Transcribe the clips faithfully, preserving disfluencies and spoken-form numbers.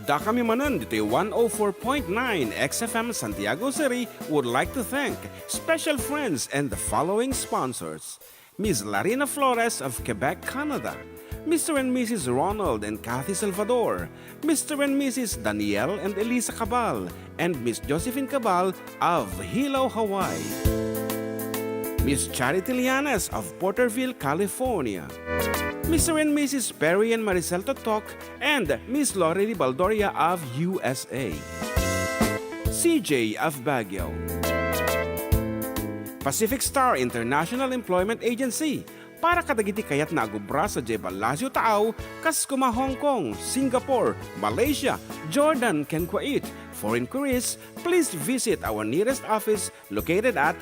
Dakami manen ditoy one oh four point nine X F M Santiago City would like to thank special friends and the following sponsors: Miss Larina Flores of Quebec, Canada, Mister and Missus Ronald and Kathy Salvador, Mister and Missus Daniel and Elisa Cabal, and Miss Josephine Cabal of Hilo, Hawaii, Miss Charity Lianes of Porterville, California, Mister and Missus Perry and Maricel Totok, and Miss Lorely Baldoria of U S A, C J of Baguio, Pacific Star International Employment Agency, para kadagiti kayatna a agubra sadiay Palacio Taaw, kas kuma Hong Kong, Singapore, Malaysia, Jordan, ken Kuwait. For inquiries, please visit our nearest office located at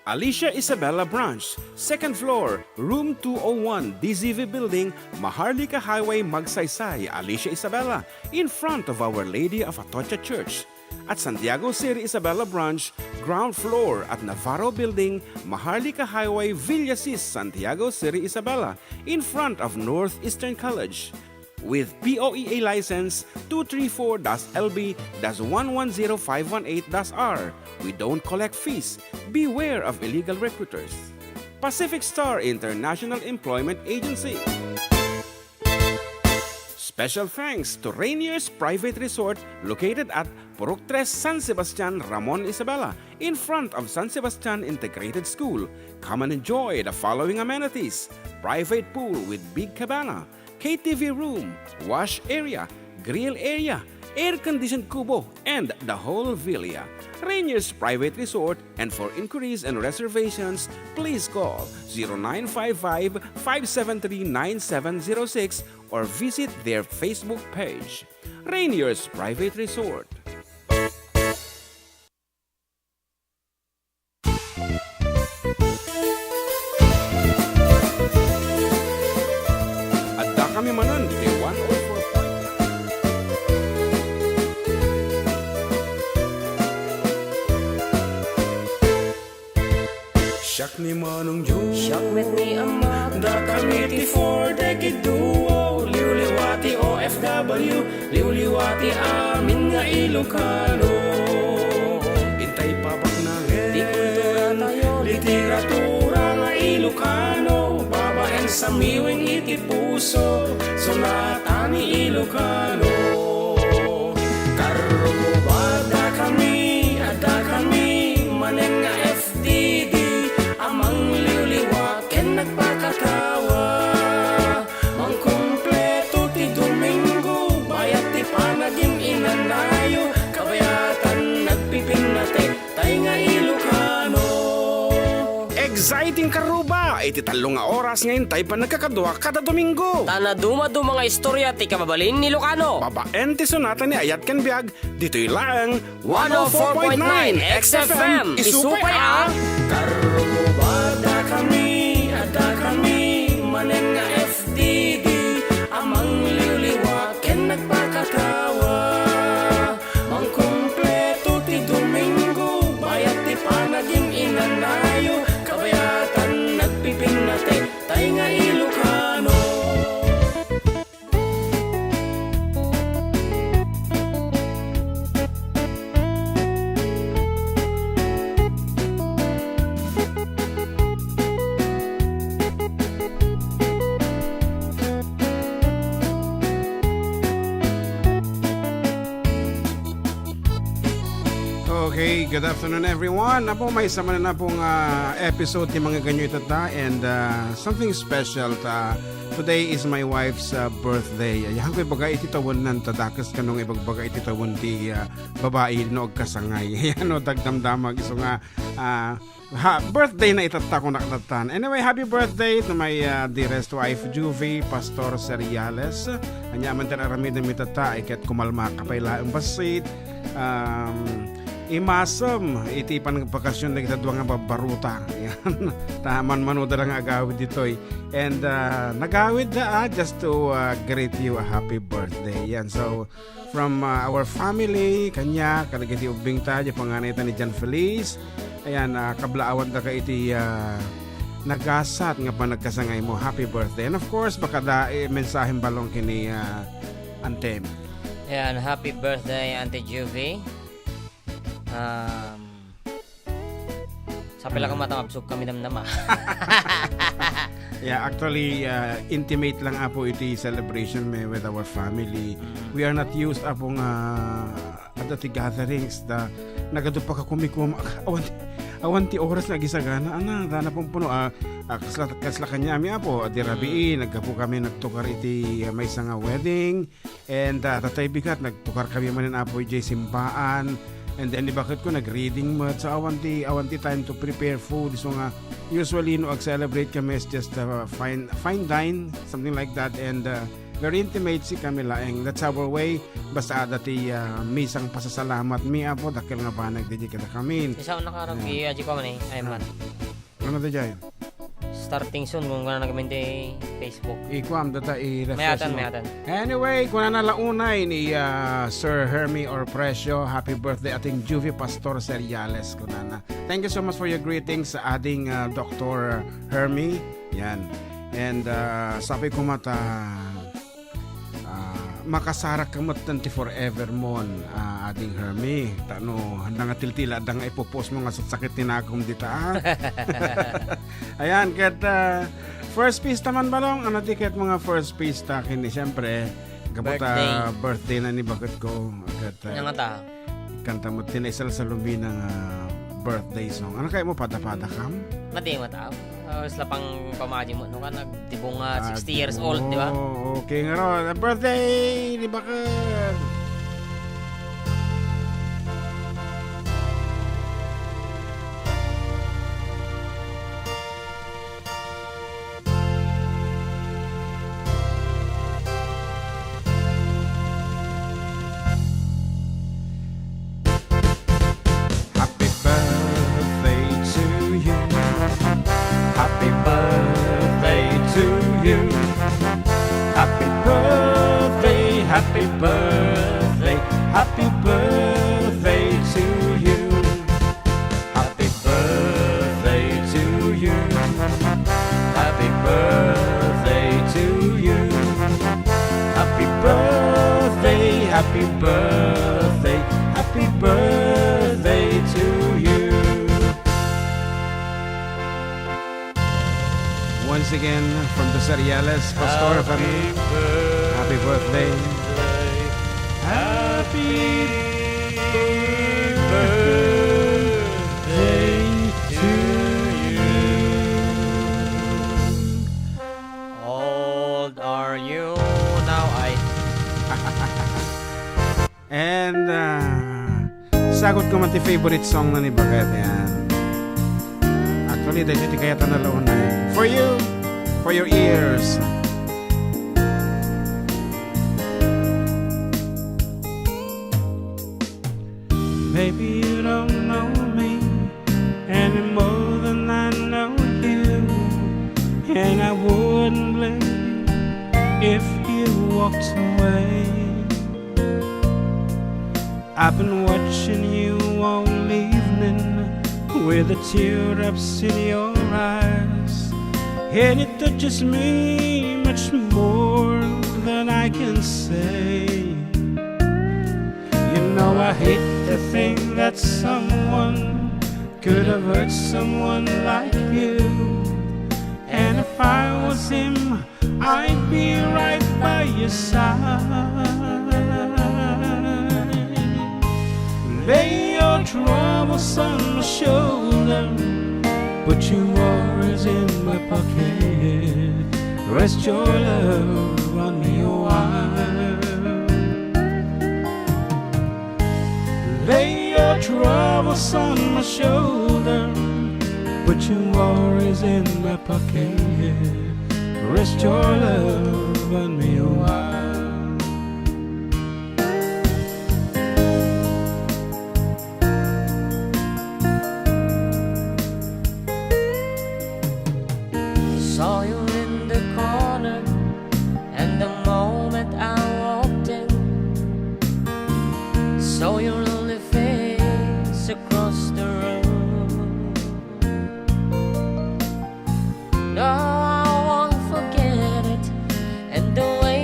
Alicia Isabela Branch, second floor, room two oh one, D Z V Building, Maharlika Highway, Magsaysay, Alicia Isabela, in front of Our Lady of Atocha Church. At Santiago City Isabela Branch, ground floor at Navarro Building, Maharlika Highway, Villasis, Santiago City Isabela, in front of Northeastern College. With P O E A license two three four dash L B dash one one zero five one eight dash R, we don't collect fees. Beware of illegal recruiters. Pacific Star International Employment Agency. Special thanks to Rainier's Private Resort, located at Purok Tres, San Sebastian, Ramon Isabela, in front of San Sebastian Integrated School. Come and enjoy the following amenities: private pool with big cabana, K T V room, wash area, grill area, air-conditioned kubo, and the whole villa. Rainier's Private Resort, and for inquiries and reservations, please call zero nine five five, five seven three, nine seven zero six or visit their Facebook page. Rainier's Private Resort. Adda kami manen iti one oh four point nine. Siak ni Manong Joe. Siak met ni Ama. Dakami ti Four Decade Duo. Liwliwa ti O F W. Liwliwa ti amin nga Ilocano. Intay pabaknangen ti kultura tayo, literatura nga Ilocano, babaen sa miwing iti puso, sunatan ni Ilocano. Karruba, dakami, adda kami manen nga F D D a mangliwliwa ken nagpakatawa. Mangkumpleto ti Domingo, bayat ti panagin-inanayo, kabayatan nagpipinnatek tay nga Ilocano. Exciting, karruba! Iti tallo nga oras nga intay pannagkakadua kada Domingo. Ta naduma-duma nga istorya ti kababalin ni Ilocano. Babaen ti sunatan ni Ayat ken Biag, ditoy laeng one oh four point nine X F M, isupay a Karruba, dakami, adda kami manen nga F D D a mangliwliwa ken nagpakatawa. Mangkumpleto ti Domingo, bayat ti panagin-inanayo, kabayatan nagpipinnatek tay nga Ilocano. Okay, good afternoon, everyone. Apo, maysa manen, apo, nga episode ti Mangganyo itatta, and, ah, something special ta, today is my wife's, ah, birthday. Ayahanko ibaga iti tawenna ta dakes kano nga ibagbaga iti tawen ti, ah, babai no agkasangay. Ayan, no, dagdamdamag. Isu nga, ah, ha, birthday na itatta, kunak itatta. Anyway, happy birthday to my, ah, dearest wife, Juvie Pastor Seriales. Ania man ti aramidem itatta, ay ket kumalmaka pay laeng bassit. Um, imasem iti panagpakasion dagiti dua nga babbaruta. Ayan. Ta manmanoda la nga agawid ditoy. And, ah, nagawid da, ah, just to, ah, greet you a happy birthday. Ayan. So, from, ah, our family, kaniak, kadagiti ubbingta, di panganayta ni Jan Feliz. Ayan, ah, kablaawandaka iti, ah, nagasat nga panagkasangaymo. Happy birthday. And of course, baka da, eh, mensahem balong kini, ah, Antem. Ayan, happy birthday, Auntie Juvie. Um, sa pila ka Mm. mata, mabsog kami damdama. Yeah, actually, uh, intimate lang, Apo, iti celebration mi with our family. Mm. We are not used, Apo, nga adda ti gatherings, da, nagadu pa ka kumikuma, awan, awan ti oras nga agisagana, ana, da napumpuno, ah, ah, kasla, kasla kaniami, Apo, di rabii, Mm. naggapu kami, nagtukar iti, ah, maysa nga wedding, And, ah, tatay bigat, nagtukar kami manen, Apo, idiay simbaan. And then, ni baketko, nag-reading met. So, awan ti, awan ti time to prepare food. So nga, usually, no, ag-celebrate kami is just a fine, fine dine, something like that. And, ah, very intimate si kami laeng. That's our way. Basta adda ti, ah, misang pasasalamat mi, Apo, dakkel nga banag didi kadakami. Isa na karag Ayan. i-, aji ko man eh. Ay, man. Ano da jay? Starting soon, kung kunana kami ti Facebook. Ikuam data i-refresh Mayatan, mo. mayatan. Anyway, kunana la unay ni, ah, Sir Hermie Orprecio, "Happy birthday, Ating Juvie, Pastor Seriales," kunana. Thank you so much for your greetings, ading, ah, Doctor Hermie. Yan. And, ah, sabi ko mata, Ah, makasarak ka met ti forever mon, ah, ading Hermie. Ta no, anda nga tiltila, adda nga ipopost mo nga sakit ti nakom dita, ah. Ayan, ket, ah, first pista man, Balong, ano ti ket mga first pista ken ni, siyempre, gapu ta Birthday. birthday na ni baketko. Ket, ah, Nya ngata? Kanta met ti naisalsalumina nga birthday song. Ano kaya mo, pada-pada kam? Mati, mata. Ah, isla pang pamaji mo, no, ka nagtibong nga sixty years old, di ba? Oo, okay, nga ron. Birthday ni Baker! Happy birthday to you. Happy birthday to you. Happy birthday, happy birthday, happy birthday to you. Happy birthday to you. Happy birthday to you. Happy birthday, happy birthday, happy birthday to you. Once again, from the Seriales Pastor family, happy birthday. Happy birthday to you. Old are you now, I And, ah, sagot ko man ti favorite song na ni Baket, yan. Actually, dahil ti kayatan na launay. For you, for your ears. Maybe you don't know me any more than I know you, and I wouldn't blame you if you walked away. I've been watching you all evening with the teardrops in your eyes, and it touches me much more than I can say. You know I hate to think that someone could have hurt someone like you. And if I was him, I'd be right by your side. Lay your troubles on my shoulder, put your worries in my pocket. Rest your love on me a while. Lay your troubles on my shoulder, put your worries in my pocket. Rest your love on me a while. Saw you in the corner, and the moment I walked in, saw your lonely face across the room. No, I won't forget it, and the way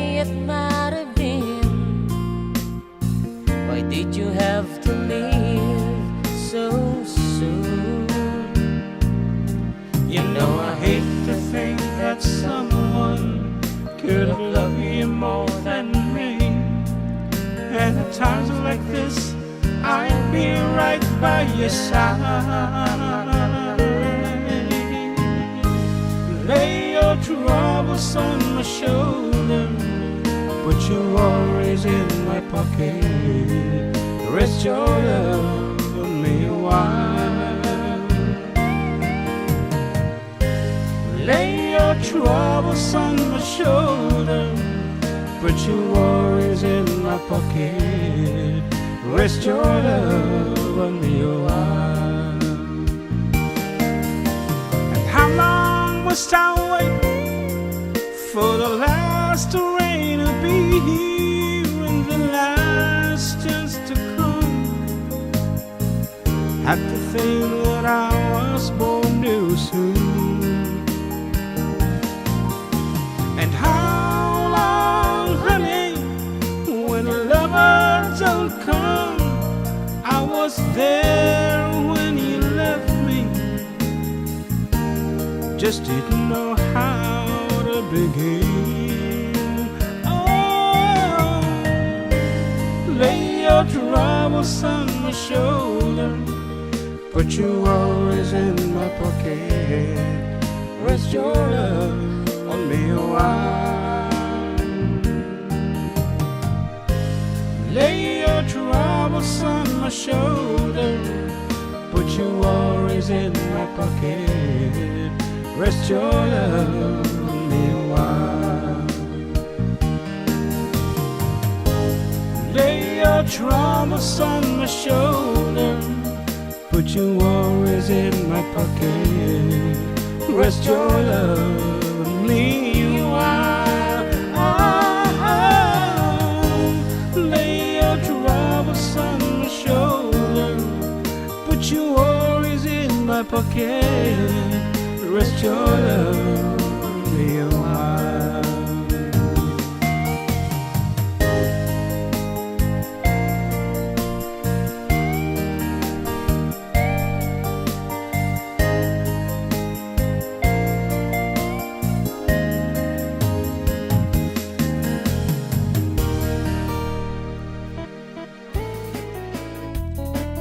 You know I hate to think that someone could have loved you more than me. And at times like this, I'd be right by your side. Lay your troubles on my shoulder, put your worries in my pocket. Rest your love on me a while. Lay your troubles on my shoulder, put your worries in my pocket. Rest your love on me a while. And how long must I wait for the last rain to be here and the last chance to come? Had to think that I was born too soon. And how long, honey, when a lover don't come? I was there when you left me. Just didn't know how to begin. Oh, lay your troubles on my shoulder, put your worries in my pocket. Rest your love on me a while. Lay your troubles on my shoulder, put your worries in my pocket. Rest your love on me a while. Lay your troubles on my shoulder, put your worries in my pocket. Rest your love on me a while. Lay your troubles on my shoulder, put your worries in my pocket. Rest your love on me a while.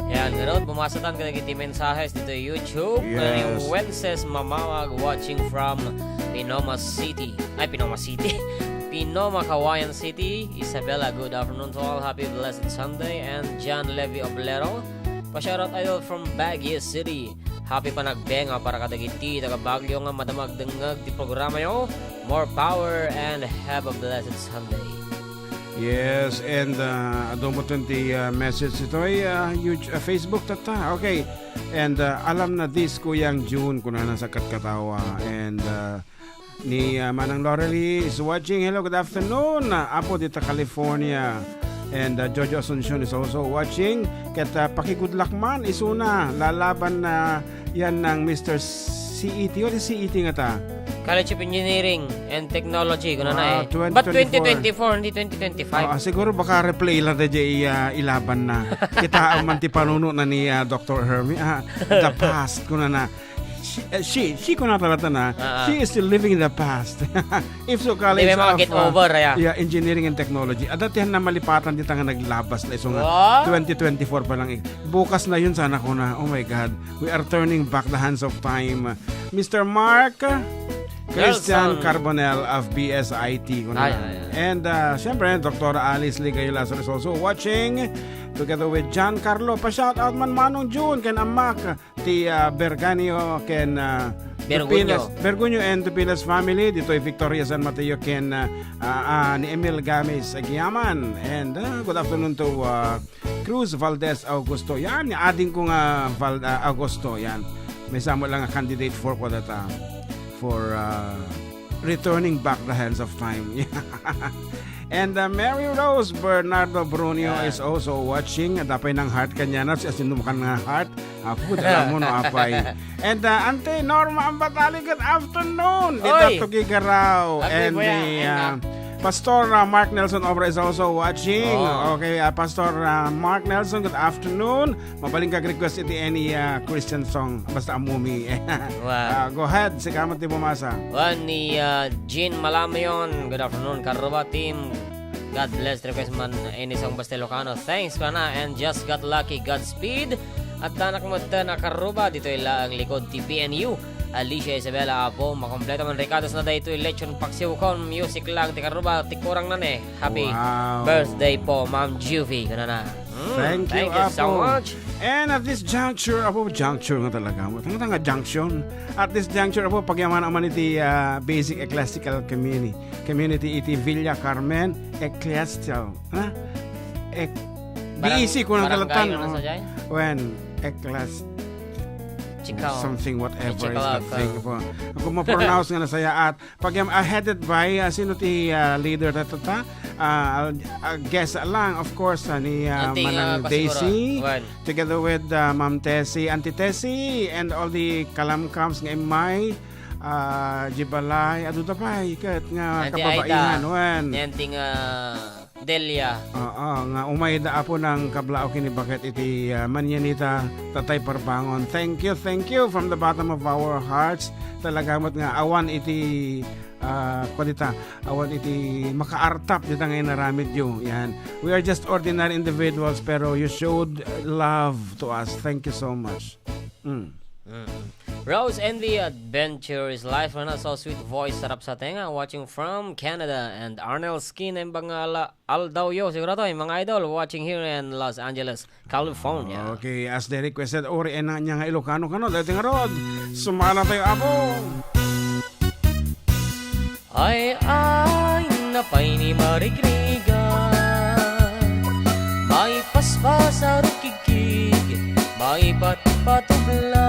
Yan, ngarud, bumasatan kadagiti mensahes dito YouTube. Yes. Ni Wences Mamawag, watching from Pinoma City. Ay, Pinoma City. Pinoma, Cauayan City. Isabella, good afternoon to all. Happy blessed Sunday. And John Levy Oblero, pa-shoutout idol from Baguio City. Happy panagbenga para kadagiti taga Baguio nga madama agdengngeg ti programayo. More power and have a blessed Sunday. Yes, and, uh, adu met ti, uh, message ditoy, uh, YouTube, uh, Facebook tatta. Okay. And, uh, alam na this, Kuyang June, kunana sa katkatawa. And, uh, ni, uh, Manang Lorely is watching. Hello, good afternoon, uh, Apo dita California. And, uh, Jojo Asuncion is also watching. Ket, uh, paki-good luck man, isuna, lalaban na yan ng Mister C E T. What is C E T nga ta? College of Engineering and Technology, kunana. Ah, eh. But twenty twenty-four. Twenty twenty-four, hindi twenty twenty-five. Ah, siguro baka replay lang na dyan, ah, ilaban na. Kita man ti panuno na ni, ah, Doctor Hermie. Ah, the past, kunana. She, eh, she, she, kunana talaga na. Ah, ah. She is still living in the past. If so, college of, ah, yeah, Engineering and Technology. Adda ti yan na malipatan dita nga naglabas na isu nga. Wow. Twenty twenty-four pa lang eh. Bukas na yun sana, kuna. Oh my God. We are turning back the hands of time. Mister Mark, Christian Nelson Carbonell of B S I T, kuna. Ay, ay, ay. And, uh, siyempre, Doctor Alice Ligayo Lazaro is also watching together with John Carlo. Pa-shout out man, Manong June, ken Amak, ti, uh, Berganio, ken, uh, Bergunyo. Tupiles, Bergunyo and Tupiles family, ditoy Victoria San Mateo, ken, uh, uh, uh, ni Emil Gamis Agiaman. And, uh, good afternoon to, uh, Cruz Valdez Augusto. Yan, ni ading ko nga Val-, ah, Augusto, yan. Maysa met lang a candidate for ko data, for, ah, returning back the hands of time. And, ah, Mary Rose Bernardo Brunio is also watching. Adda pay nang heart kaniana, si asin mo kan nga heart. Apo, dala mo, no, apay. And, ah, Ante Norma Ambatali, good afternoon. Dita Tuguegarao. And ni, ah, Pastor, ah, Mark Nelson Obra is also watching. Oh. Okay, ah, Pastor, ah, Mark Nelson, good afternoon. Mabalin ka request iti any, ah, Christian song. Basta ammom. Wow. Ah, go ahead, sika met ti pumasa. Wen ni, ah, Jean Malamion, good afternoon, Karuba team. God bless, request man any song basta Ilocano. Thanks, kunana, and just got lucky, Godspeed. Addanak met a Karuba, ditoy laeng likod ti P N U. Alicia Isabela Apo, makompleto man rekados na daytoy lechon paksiw kon music lang ti Karuba, ti kurang na ne. Happy Wow. birthday po, Ma'am Juvie, kunana. Mm, Thank you, thank you so Apo. much. And at this juncture, Apo, juncture nga talaga. Tanga nga junction. At this juncture, Apo, pagyamanak man iti, ah, basic ecclesiastical community, community iti Villa Carmen Ecclesiastical. Ha? Ek-, Barang-, B E C ko nang barangay, kalatan, ano oh. sa jay? When? Ecclesi-, Chikaw. something, whatever is Chikaw, the thing, Apo. Ako ma-pronounce nga nasayaat. Pag, ah, headed by, ah, sino ti, ah, leader ta, ta, ta? Ah, ah, guest lang, of course, ah, ni, ah, Auntie, Manang ah, Daisy, Pasiguro. Wan. together with, ah, Ma'am Tessie, Auntie Tessie, and all the kalamkams nga immay, ah, Jibalay, adu da pay, ket nga Auntie kababaihan, Aida. wen. Auntie nga Delia. Oo, nga umayda, Apo, nang kablaaw ken ni baket iti, ah, Mañanita, Tatay Parbangon. Thank you, thank you from the bottom of our hearts. Talaga met nga awan iti, ah, kua dita, awan iti makaartap dita nga inaramidyo. Yan. We are just ordinary individuals, pero you showed love to us. Thank you so much. Mm. Mm. Rose Envy, Adventure is Life, ano, so sweet voice, sarap sa tenga, watching from Canada, and Arnel Skin, and mga ala-, Aldao yo, sigurado, eh, mga idol, watching here in Los Angeles, California. Okay, as they requested, uri ena niya nga Ilocano kano, dati nga rod. Sumala tayo, Apo. Ay, ay, napay ni Marigriga. May paspas a rukigkig, may patpatubla.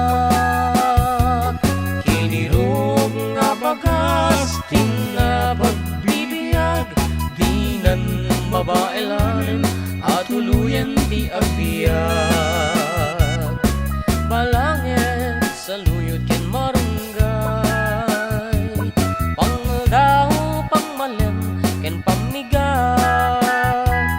Kinirog nga bagas, tinna pagbibiag, dinan mabaelan a tuluyan ti agbiag. Balanged, saluyot ken marunggay, pangdao, pangmalem ken pammigat.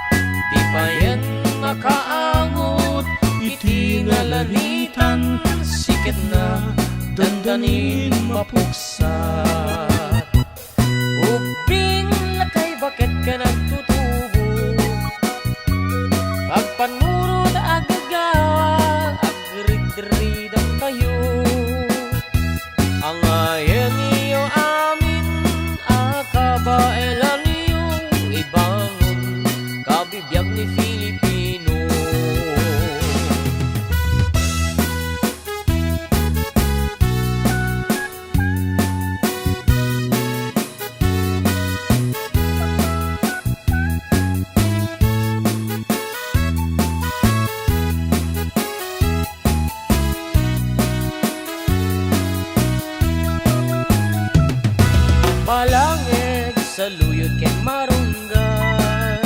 Di payen makaangot iti nalanitan, siketna, dandanin mapuksa. Ubbing, lakay, baket ken agtutubo, agpannurot, agagawa, agridridam kayo. Angayenyo amin a kabaelanyo, ibangon kabibiag ni Filipino. Balanged, saluyot ken marunggay,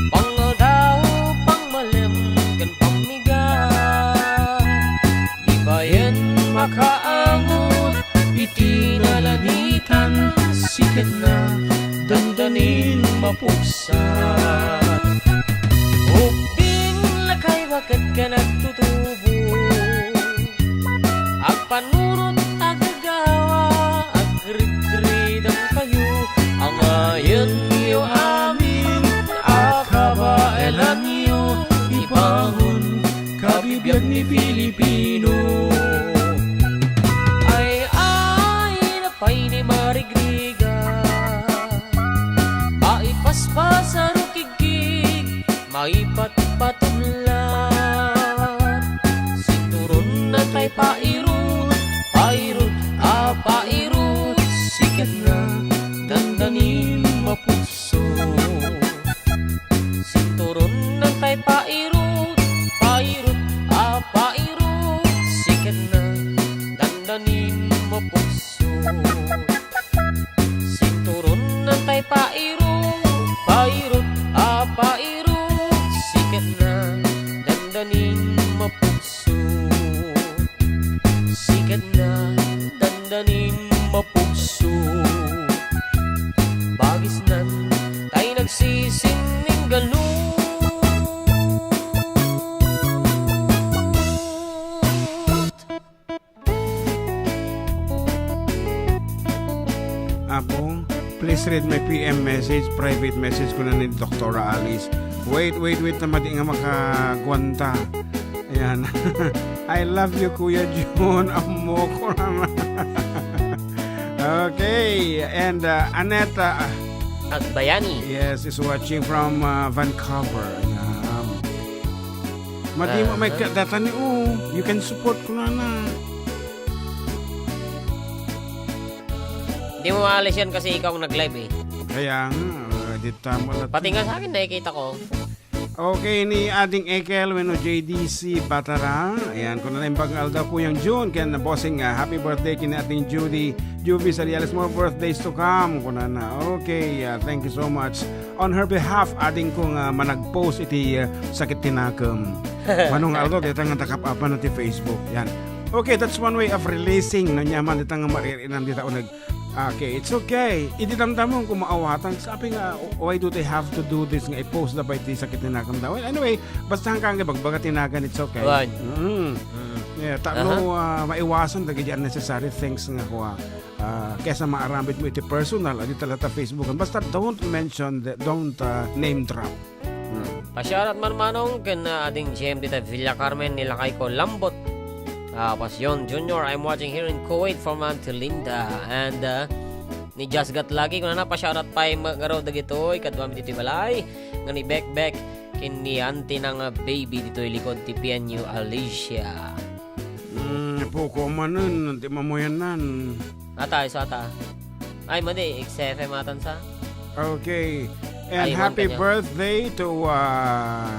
pangdao, pangmalem ken pammigat. Di payen makaangot iti nalanitan, siketna, dandanin mapuksa. Ubbing, lakay, baket ken agtutubo, agpannurot, agagawa, agridridam kayo. Angayenyo amin a kabaelanyo, ibangon kabibiag ni Filipino. Ay, ay, napay ni Marigriga, maipaspas a rukigkig, maipatpatubla. Sinturon na tay pairut, pairut a pairut, siketna, dandanin mapuksa. Sinturon na tay pairut, pairut a pairut, siketna, dandanin mapuksa. Sinturon na tay pairut, pairut a pairut, siketna, dandanin mapuksa. Siketna, dandanin mapuksa. Bagis Apo, please read my P M message, private message ko na ni Doktora Alice. Wait, wait, wait, na madi nga makaguanta. Ayan. "I love you, Kuya Jun." Amo ko naman. Okay. And, uh, Annette, uh, Agbayani. Yes, is watching from, uh, Vancouver. Ayan. Madi mo may Aha. ka-, data ni, oh, you can support ko na na. Di mo maalis yan kasi ikaw ang nag-live eh. Kaya nga, uh, di tama na. Pati nga sa akin, nakikita ko. Okay, ni Ading Ekel, wenno J D C Batara. Ayan, kung nalaimbag nga aldaw, Kuyang Jun, ken Bossing, ah, happy birthday ken Ading Judy, Juby Sariales, more birthdays to come. Kunana, okay, ah, thank you so much. On her behalf, ading ko nga managpost iti, ah, sakit ti nakem. Manong aldaw, dita nga dakap-apan na ti Facebook. Yan. Okay, that's one way of releasing. No, nyaman, dita nga maririnam, dita unag Okay, it's okay. Idi damdamon kung maawatan, sabi nga, "Why do they have to do this nga i-post da pa iti sakit ni nakam da?" Well, anyway, basta hanggang kay bagbaga ti nagan, it's okay. Wan. Mm. Mm. Yeah, ta-, Aha. no, ah, maiwasan dagiti unnecessary things nga kua, ah, kaysa maaramid mo iti personal, adi talaga Facebookan. Basta don't mention the, don't, ah, name drop. Hmm. Pa-shoutout man manong ken, ah, ading Jem dita Villa Carmen ni lakay ko Lambot. Ah, Pasyon Junior, I'm watching here in Kuwait from Auntie Linda. And, ah, ni Just Got Lucky, kunana pa-shoutout pay ngarud dagitoy, kaduami ditoy balay, nga ni Bekbek, ken ni Auntie na nga baby ditoy likod ti P N U Alicia. Hmm, puko manen, di mamuyanan. Ata, isu ata. Ay, madi, X F M atan sa. Okay. And Ay, happy iwan kanya. birthday to, uh,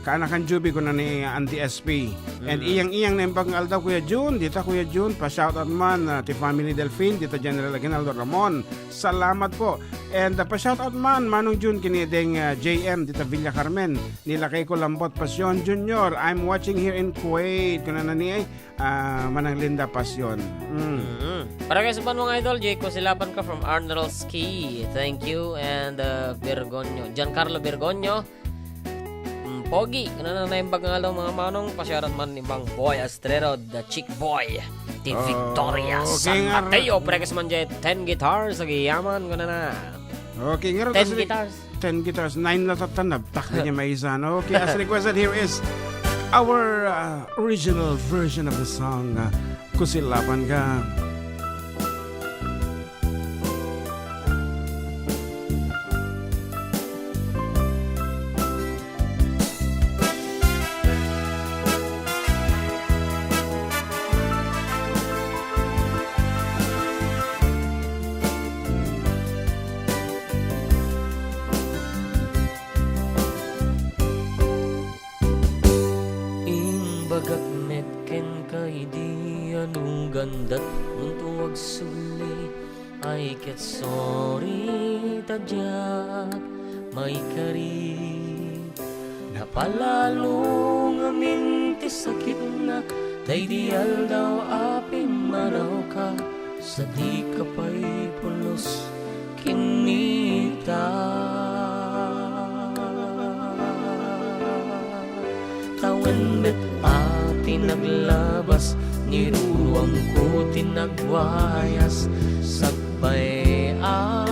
kaanakan Juby ko na ni Auntie S P. And Mm. iyang-iyang naimbag nga aldaw, Kuya Jun. Dita, Kuya Jun, pa-shoutout man, uh, ti family Delfin, dita General Aguinaldo Ramon. Salamat po. And, uh, pa-shoutout man, Manong Jun, kini Deng, uh, J M, dita Villa Carmen. Ni lakay ko Lambot Pasyon Junior. I'm watching here in Kuwait. Kunana ni ay, ah, Manang Linda Pasyon. Mm. Mm. Para kay suban mo nga idol, Jay, kusilapan ka from Arnold Ski. Thank you. And, uh, Bergonyo. Giancarlo Bergonyo. Mm, Pogi. Ano na naimbag nga aldaw, mga manong? Pasyaran man ni Mang Boy Astrero, the chick boy. Ti Oh, Victoria okay San nga, Mateo. Prekes man dyan, ten guitars, agiyaman, kuna na. Okay, nga rin Ten kasi guitars. Ten guitars, nine na tatanab, tak na niya maisan. Okay, as requested, here is our, uh, original version of the song, uh, Kusilapan Ka. Imbagak met kenka idi anugandat, unto agsubli, ay ket sorry ta diak maikari. Napalalo ngamin ti sakitna, daydi aldaw a pimmanawka, sadika pay pulos kinita. Tawen met a ti naglabas, niruruamko ti nagwayas, sakbay a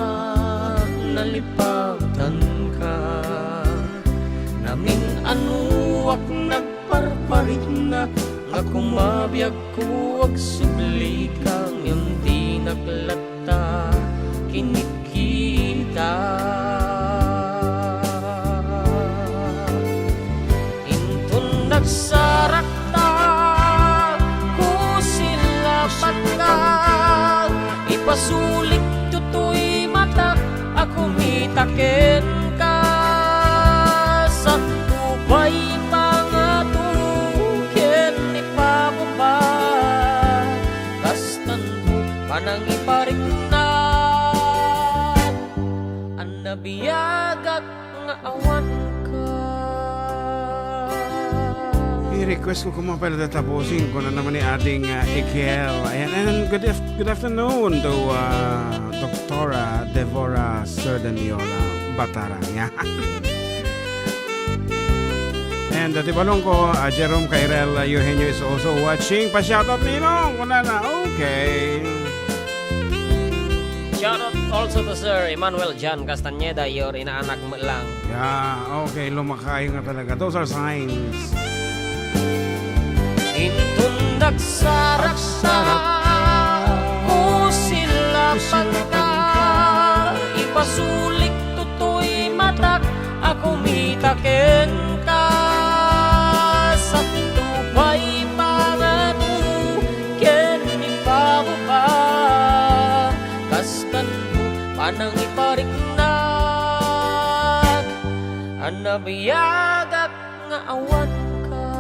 nalipagtanka. Namin-anuak nagparparikna, nga kumabiag ko agsublika, ngem dinak latta kinikita. Inton nagsarakta, kusilapanka, ipasulik toy matak a kumita kenka. Sakto pay pangato ken ipababa, kastan panangiparikna, annabiagak nga awanka. I-request ko koma pay dayta bossing, kuna naman ni ading, uh, Ekel. Ayan, and good af-, good afternoon to, uh, Doktora Deborah Serdaniola Batara. Yeah. And, uh, ti balong ko, uh, Jerome Cairel, uh, Eugenio is also watching. Pa-shoutout, Ninong! Kuna na. Okay. Shout out also to Sir Emmanuel John Castañeda, your inaanak met lang. Yeah, okay, lumakayo nga talaga. Those are signs. Inton nagsarakta, usilapanka, ipasulik toy matak a kumita kenka. Sato pay pangatu ken ipababa, kastanto panangipariknak a nabiagak nga awanka.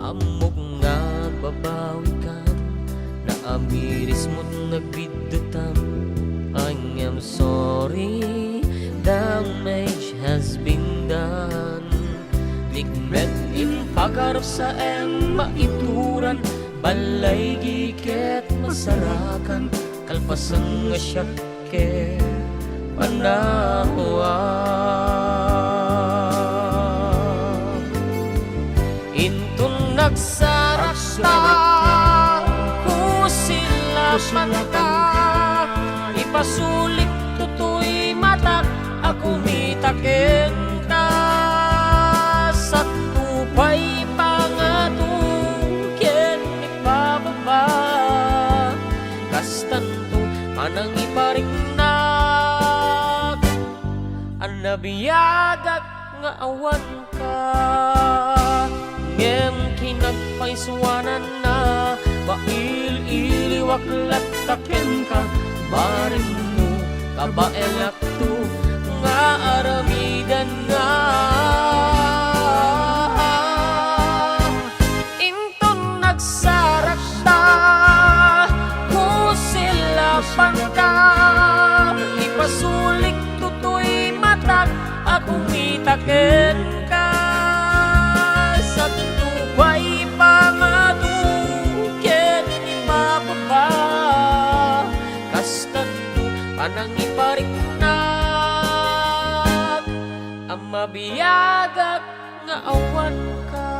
Ammok nga agbabawikan, naamirismo't nagbiddutan. I am sorry, damage has been done. Dikmet impagarap saem maituran, balay giket masarakan, kalpasan nga siak ket panawa. Inton nagsarakta, kusilapanka, ipasulik toy matak a kumita kenka. Sato pay pangatu ken ipababa, kastanto panangipariknak a nabiagak nga awanka. Ngem kinagpaysuananna, mail-iliwak latta kenka, barengmo, kabaelakto nga aramidenna. Inton nagsarakta, kusilapanka, ipasulik toy matak a kumita kenka. Sato pay pangatu ken ipababa, kastanto panangipariknak a mabiagak nga awanka.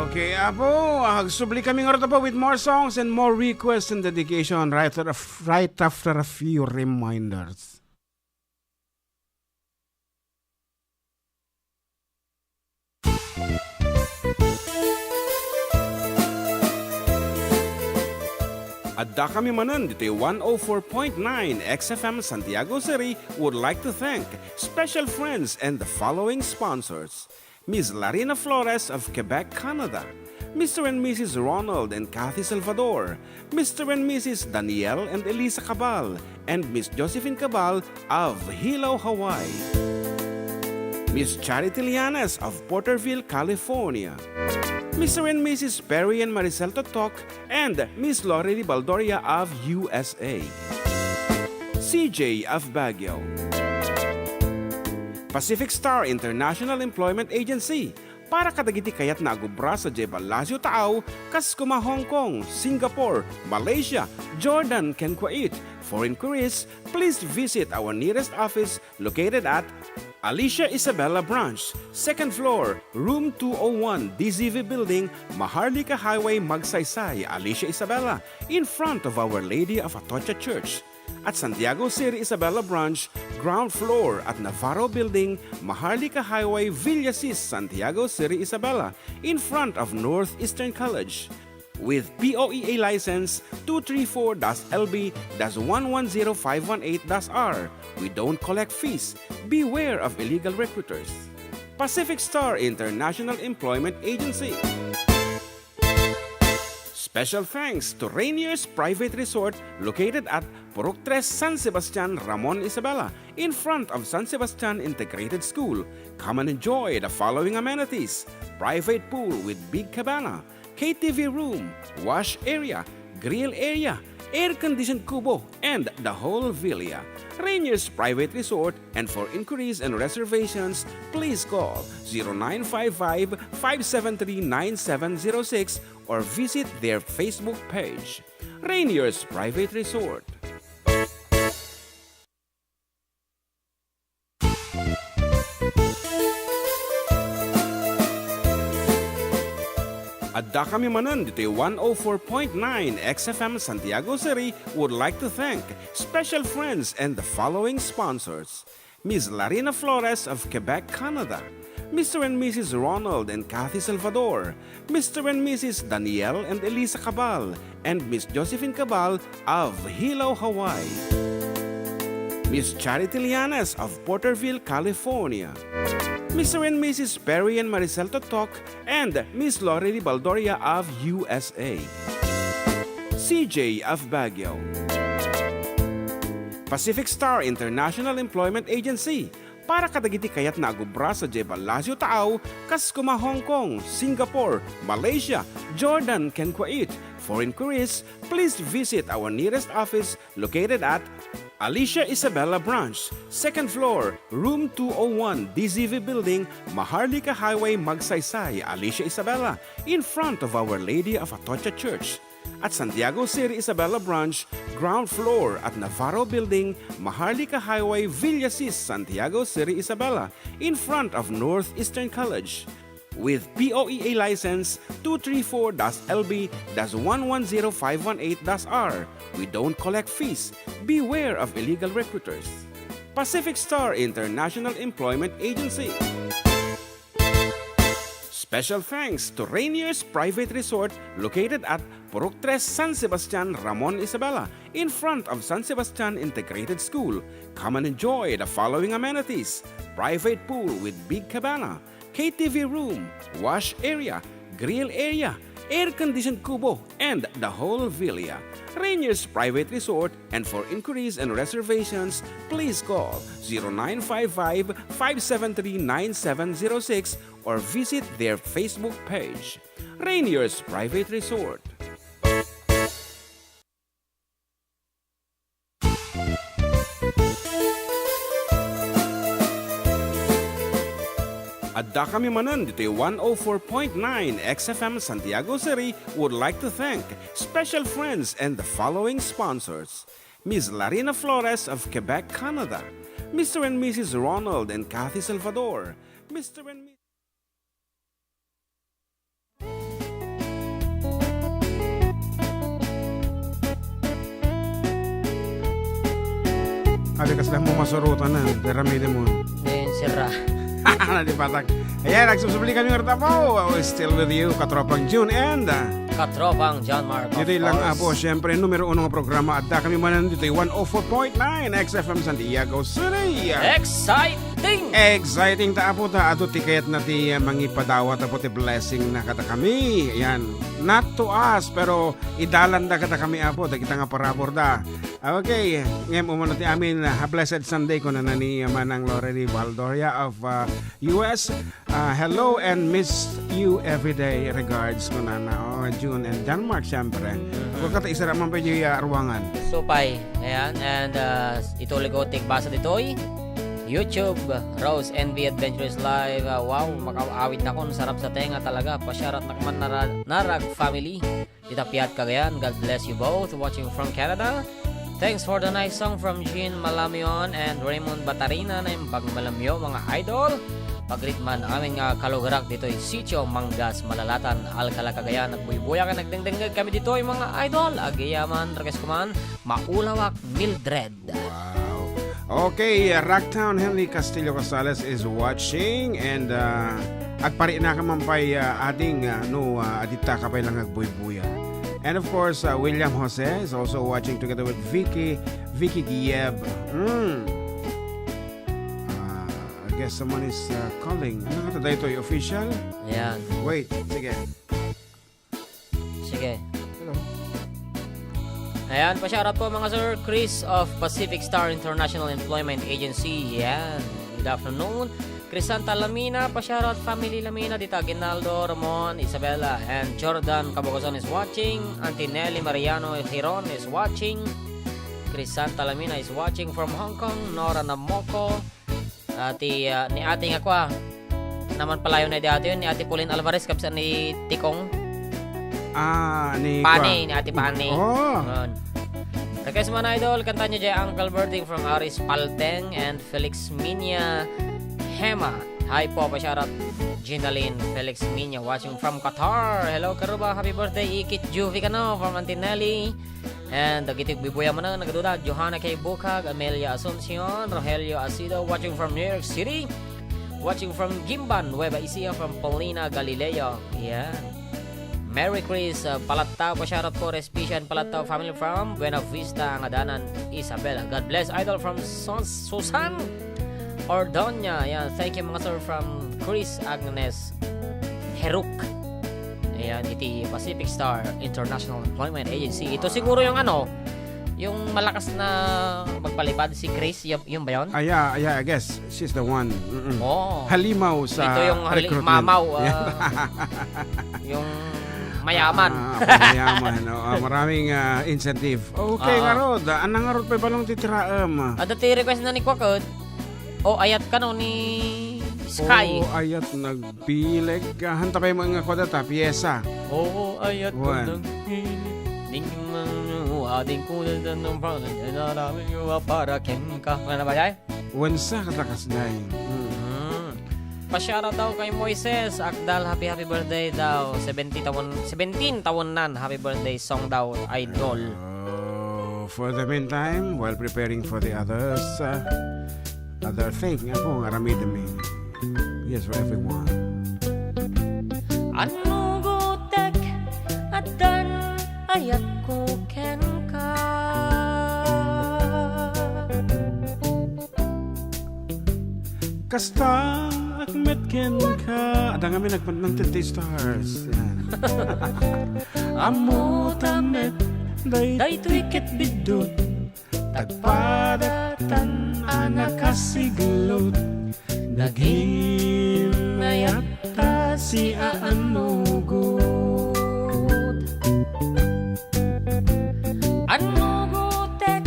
Okay, Apo, agsubli kami ngarud, Apo, with more songs and more requests and dedication right after a, right after a few reminders. Addakami manen ditoy one oh four point nine X F M Santiago City would like to thank special friends and the following sponsors: Miss Larina Flores of Quebec, Canada, Mister and Missus Ronald and Kathy Salvador, Mister and Missus Daniel and Elisa Cabal, and Miss Josephine Cabal of Hilo, Hawaii. Miss Charity Lianes of Porterville, California. Mister and Missus Perry and Maricel Totok and Miss Lorely Baldoria of U S A. C J of Baguio. Pacific Star International Employment Agency, para kadagiti kayatna a gubra sadiay Palacio Taaw, kas koma Hong Kong, Singapore, Malaysia, Jordan, ken Kuwait. For inquiries, please visit our nearest office located at Alicia Isabela Branch, second floor, room two oh one, D Z V Building, Maharlika Highway, Magsaysay, Alicia Isabela, in front of Our Lady of Atocha Church. At Santiago City Isabela Branch, ground floor at Navarro Building, Maharlika Highway, Villasis, Santiago City Isabela, in front of Northeastern College. With P O E A license two three four dash L B dash one one zero five one eight dash R, we don't collect fees. Beware of illegal recruiters. Pacific Star International Employment Agency. Special thanks to Rainier's Private Resort, located at Purok Tres, San Sebastian, Ramon, Isabela, in front of San Sebastian Integrated School. Come and enjoy the following amenities: private pool with big cabana, K T V room, wash area, grill area, air-conditioned kubo, and the whole villa. Rainier's Private Resort, and for inquiries and reservations, please call zero nine five five, five seven three, nine seven zero six or visit their Facebook page. Rainier's Private Resort. Adda kami manen ditoy one oh four point nine X F M Santiago City would like to thank special friends and the following sponsors: Miss Larina Flores of Quebec, Canada, Mister and Missus Ronald and Kathy Salvador, Mister and Missus Daniel and Elisa Cabal, and Miss Josephine Cabal of Hilo, Hawaii, Miss Charity Lianes of Porterville, California, Mister and Missus Perry and Maricel Totok, and Miss Lorely Baldoria of U S A, C J of Baguio, Pacific Star International Employment Agency, para kadagiti kayatna a gubra sadiay Palacio Taaw, kas kuma Hong Kong, Singapore, Malaysia, Jordan, ken Kuwait. For inquiries, please visit our nearest office located at Alicia Isabela Branch, second floor, room two oh one, D Z V Building, Maharlika Highway, Magsaysay, Alicia Isabela, in front of Our Lady of Atocha Church. At Santiago City Isabela Branch, ground floor at Navarro Building, Maharlika Highway, Villasis, Santiago City Isabela, in front of Northeastern College. With P O E A license two three four dash L B dash one one zero five one eight dash R. We don't collect fees. Beware of illegal recruiters. Pacific Star International Employment Agency. Special thanks to Rainier's Private Resort, located at Purok Tres, San Sebastian, Ramon Isabela, in front of San Sebastian Integrated School. Come and enjoy the following amenities: private pool with big cabana, K T V room, wash area, grill area, air-conditioned kubo, and the whole villa. Rainier's Private Resort, and for inquiries and reservations, please call zero nine five five, five seven three, nine seven zero six or visit their Facebook page. Rainier's Private Resort. Adda kami manen ditoy one oh four point nine X F M Santiago City would like to thank special friends and the following sponsors: Miss Larina Flores of Quebec, Canada, Mister and Missus Ronald and Kathy Salvador, Mister and Miss Abi, kasla mo masurutan na, piramide mo. Ngayon, sira. Nalipatak. Ayan, nagsubsubli kami ng Artapo. We're still with you, Katropang June and, ah, Katropang John Mark, of course. Dito lang, Apo, siyempre, numero uno nga programa. Adda kami manen dito, one oh four point nine X F M Santiago City. Exciting! Exciting ta, Apo, ta. Adu ti kayatna ti, ah, mangipadawat, Apo, ti blessing na kadakami. Ayan. Not to us, pero idalanda kadakami, Apo, dagita nga parabur da. Okay, ngem umuna ti amin, ah, a blessed Sunday, kunana ni Manang Lorely Baldoria of, ah, U S. Ah, hello and miss you every day. Regards, kunana. Oh, June and John Mark, siyempre. Mm-hmm. Ako kata isara man pa diay, ah, ruangan. Supay, ayan, and, ah, ituloy ko ti pagbasa ditoy YouTube, Rose N B Adventures Live. Ah, wow, makaawit na kun sarap sa tenga talaga. Pasyarat na man nara-, Narag family. Dita Piat, Cagayan. God bless you both. Watching from Canada. Thanks for the nice song from Jean Malamion and Raymond Batarina. Naimbag malamyo, mga idol. Pagrit man amin nga kalugarak ditoy Sitio Mangas, Malalatan, Alcala, Cagayan. Nagbuybuya ken nagdengdengngeg kami ditoy, mga idol. Agyamanan, request ko man, Maulawak, Mildred. Wow. Okay, uh, Rocktown Henry Castillo Casales is watching and, uh, agparina ka man pay, uh, ading, uh, no, uh, adita ka pay lang agbuybuya. And of course, uh, William Jose is also watching together with Vicky, Vicky Gieb. Mm. Uh, I guess someone is, uh, calling. Ano nga to? Daytoy official? Ayan. Wait, sige. Sige. Hello. Ayan, pa-shoutout po, mga sir. Chris of Pacific Star International Employment Agency. Yan. Good afternoon. Chris Santa Lamina, pa-shoutout family Lamina, dita Aguinaldo, Ramon, Isabella, and Jordan Cabugason is watching. Auntie Nelly Mariano Giron is watching. Chris Santa Lamina is watching from Hong Kong. Nora Namoco, ah, ti, ah, ni ate nga kua. Naman palayo na di ate yun, ni Ate Pauline Alvarez, kabsat ni Tikong. Ah, ni Pani, kua. Ni Ate Pani. Oh. Yun. Request man, idol, kanta niyo dyan, Uncle Birding from Aris Palteng and Felix Minya Hema. Hi po, pa-shoutout. Ginaline Felix Minya, watching from Qatar. Hello, Karuba. Happy birthday, Ikit Juvie Cano from Auntie Nelly. And dagiti agbuybuyam manen, nagaduda, Johanna K. Bukag, Amelia Asuncion, Rogelio Asido, watching from New York City. Watching from Guimban, Nueva Ecija, from Paulina Galileo. Yan. Merry Chris, uh, Palatta, pa-shoutout ko, Respicia and Palatta family from Buena Vista, Ngadanan, Isabela. God bless, idol, from Son-, Susan Ordoña. Yan, thank you, mga sir, from Chris Agnes Heruk. Ayan, iti Pacific Star International Employment Agency. Ito siguro yung ano, yung malakas na magpalipad, si Chris, y-, yun ba yun? Ah, yeah, yeah, I guess she's the one. Mm-mm. Oo. Halimaw sa Ito yung hali-, recruitment. Mamaw, ah, Yeah. yung mayaman. Ah, okay, mayaman. Oh, ah, maraming, ah, incentive. Okay, Ah. ngarud. Ah, anang ngarud pa balong titiraem? Adda ti request na ni Kwakut. O, ayat kano ni Sky. O, ayat nagpileg. Ah, hanta pay nga kuwada ta, piyesa. Oo, ayat Wan. nagpileg. Ning manu, ading kunan ng pangalan, alam mo, para kenka. Ano ba, Jay? Wensa katakas, Jay. Hmm. Mm. Pasyara daw kay Moises Akdal, happy, happy birthday daw. Seventy taon, seventeen taon nan. Happy birthday song daw, idol. Oh, for the meantime, while preparing for the others, uh, other thing, ako, aramid mi. Yes, for everyone. Annugutek, addan ayatko kenka. Kasta ak met kenka. Adda ngamin nagpantang ti Stars. Yan. Ammo ta met, day-, daytoy ket biddut. Tagpadatan a nakasiglut. Naginayatta si aannugot. Annugotek,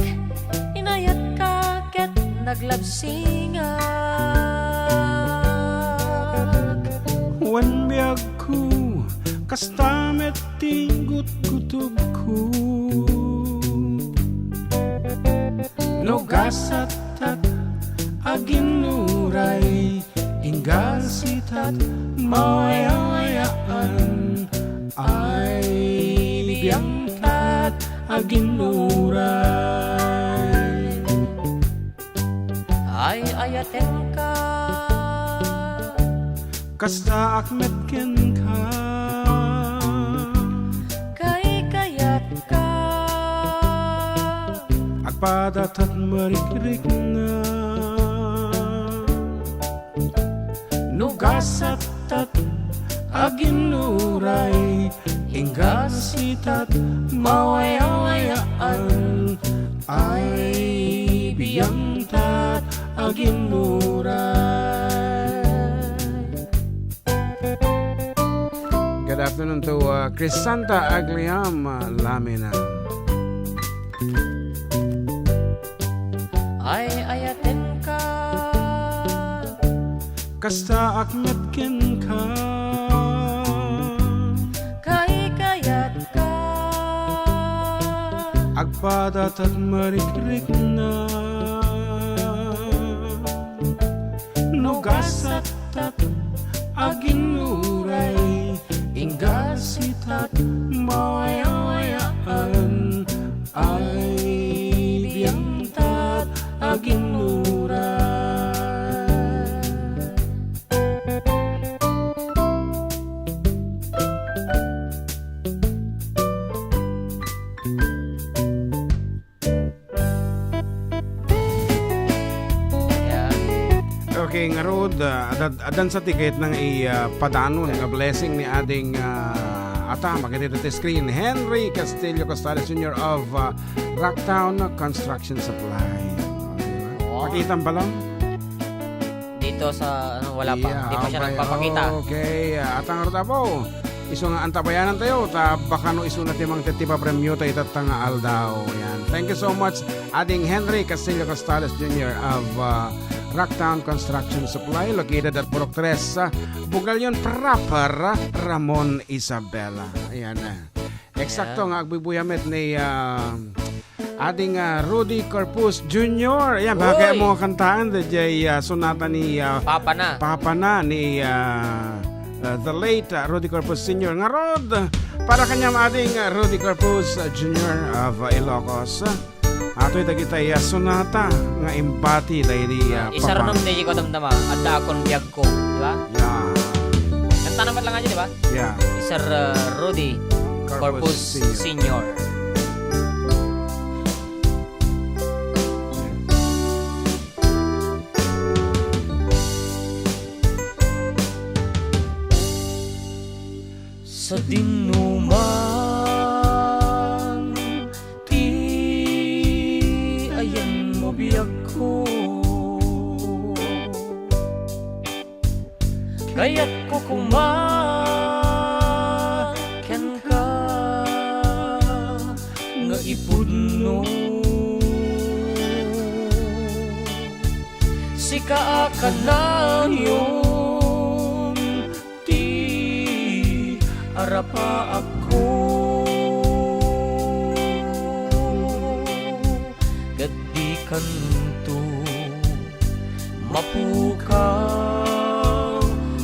inayatka ket naglabsingak. Wen biagko, kasta met ti gutgutogko. No gasattat aginnuray, inggasittat mawayawayaan, ay biangtat aginnuray. Ay-ayatenka. Kastaak met kenka. Kaykayatka. Agpadatat marikrikna. No gasattat aginnuray, inggasittat mawayawayaan, ay biangtat aginnuray. Good afternoon to, uh, Crisanta Agliam, uh, Lamina. Ay-ayatenka. Kastaak met kenka. Kaykayatka. Agpadatat marikrikna. No gasattat aginnuray, inggasittat mawayawayaan, ay biangtat aginnuray. Ayan. Okay, ngarud, ah, adad-, adan sa ticket nang i-, ah, padanon nga blessing ni ading, ah, atam, makita ti screen. Henry Castillo Costales Junior of, ah, Rocktown Construction Supply. Oh, di ba? Wow. Pakita ang balon. Dito sa, ano, wala pa. Yeah, Di pa siya okay, nagpapakita. Okay, ah, at ang Rotabo, isu nga antabayanan tayo, ta baka no isu na ti mangtitipa premio tayo itatta nga aldaw. Yan. Thank you so much, Ading Henry Castillo Costales Junior of, ah, Rocktown Construction Supply, located at Purok Tres, ah, Bugallon proper, Ramon Isabela. Ayan, ah. Eksakto Ayan. nga, agbuybuya met ni, ah, Ading, ah, Rudy Corpus Junior. Ayan, baka Uy! Mo kantaan, daydiay, ah, sonata ni, ah, Papa na. Papa na ni, ah, ah, the late, ah, Rudy Corpus Senior. Ngarud, para kaniam ading, ah, Rudy Corpus, ah, Junior of, ah, Ilocos. Atoy dagita, ah, sonata nga imbati daydi, ah, Papa. Isar' no daydi ko damdama, adda akon biag ko, di ba? Yeah. Kanta naman lang aja, di ba? Yeah. Sir, uh, Rudy Corpus Corpus Senior. Senior. Sadin no man ti ayanmo biagko. Kayatko koma kenka nga ipudno. Sika a kanayon ti arapaapko, ket dikanto mapukaw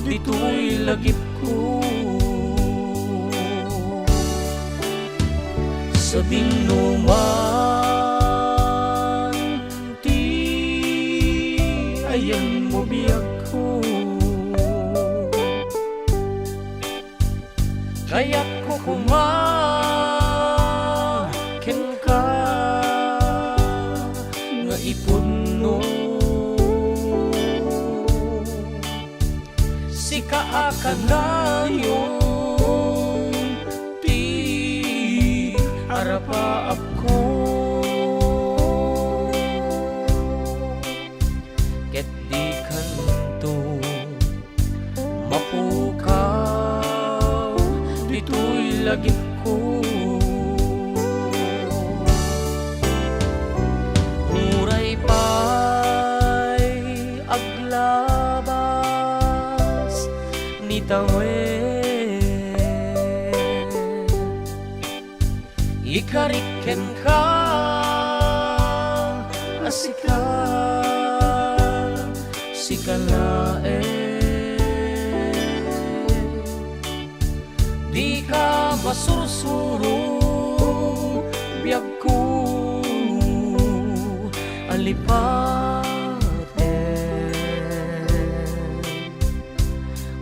ditoy lagipko. Sadin no man ti ayanmo biagko. Kayatko koma kenka nga ipudno. Sika a kanayon ti arapaapko. Ket dikanto mapukaw ditoy lagipko. Uray pay aglabas ni tawen, ikarik kenka a sika, sika laeng. Dika masursuro, biagko a lipaten.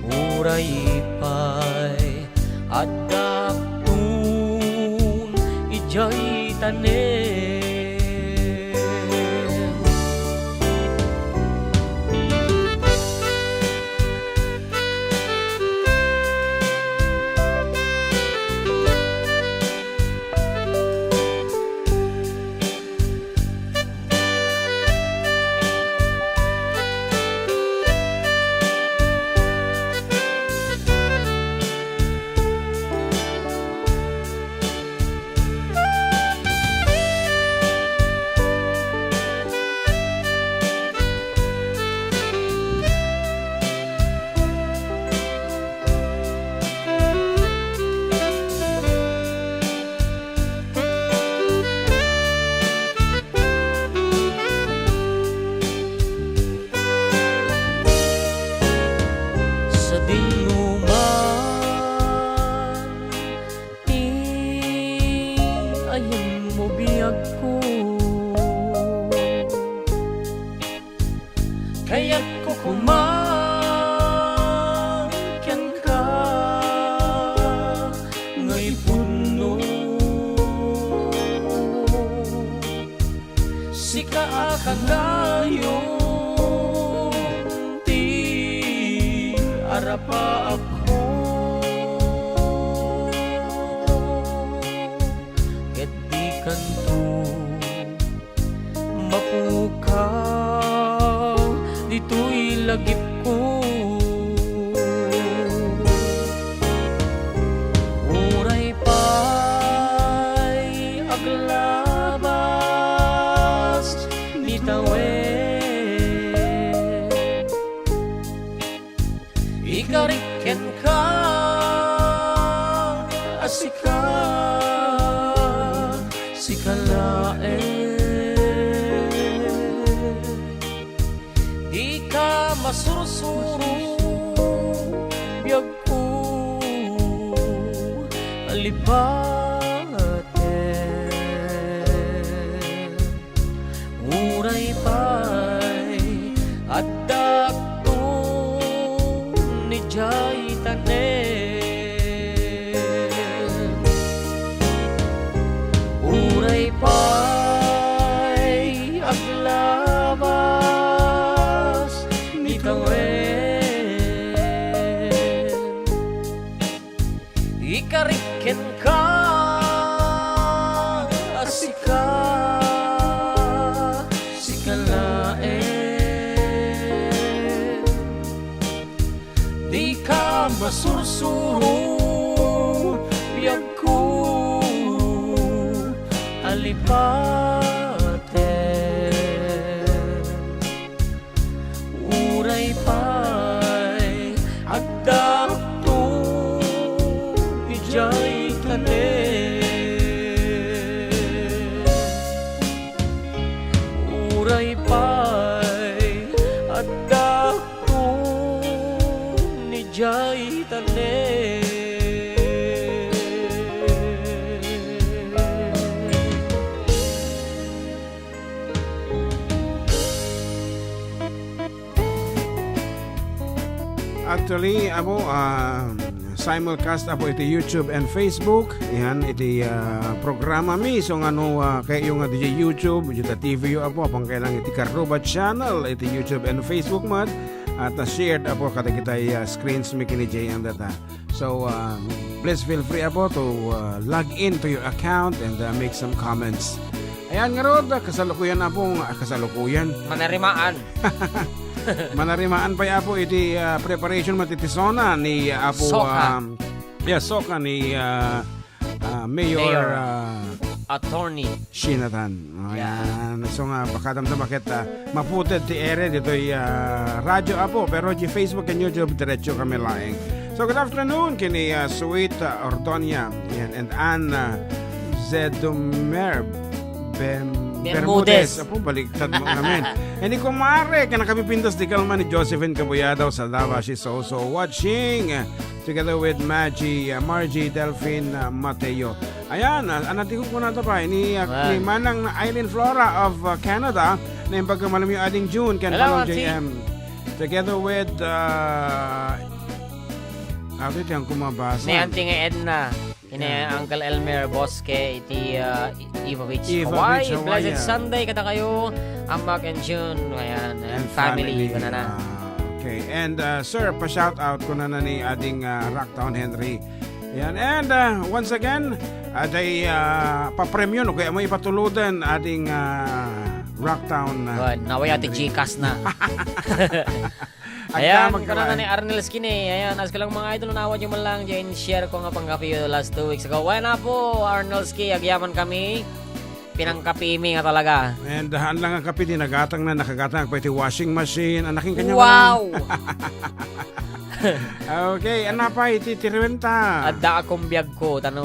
Uray pay adda apton idiay tanem. Sadin no man ti ayanmo biagko. Kayatko koma kenka nga ipudno. Sika a kanayon ti arapaapko. Ket dikanto mapukaw ditoy lagipko. Uray pay aglabas ni tawen, ikarik kenka a sika, sika laeng. Pasursuro biagko a lipaten. Uray pay addaakton idiay tanem. Uray pay aglabas ni tawen. Ikarik kenka a sika, sika laeng. Dika masursuro biagko a lipaten. Uray pay addaakton idiay tanem. Uray pay addaakton idiay tanem. Actually, apo, ah, simulcast, apo, iti YouTube and Facebook. Yan, iti, ah, programa mi. So, nga no, ah, kayo nga diay YouTube, diay T V yo, apo, apang kailang iti Karuba Channel, iti YouTube and Facebook met. At, ah, shared, apo, kadagitay, ah, screens mi kini J M data. So, uh, please feel free, apo, to, uh, log in to your account and, uh, make some comments. Ayan, ngarud, uh, kasalukuyan, apo, ah, kasalukuyan. Manarimaan. Manarimaan pay, apo, iti, uh, preparation met iti SONA ni, uh, apo, SOCA. Um, yeah, SOCA ni, uh, uh, Mayor, Mayor. Uh, Attorney. Shinatan. Ayan. So nga, pakadamdama ket, ah, maputed ti ere ditoy, ah, radyo, apo, pero di Facebook and YouTube, diretso kami laeng. So, good afternoon, kini, ah, Sweet, ah, Ordonia, yan, and Ann, ah, Zedumer Bem-, Bermudez. Bermudez. Apo, baliktad mo namin. And ni kumare, kanakapipintas di kalman ni Josephine Kabuyadaw sa Davao. She's also watching, ah, together with Maggie, ah, Margie Delphine, ah, Mateo. Ayan, ah, anatigo ko na ito pa, ni, ah, Ayan. Ni Manang Eileen Flora of, ah, Canada, na imbag ka malam yung ading June, ken Hello, Manong Auntie. J M. Together with, ah, ito yung kumabasa. Ni Auntie nga Edna, ni Ayan. Uncle Elmer Bosque, iti, ah, Iwo Beach, Iwo Hawaii. Beach, Hawaii. Blessed Sunday, kada kayo, Amak and June, ayan, and And family, family. Banana. Ah, okay. And, ah, sir, pa-shout out ko na na ni ading, ah, Rocktown Henry. Yan. And, uh, once again, aday, uh, papremyo, no? Kaya mo ipatuludan ading, uh, Rocktown, uh, Good. Naway ati Henry. Gcash na. Ayan, Agdamag ka kanana ba? Ni Arnel Skinny. Ayan, as ko lang mga idol, nawat yung man lang, dyan share ko nga pangkapi last two weeks ago. Wala na po, Arnel Ski, agyaman kami. Pinangkapimi nga talaga. And, uh, haan lang ang kape, di nagatang na, nakagatang pa iti washing machine. Anaking kanya Wow! Okay, anapa iti ti renta? Adda akong biag ko, tano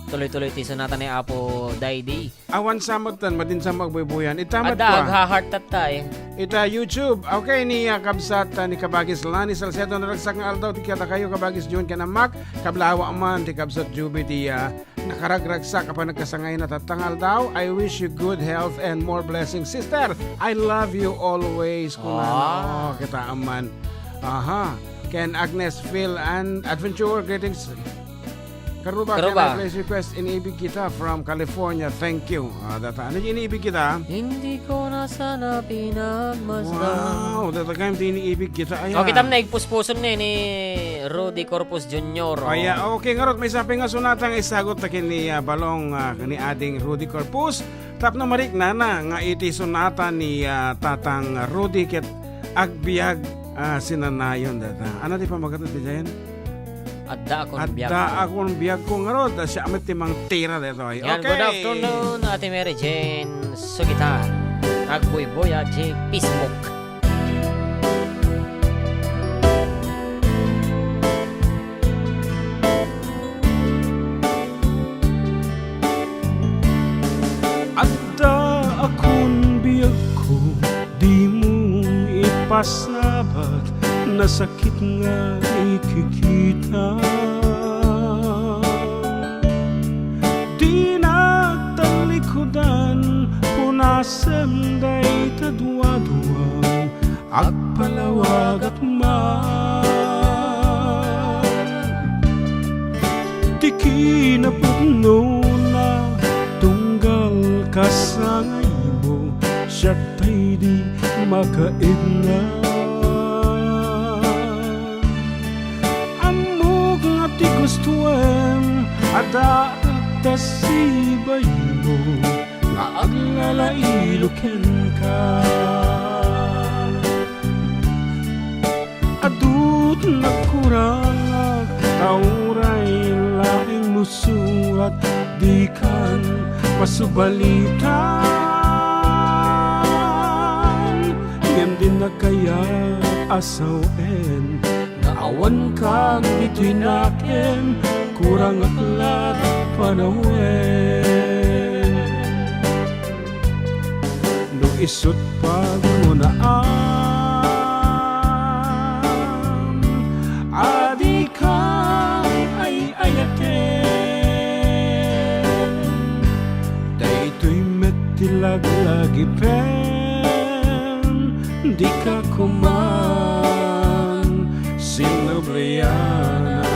tuloy-tuloy ti sonata ni Apo Daydi. Awan samet tan, madin sa magbuybuyan. Itamat Adda, ko, ah. Agha-heart tatta eh. Ita YouTube. Okay, ni, ah, kabsat, ah, ni Kabagis Lani Salcedo, naragsak nga aldaw, ti kada kayo, Kabagis Jun, ken Amak, kablawa man, ti kabsat Juby, ti, ah, nakaragragsak a panagkasangayna tatta nga aldaw. I wish you good health and more blessings, sister. I love you always, kunana. Ah. Oh, kita man. Aha. Ken Agnes Phil and Adventure, greetings. Karuba, Karuba. Can I please request Iniibig Kita from California? Thank you. Ah, data. Ano yung Iniibig Kita? Hindi ko na sana pinagmasdan. Wow, data kayo, di Iniibig Kita. Ay, O, ah. Kitam na, igpuspuson na ni Rudy Corpus Junior, oh. Ay, ah, okay, ngarot, may sabi nga sonata nga isagot ta ken ni, ah, Balong, ah, ni Ading Rudy Corpus. Tapno mariknana nga iti sonata ni, ah, Tatang Rudy ket agbiag, ah, sinanayon data. Ano ti pamagato ti Jen? Adda akon biag ko. Adda akon biag ko ngarud, siya met ti mangtira daytoy. Yan, okay. Good afternoon, Ate Mary Jane Sugitan. Agbuybuya ti Facebook. Adda akon biag ko, dimo ipasnaba. Nasakit nga ikikita. Dinak talikudan, punasem dayta duaduam, agpalawagak man. Ti kinapudnona, tunggal kasangaymo, siak tay di makaedna. Ammok nga ti gustoem, adda ta sibaymo, nga aglalailo kenka. Adut nakurangak, ta uray laeng no surat, dikan masubalitan. Ngem dinak kayat a sawen, nga awankan ditoy nakem, kurangak lat panawen. No isut' pagkunaam, adikam ay-ayaten. Daytoy met ti laglagipem, dika koman sinublianan.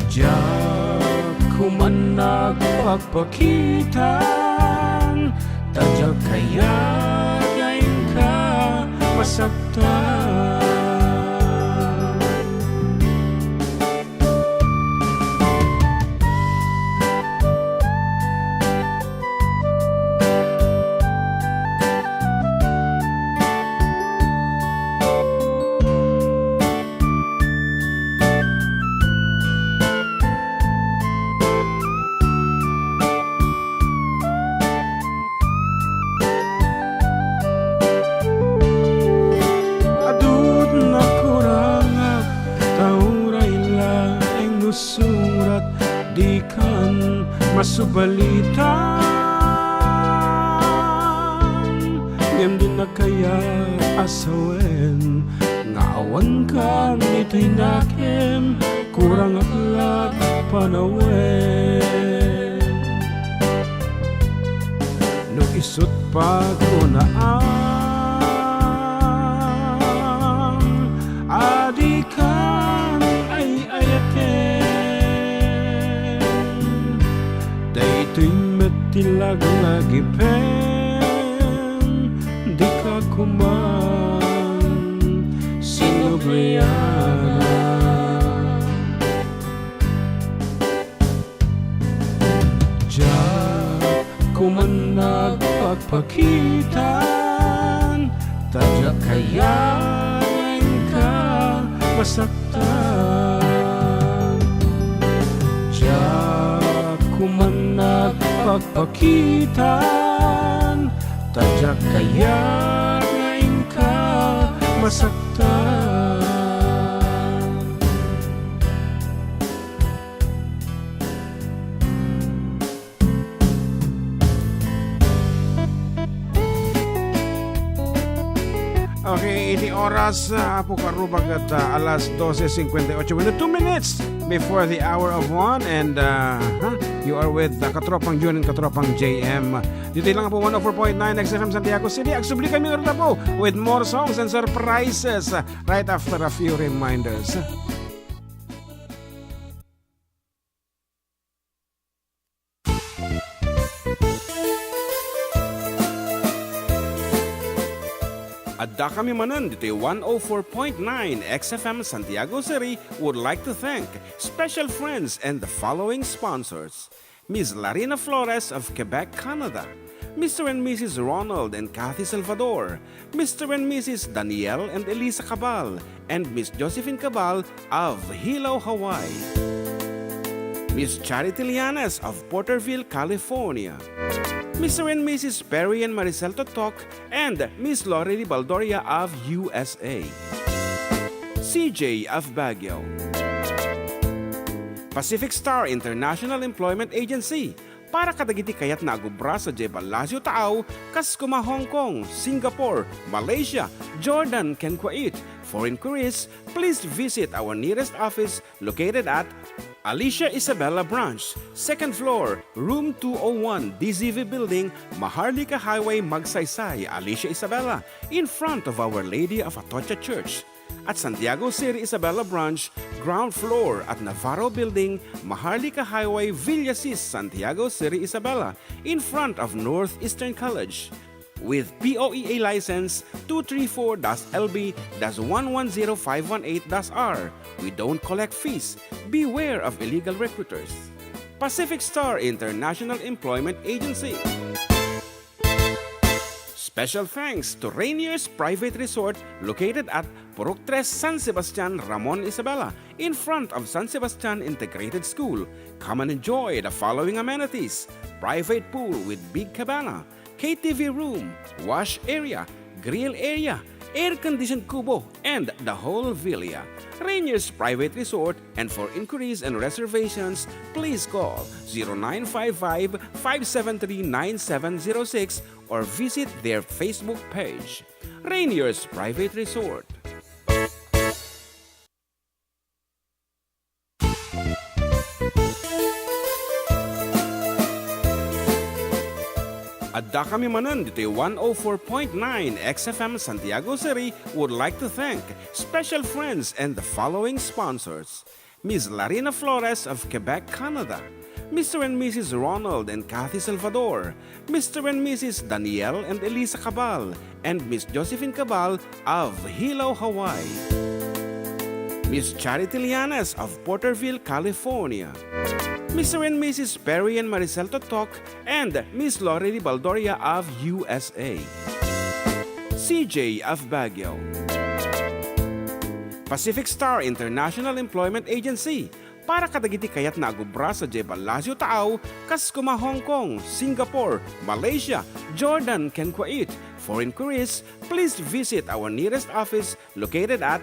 Diak koman nagpakpakitan, ta diak kayat nga inka masaktan. Adut nakurangak, ta uray laeng no surat, dikan masubalitan. Ngem dinak kayat a sawen, nga awankan ditoy nakem, kurangak lat panawen. No isut' pagkunaam, adikam ay-ayaten. Daytoy met ti laglagipem, dika koman sinublianan. Diak koman nagpakpakitan, ta diak kayat nga inka masaktan. Diak koman nagpakpakitan, ta diak kayat nga inka masaktan. Okay, iti oras, ah, Apo Karubag, at, ah, alas dose cincuenta y ocho, with two minutes before the hour of one, and, ah, huh, you are with, ah, Katropang Jun and Katropang J M. Dito lang po, one oh four point nine X F M Santiago City. Agsubli kami ngarud po with more songs and surprises, ah, right after a few reminders. Adda kami manen ditoy one oh four point nine X F M Santiago City would like to thank special friends and the following sponsors: Miss Larina Flores of Quebec, Canada, Mister and Missus Ronald and Kathy Salvador, Mister and Missus Daniel and Elisa Cabal, and Miss Josephine Cabal of Hilo, Hawaii. Miss Charity Lianes of Porterville, California. Mister and Missus Perry and Maricel Totok and Miss Lori Baldoria of U S A. C J of Baguio. Pacific Star International Employment Agency, Para kadagiti kayatna a gubra sadiay Palacio Taaw, kas kuma Hong Kong, Singapore, Malaysia, Jordan, ken Kuwait. For inquiries, please visit our nearest office located at Alicia Isabela Branch, second floor, room two oh one, D Z V Building, Maharlika Highway, Magsaysay, Alicia Isabela, in front of Our Lady of Atocha Church. At Santiago Seri Isabela Branch, ground floor at Navarro Building, Maharlika Highway, Villasis, Santiago Seri Isabela, in front of Northeastern College. With P O E A license two three four dash L B dash one one zero five one eight dash R, we don't collect fees. Beware of illegal recruiters. Pacific Star International Employment Agency. Special thanks to Rainier's Private Resort located at Purok Tres, San Sebastian, Ramon Isabela, in front of San Sebastian Integrated School. Come and enjoy the following amenities: private pool with big cabana, K T V room, wash area, grill area, air-conditioned kubo, and the whole villa. Rainier's Private Resort, and for inquiries and reservations, please call zero nine five five, five seven three, nine seven zero six or visit their Facebook page. Rainier's Private Resort. Addakami manen ditoy one oh four point nine X F M Santiago Seri would like to thank special friends and the following sponsors: Miss Larina Flores of Quebec, Canada, Mister and Missus Ronald and Kathy Salvador, Mister and Missus Daniel and Elisa Cabal, and Miss Josephine Cabal of Hilo, Hawaii, Miss Charity Lianes of Porterville, California, Mister and Missus Perry and Maricel Totok, and Miss Lori Ribaldoria of U S A, C J of Baguio. Pacific Star International Employment Agency, para kadagiti kayatna a gubra sadiay Palacio Taaw, kas kuma Hong Kong, Singapore, Malaysia, Jordan, ken Kuwait. For inquiries, please visit our nearest office located at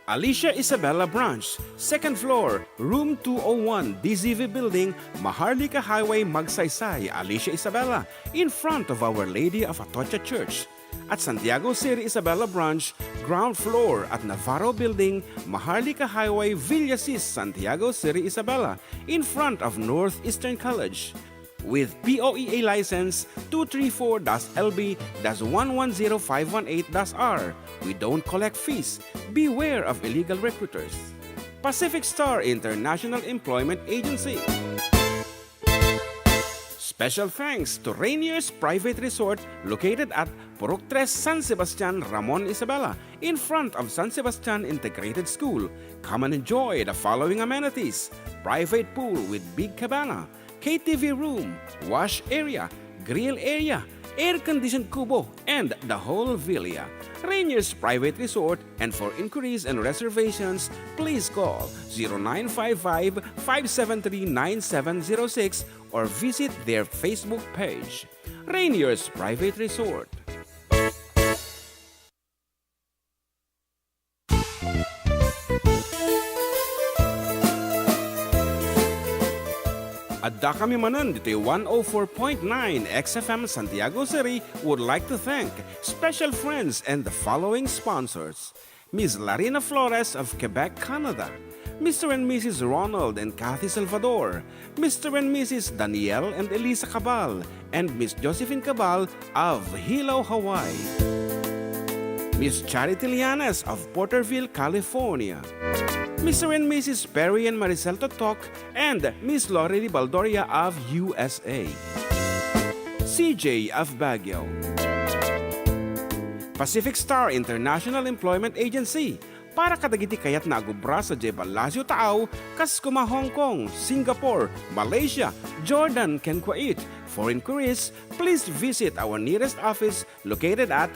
Alicia Isabela Branch, second floor, room two oh one, D Z V Building, Maharlika Highway, Magsaysay, Alicia Isabela, in front of Our Lady of Atocha Church. At Santiago Seri Isabela Branch, ground floor at Navarro Building, Maharlika Highway, Villasis, Santiago Seri Isabela, in front of Northeastern College. With P O E A license two three four dash L B dash one one zero five one eight dash R, we don't collect fees. Beware of illegal recruiters. Pacific Star International Employment Agency. Special thanks to Rainier's Private Resort located at Purok Tres, San Sebastian, Ramon Isabela, in front of San Sebastian Integrated School. Come and enjoy the following amenities: private pool with big cabana, K T V room, wash area, grill area, air-conditioned kubo, and the whole villa. Rainier's Private Resort, and for inquiries and reservations, please call zero nine five five, five seven three, nine seven zero six or visit their Facebook page. Rainier's Private Resort. Addakami manen ditoy one oh four point nine X F M Santiago Seri would like to thank special friends and the following sponsors: Miss Larina Flores of Quebec, Canada, Mister and Missus Ronald and Kathy Salvador, Mister and Missus Daniel and Elisa Cabal, and Miss Josephine Cabal of Hilo, Hawaii, Miss Charity Lianes of Porterville, California, Mister and Missus Perry and Maricel Totok, and Miss Lori Ribaldoria of U S A, C J of Baguio. Pacific Star International Employment Agency, para kadagiti kayatna a gubra sadiay Palacio Taaw, kas kuma Hong Kong, Singapore, Malaysia, Jordan, ken Kuwait. For inquiries, please visit our nearest office located at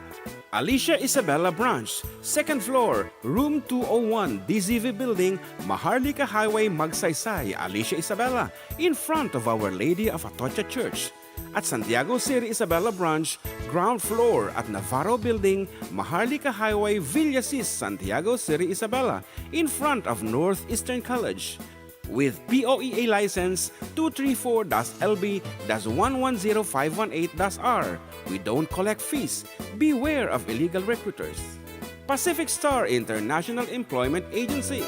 Alicia Isabela Branch, second floor, room two oh one, D Z V Building, Maharlika Highway, Magsaysay, Alicia Isabela, in front of Our Lady of Atocha Church. At Santiago Seri Isabela Branch, ground floor at Navarro Building, Maharlika Highway, Villasis, Santiago Seri Isabela, in front of Northeastern College. with P O E A license two three four dash L B dash one one zero five one eight dash R. We don't collect fees. Beware of illegal recruiters. Pacific Star International Employment Agency.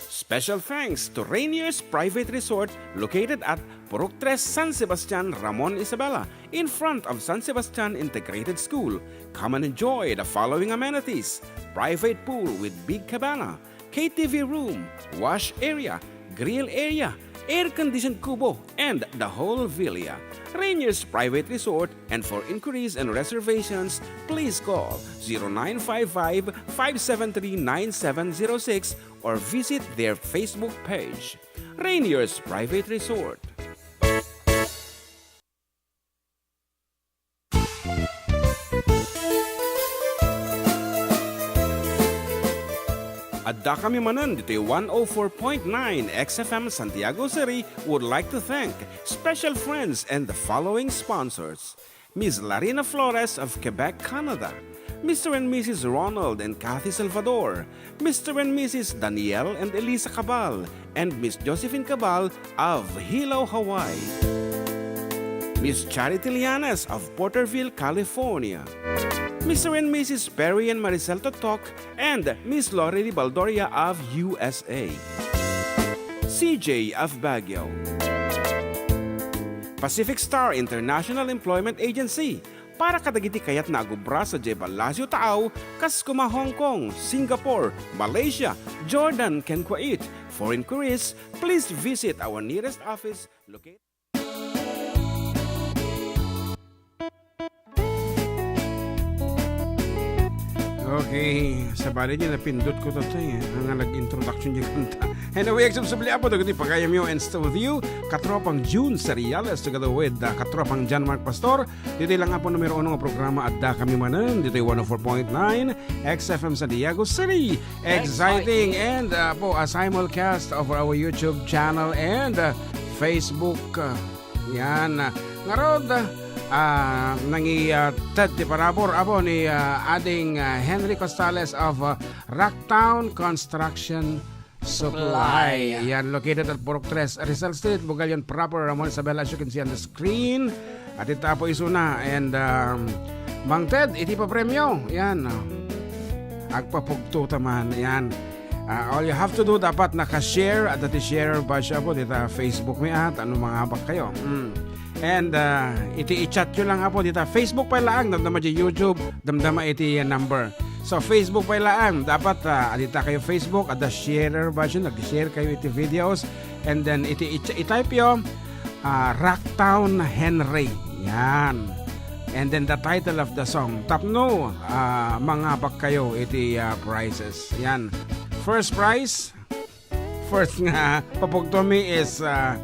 Special thanks to Rainier's Private Resort located at Purok Tres, San Sebastian, Ramon Isabela, in front of San Sebastian Integrated School. Come and enjoy the following amenities: private pool with big cabana, K T V room, wash area, grill area, air-conditioned kubo, and the whole villa. Rainier's Private Resort, and for inquiries and reservations, please call zero nine five five, five seven three, nine seven zero six or visit their Facebook page, Rainier's Private Resort. Adda kami manen ditoy one oh four point nine X F M Santiago City would like to thank special friends and the following sponsors: Miss Larina Flores of Quebec, Canada, Mister and Missus Ronald and Kathy Salvador, Mister and Missus Daniel and Elisa Cabal, and Miss Josephine Cabal of Hilo, Hawaii. Miss Charity Lianes of Porterville, California. Mister and Missus Perry and Maricel Totok and Miss Lorely Baldoria of U S A. C J of Baguio. Pacific Star International Employment Agency, para kadagiti kayatna a agubra sadiay ballasiw taaw, kas koma Hong Kong, Singapore, Malaysia, Jordan, ken Kuwait. For inquiries, please visit our nearest office located. Okay, sabali di napindot ko to, eh, nga nag-introduction di kanta. Anyway, agsubsubli, Apo, dagiti pagayamyo and still with you, katropang June Seriales, together with, uh, katropang John Mark Pastor, ditoy lang, Apo, numero uno nga programa, Adda Kami Manen, ditoy one oh four point nine X F M San Diego City. Exciting. Exciting. And, uh, Apo, a simulcast over our YouTube channel and, uh, Facebook. Uh, yan. Uh, ngarud, uh, nangi, uh, ted ti parabur, Apo, ni, uh, Ading, uh, Henry Costales of, uh, Rocktown Construction Supply. Supply. Yan, located at Purok Tres, Rizal Street, Bugallon Proper, Ramon Isabela, as you can see on the screen. At ita po isuna. And, um, Mang Ted, iti papremyo. Yan, oh. Agpapugto ta man. Yan. Ah, all you have to do, dapat naka-share, at iti share ba siya po, dita Facebook mi at ano, mangabak kayo. Mm. And, ah, iti i-chat yo lang, Apo, dita Facebook pay laang, damdama di YouTube, damdama iti number. So, Facebook pay laang, dapat, ah, adita kayo Facebook, adda sharer ba siya, nag-share kayo iti videos, and then iti i-, i-type yo, ah, Rocktown Henry. Yan. And then the title of the song. Tapno, ah, mangabak kayo iti, ah, prizes. Yan. First prize, first nga papugtomi is, ah,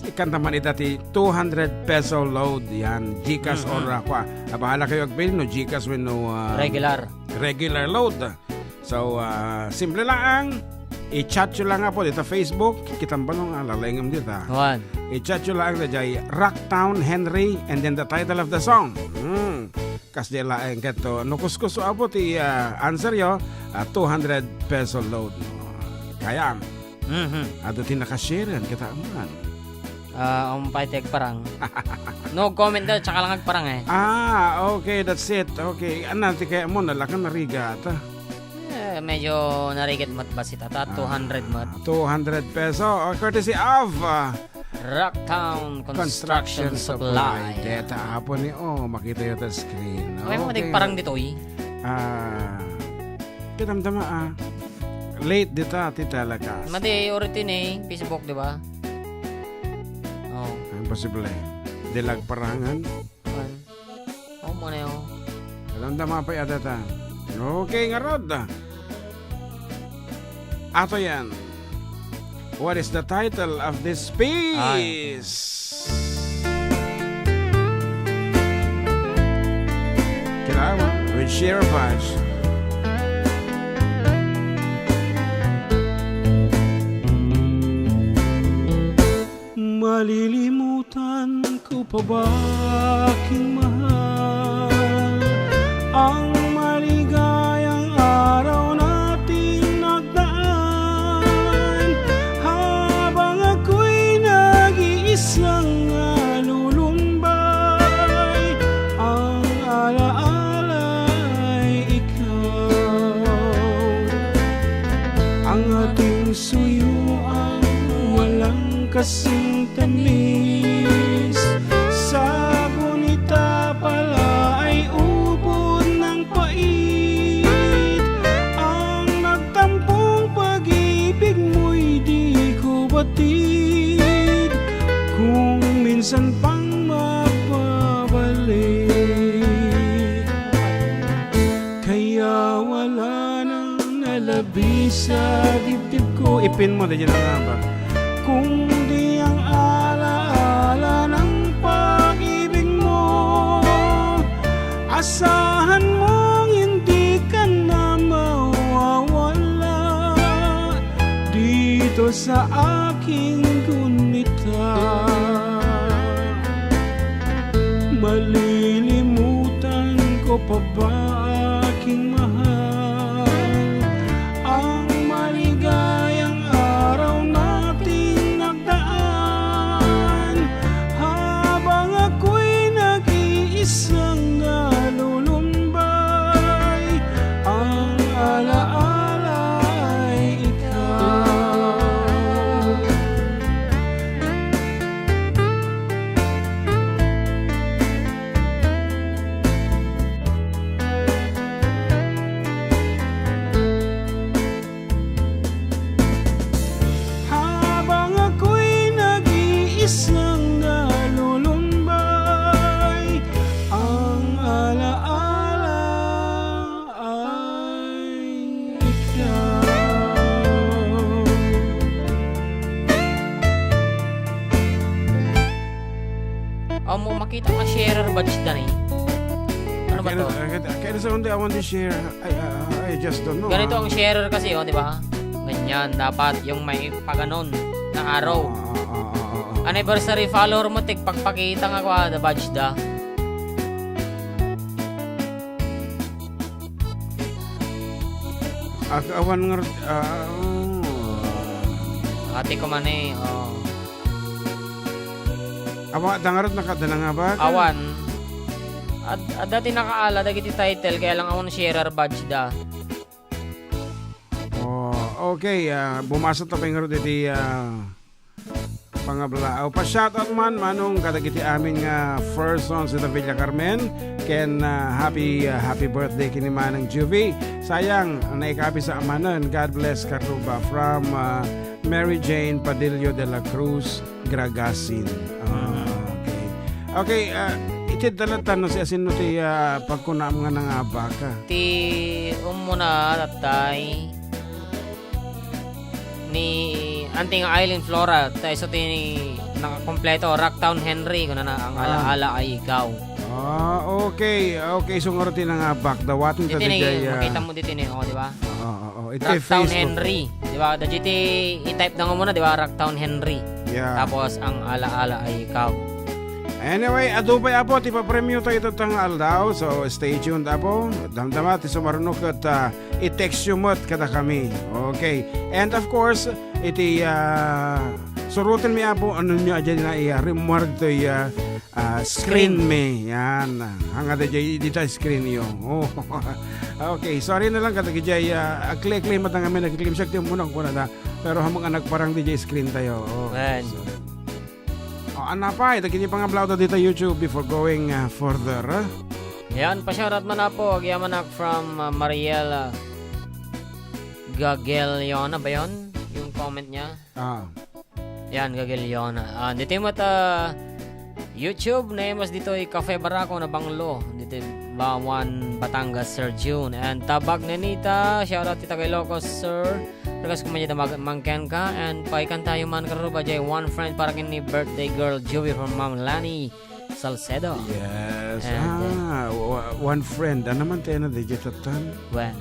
ikanta man ita ti two hundred peso load. Yan, GCash Mhm. or, ah, kwa. Ah, bahala kayo agpili, no GCash wenno, ah, Regular. regular load. So, ah, simple laang. I-chat yo lang, Apo, dita Facebook. Kitam ba no nga lalengem dita? Wan. I-chat yo lang daydiay Rocktown Henry and then the title of the song. Hmm. Kasdiay laeng ket to, no kuskus, Apo, ti, ah, answer yo, ah, two hundred peso load. Kayam. Mhm. Adu ti nakashare, kita man. Ah, umpay ti agparang. No comment daw, tsaka lang agparang eh. Ah, okay, that's it. Okay. Ano, ti kaya mo, nalakan narigat. Eh, medyo narigat met bassit ata, Ah, two hundred met. Two hundred peso, oh, courtesy of, ah, Rocktown Construction Construction Supply. Supply. Deta, Apo, ni, oh, makita yo ta screen. Okay, mo Okay. nagparang ditoy. Ah, kinamdama, ah. Late dita, ti telecast. Madi, uri ti ni Facebook, di ba? Oh. Imposible. Di lang parangan. Kuan. Oh, mo na yun. Alam da mapay adata. Okay, ngarud. Ato yan. What is the title of this piece? Ay. Kailangan with Share Vibes. Malilimutan ko pa ba, king mahal, ang maligayang araw nating nagdaan? Singtamis, sagunita pala ay ubon ng pait. Ang nagtampong pag-ibig mo'y di ko batid. Kung minsan pang mapabalik, kaya wala nang nalabi sa dibdib ko. Ipin mo, di na nga ba? Kundi ang alaala ng pag-ibig mo, asahan mong hindi ka na mawawala dito sa aking gunita. Malilimutan ko pa ba, aking mahal, ang maligayang araw nating nagdaan? Habang ako'y nag-iisang nalulumbay, ang alaala ay ikaw. Habang ako'y nag-iisang nalulumbay, ang alaala ay ikaw. Amo, makita nga sharer badge da ni. Ano ba to? Kaya, kaya, kaya sa kundi I want to share. I, I, I just don't know, Ganito ah. Ang sharer kasi, oh, di ba? Ganyan, dapat yung may paganon na arrow. Ah, ah, ah, ah, ah, ah. Anniversary follower mo, tigpakpakita nga kwa, da badge da. Ak-, awan nga rut-, ah, oh. Ate ko man eh, oh. Awa, dangarot na kada na nga ba? Awan. Ad-, adda ti nakaala dagiti title, kaya lang awan sharer badge da. Oh, okay. Ah, bumasa ta pay ngarud iti, ah, pangabla. Aw, pa-shoutout man, Manong, kadagiti amin nga persons ita Villa Carmen. Ken, ah, happy, ah, happy birthday ken ni Manang Juvie. Sayang, naikapis a manen. God bless, Carluba. From, ah, Mary Jane Padillo de la Cruz, Gragasin. Ah, okay. Okay, ah, iti dalatan no si asin no ti, ah, pagkunam nga nangabaka. Ti umuna, tatay, ni Auntie nga Eileen Flora, ta isu ti nakakompleto, Rocktown Henry, kunana, ang Ah. alaala ay ikaw. Ah, okay. Okay, so ngarud ti nangabak, dawaten ta Diti ni, dijay, ah, makita mo diti ni, oh, di ba? Oo, oo, oo. Iti Rocktown Facebook. Henry, di ba? Dagiti i-type na nga muna, di ba? Rocktown Henry. Yeah. Tapos, ang alaala ay ikaw. Anyway, adu pay, Apo, ti papremyo tayo ita nga aldaw. So, stay tuned, Apo. Damdama, ti sumaruno ket, ah, i-text yo met kadakami. Okay. And of course, iti, ah, suroten mi, Apo, ano nyo adya na iya, remark to iya, ah, screen Screen. me. Yan. Hanga da jay, dita screen yo. Oh. Okay. Sorry na lang, kadagijay, ah, agkle-kle matang amin, nagkiklim siya, tiyan mo na kung ano na. Pero hamang anak parang D J screen tayo. Oh. Wen. So, oh, ano pa, ito kini pangablaw ta dita YouTube before going, ah, further, ah? Yan, pa-shoutout man, Apo. Agyamanak from, ah, Mariela Gageliona ba yun? Yung comment niya? Ah. Yan, Gageliona. Ah, dito yung mata YouTube, naimas dito yung Cafe Barako na banglo. Dito yung Bawan, Batangas, Sir June. And Tabag Nenita, shoutout ti taga Ilocos, sir. Request ko man dito mag-, mangken ka. And paikan tayo man karuba, jay one friend para kini birthday girl, Joey from Ma'am Lani Salcedo. Yes. And, ah, wa-, one friend. Ano man tayo na digit at tan? Wen.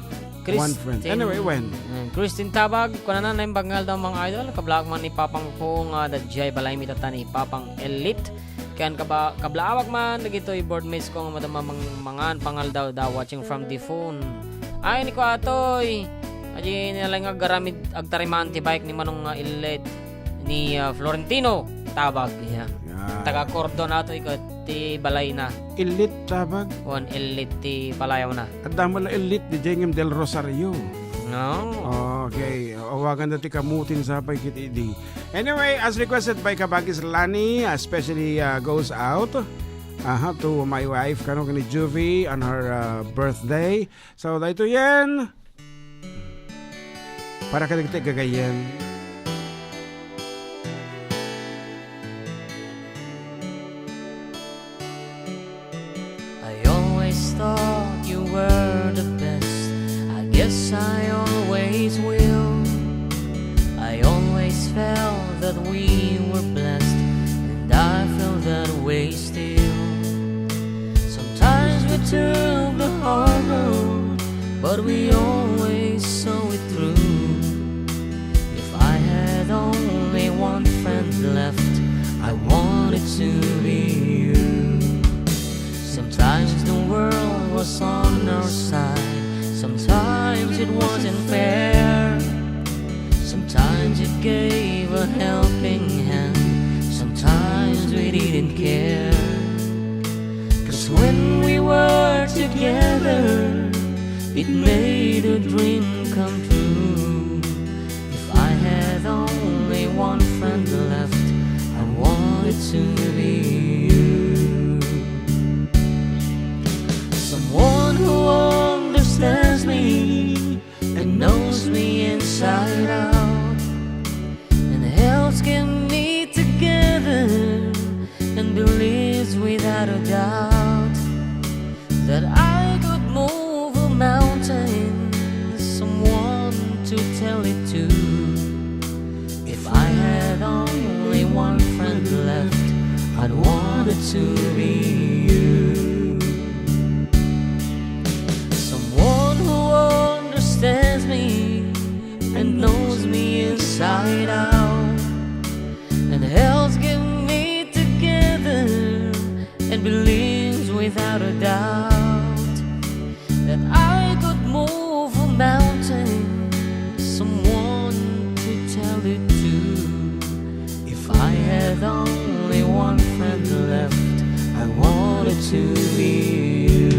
One friend. Christine, Anyway, Wen. mm, Christine Tabag, kunana na yung bangal daw, mga idol. Kablaak man ni Papang ko nga da jay balay mi tatan ni Papang Elite. Ken kaba-, kablaawak man, dagitoy board mates ko nga madama mang-, mangan pangal daw da watching from the phone. Ay, ni Kuatoy. Aji nila nga garamid agtariman ti bike ni Manong nga Elite ni, ah, Florentino Tabag. Yan. Yan. Taga Cordon ato ikat ti balay na. Elite Tabag? Wan, Elite ti palayaw na. At damo la Elite di Jengem del Rosario. No. Okay. Awagan da ti kamutin sapay ket idi. Anyway, as requested by Kabagis Lani, especially, uh, goes out, aha, to my wife, kano, ken ni Juvie on her, uh, birthday. So, daytoyen. Para kadagiti gagayyem. I always thought you were the best. I guess I always will. I always felt that we were blessed, and I feel that way still. Sometimes we took the hard road, but we always saw it through. If I had only one friend left, I wanted to be you. Sometimes the world was on our side, sometimes it wasn't fair. Sometimes it gave a helping hand, sometimes we didn't care. 'Cause when we were together, it made a dream come true. If I had only one friend left, I wanted to be you. Someone who understands me and knows me inside out, and helps keep me together, and believes without a doubt that I could move a mountain, someone to tell it to. If I had only one friend left, I'd want it to be you. Someone who understands me and knows me inside out, and helps keep me together, and believes without a doubt that I could move a mountain, someone to tell it to. If I had only one friend left, I wanted to be you.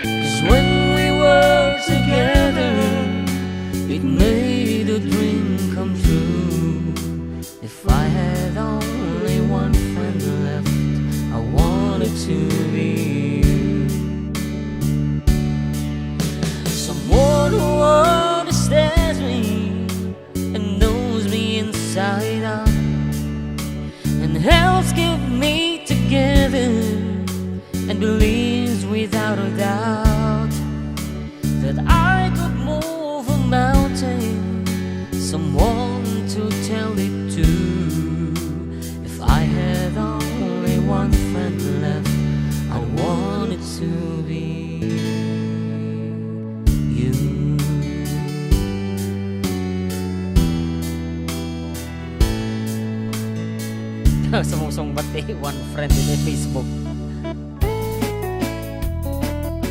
'Cause when we were together, it made a dream come true. If I had only one friend left, I wanted to be you. Someone who understands me and knows me inside out, and helps keep me together, and believes without a doubt that I could move a mountain, someone to tell it to. If I had only one friend left, I wanted to be you. Sumungsungbat ti one friend iti Facebook.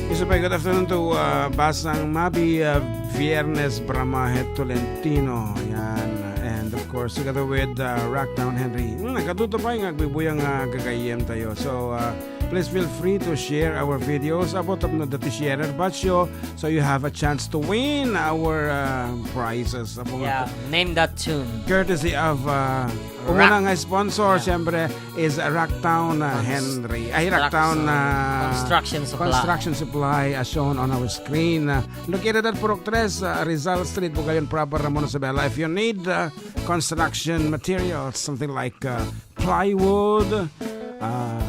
Isa pa, good afternoon to, uh, Basang Mabi, uh, Viernes Bramahet Tolentino. Yan. And of course, together with, uh, Rocktown Henry. Hmm, nagkatuto pa yung agbibuyang, uh, gagayem tayo. So, uh, please feel free to share our videos. About of the share batch show. So you have a chance to win our, uh, prizes. Apo nga. Yeah, name that tune. Courtesy of, uh, Rock. Umuna nga sponsor, Yeah. siyempre, is Rocktown, uh, Cons-, Henry. Ay, Rocktown, Rocktown, uh, Construction Supply. Construction Supply, as shown on our screen. Uh, located at Purok Tres, uh, Rizal Street, Bugayon Proper, Ramon Isabela. If you need, uh, construction materials, something like, uh, plywood, ah,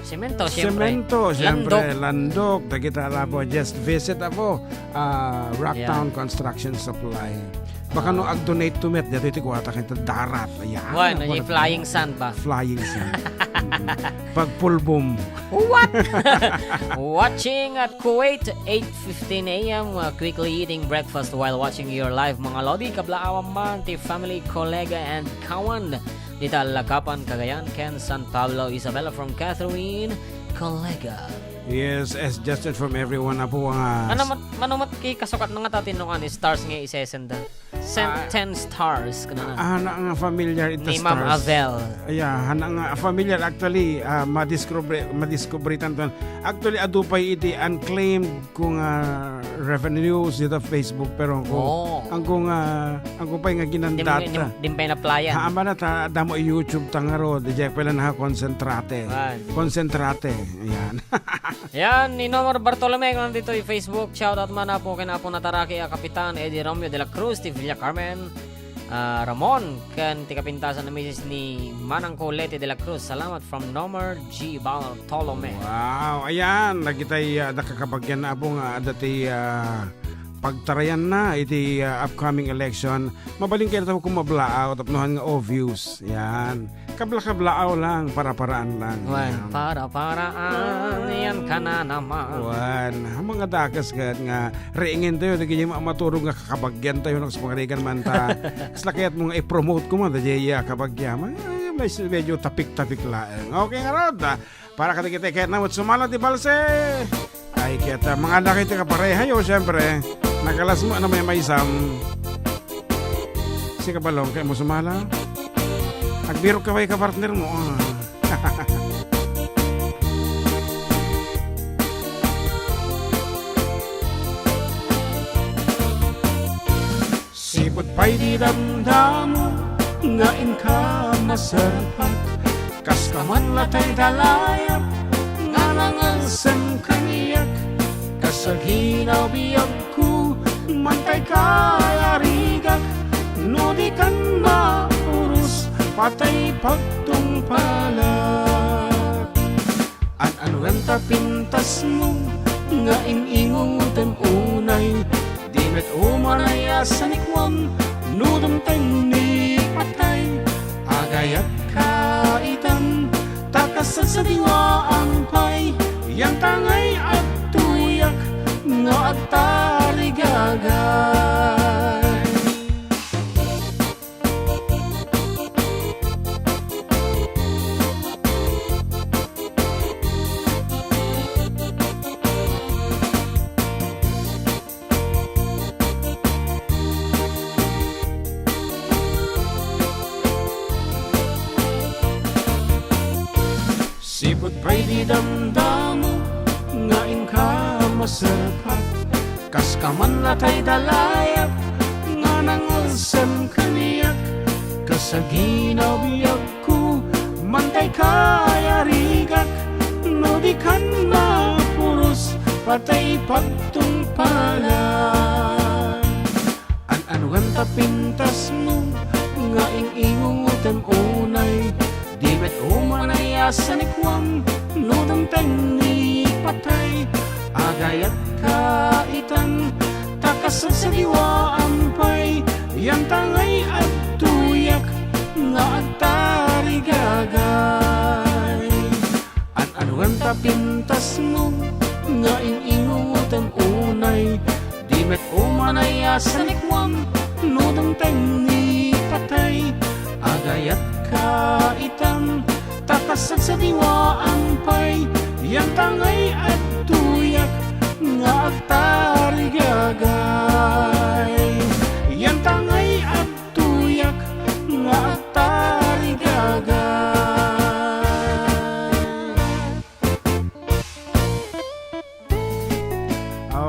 Semento, siyempre. Semento, siyempre, Landok. Landok, dagita la po. Just visit, apo, ah, Rocktown Yeah. Construction Supply. Baka no Ah. ag-donate to met, dito iti kuwata kay darat. Ayan. Wan, Ano yung ba? Flying sand ba? Flying sand. Mm. Pagpulbom. What? Watching at Kuwait, eight fifteen A M, uh, quickly eating breakfast while watching your live, mga lodi, kablaawan man ti family, kolega, and kawan. Dita Lakapan, Cagayan, ken San Pablo, Isabela from Catherine, kolega. Yes, as just from everyone, Apo, nga Ano mat, mano mat ki kasukat na nga tatin no nga ni stars nga isesenda. Send Ah. ten stars, kana na. Ah, na nga familiar ita Ni Ma'am stars. Avel. Yeah, hana nga familiar. Actually, ah, madiscover, madiscover tanto. Actually, adu pay iti unclaimed ko nga revenues dita Facebook, pero ang ko, Oh. ang ko nga, ang ko pay nga Dim, ginandat. dim, dim pay na-applyan. Haan ba na ta, damo YouTube ta nga ro, di jay pala na konsentrate. Right. Konsentrate. Ayan. Yan, ni Nomar Bartolome, kung nandito yung Facebook, shout out man Apo, ken Apo Nataraki, a Kapitan Eddie Romeo de la Cruz, ti Villa Carmen, ah, Ramon, ken ti kapintasan na misis ni Manang Colete de la Cruz. Salamat from Nomar G Bartolome. Wow, ayan, nagitay, ah, nakakabagyan na Apo nga, adda ti, ah, pagtarayan na iti, ah, upcoming election. Mabalin kayo tayo kung mablaaw, tapno han nga obvious. Yan. Kabla-kablaaw lang, para-paraan lang. Wan, Yan. para-paraan, yan ka na naman. Wan, ang mga dakas kat nga, reingen tayo, di kanya maturog nga kakabagyan tayo, nang sumangarigan man ta. Kasla kayat mo nga i-promote ko man, da jay, ah, kabagyan. Ay, may s-, medyo tapik-tapik laeng. Okay nga rod, ah. Para kadagiti ket namut sumala ti balse. Ay, ket, ah, mga laki ti kaparehayo, siyempre. Nagalas mo, ano, may maysam. Si Kabalong, kaya mo sumala? Agbirok ka ba, partner mo? Ah. Sipud pay di damdamo nga inka maserpat, kas ka man latay dalayap nga nangalsem kaniak, kas aginaw biagko, mantay kayarigak, no di kan maurus, patay pagtungpalak. An-anuem ta pintasmo nga ing-ingungotem unay, di met umanay a sanikuam no dumteng ni patay. Agayat ka itan, ta kasadsadiwaam pay, yan ta ngay agtuyak nga agtarigagay. Sipud pay di damdamo nga inka maserpat, kas ka man latay dalayap nga nangalsem kaniak, kas aginaw biagko, mantay kayarigak, no di kan mapuros, patay pagtungpalan. An-anuem ta pintasmo nga ing-ingungotem unay, di met umanay a sanikuam no dumteng ni patay. Agayat ka itan, ta kasadsadiwaam pay, yan ta ngay agtuyak nga agtarigagay. An-anuem ta pintasmo nga ing-ingungotem unay, di met umanay a sanikuam no dumteng ni patay. Agayat ka itan, ta kasadsadiwaam pay, yan ta ngay agtuyak nga agtarigagay. Yan ta ngay agtuyak nga agtarigagay.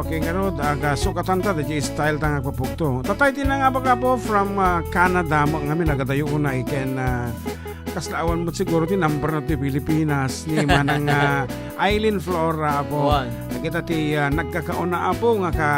Okay, ngarud, aga, sukatan ta, di style ta nga agpapugto. Tatay, ti nangabag, Apo, from, ah, Canada, mo ngamin, nagadayo unay, ken, ah, kasla awan mo siguro ti number na ti Pilipinas, ni Manang, ah, Eileen Flora, Apo. Wan. Kita ti, ah, nagkakauna, Apo, nga ka,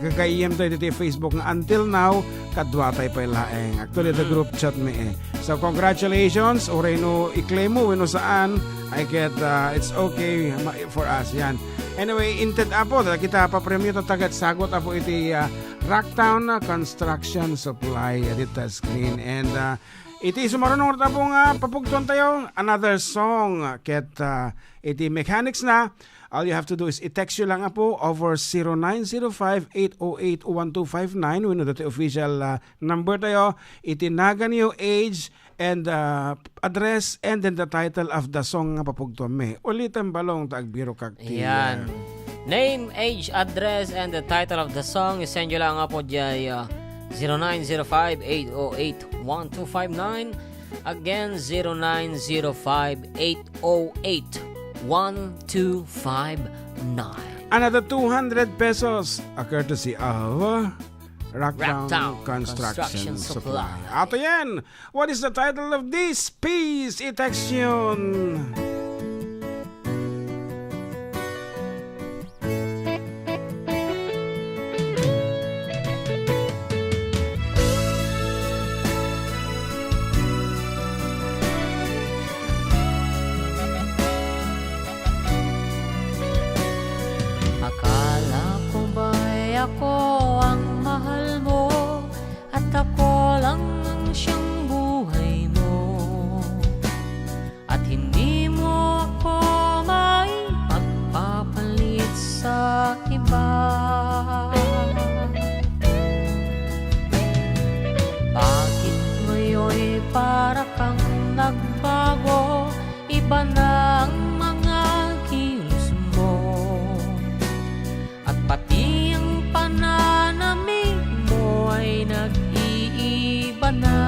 kagayyem tayo ti Facebook nga until now, kadua tay pay laeng. Actually, the Mm. group chat mi, eh. So, congratulations, uray no i-claim mo, wenno saan, I get, uh, it's okay ma-, for us, yan. Anyway, inted, Apo, dagita papremio ta tagat sagot, Apo, iti, uh, Rocktown, uh, Construction Supply, edit the screen. And, uh, iti sumaruno, Apo, nga papugtuan tayo, another song, uh, ket, uh, iti mechanics na, all you have to do is i-text you lang, Apo, over zero nine zero five, eight oh eight, one two five nine, wenno dati official, uh, number tayo, iti nagan yo, age, and, uh, address and then the title of the song nga papugtuanmi. Ulitem, Balong, ta agbirokak ti, Ayan. uh, Name, age, address, and the title of the song. I-send nyo lang nga po diay, uh, zero nine zero five, eight oh eight, one two five nine. Again, zero nine zero five, eight oh eight, one two five nine. Another two hundred pesos, a courtesy of Rocktown Rocktown Construction Construction Supply. Supply. Ato yan! What is the title of this piece? I-text yun. Akala ko ba'y ako ang mahal mo, at ako lang ang siyang buhay mo. At hindi mo ako maipagpapalit sa iba. Bakit ngayon para kang nagbago? Iba na ang mga kilos mo. At pati ang pananamit mo ay nag-iiba na.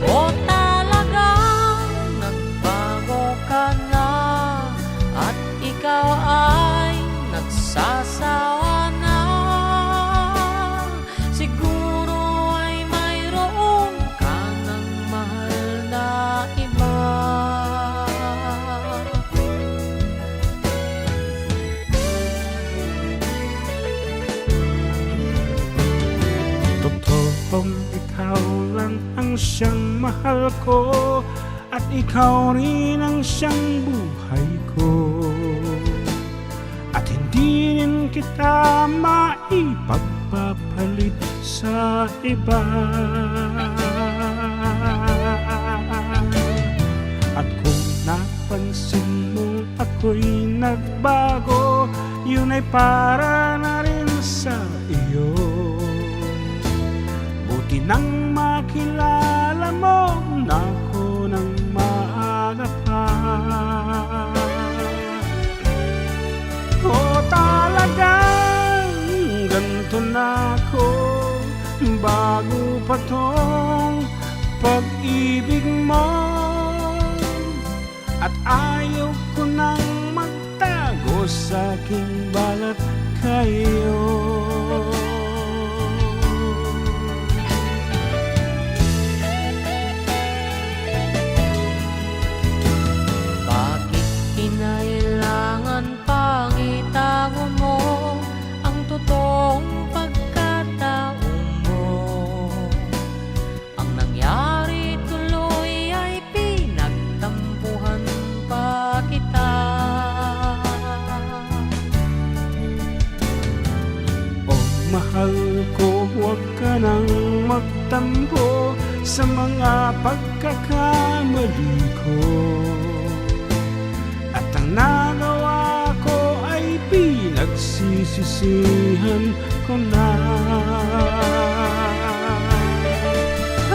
O talagang nagbago ka na at ikaw ay nagsasawa na. Siguro ay mayroon ka nang mahal na iba. Totoong ikaw lang ang siyang mahal ko. At ikaw rin ang siyang buhay ko. At hindi rin kita maipagpapalit sa iba. At kung napansin mo ako'y nagbago, yun ay para na rin sa iyo. Buti nang makilala mo na ako nang maaga pa. O talagang ganto na ako, bago pa tong pag-ibig mo. At ayaw ko nang magtago sa aking balat kayo. Bakit kinailangan pang itago mo ang totoong pagkatao mo? Ang nangyari tuloy ay pinagtampuhan pa kita. O mahal ko, huwag ka nang magtampo sa mga pagkakamali ko. At ang nagawa ko ay pinagsisisihan ko na.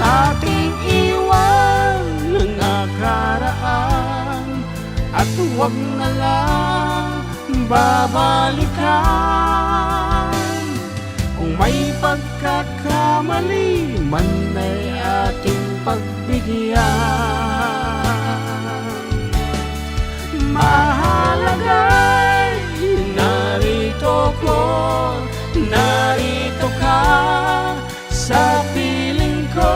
Ating iwan ang nakaraan at huwag na lang babalikan. Kung may pagkakamali man ay ating pagbigyan. Mahalaga'y narito ko, narito ka sa piling ko.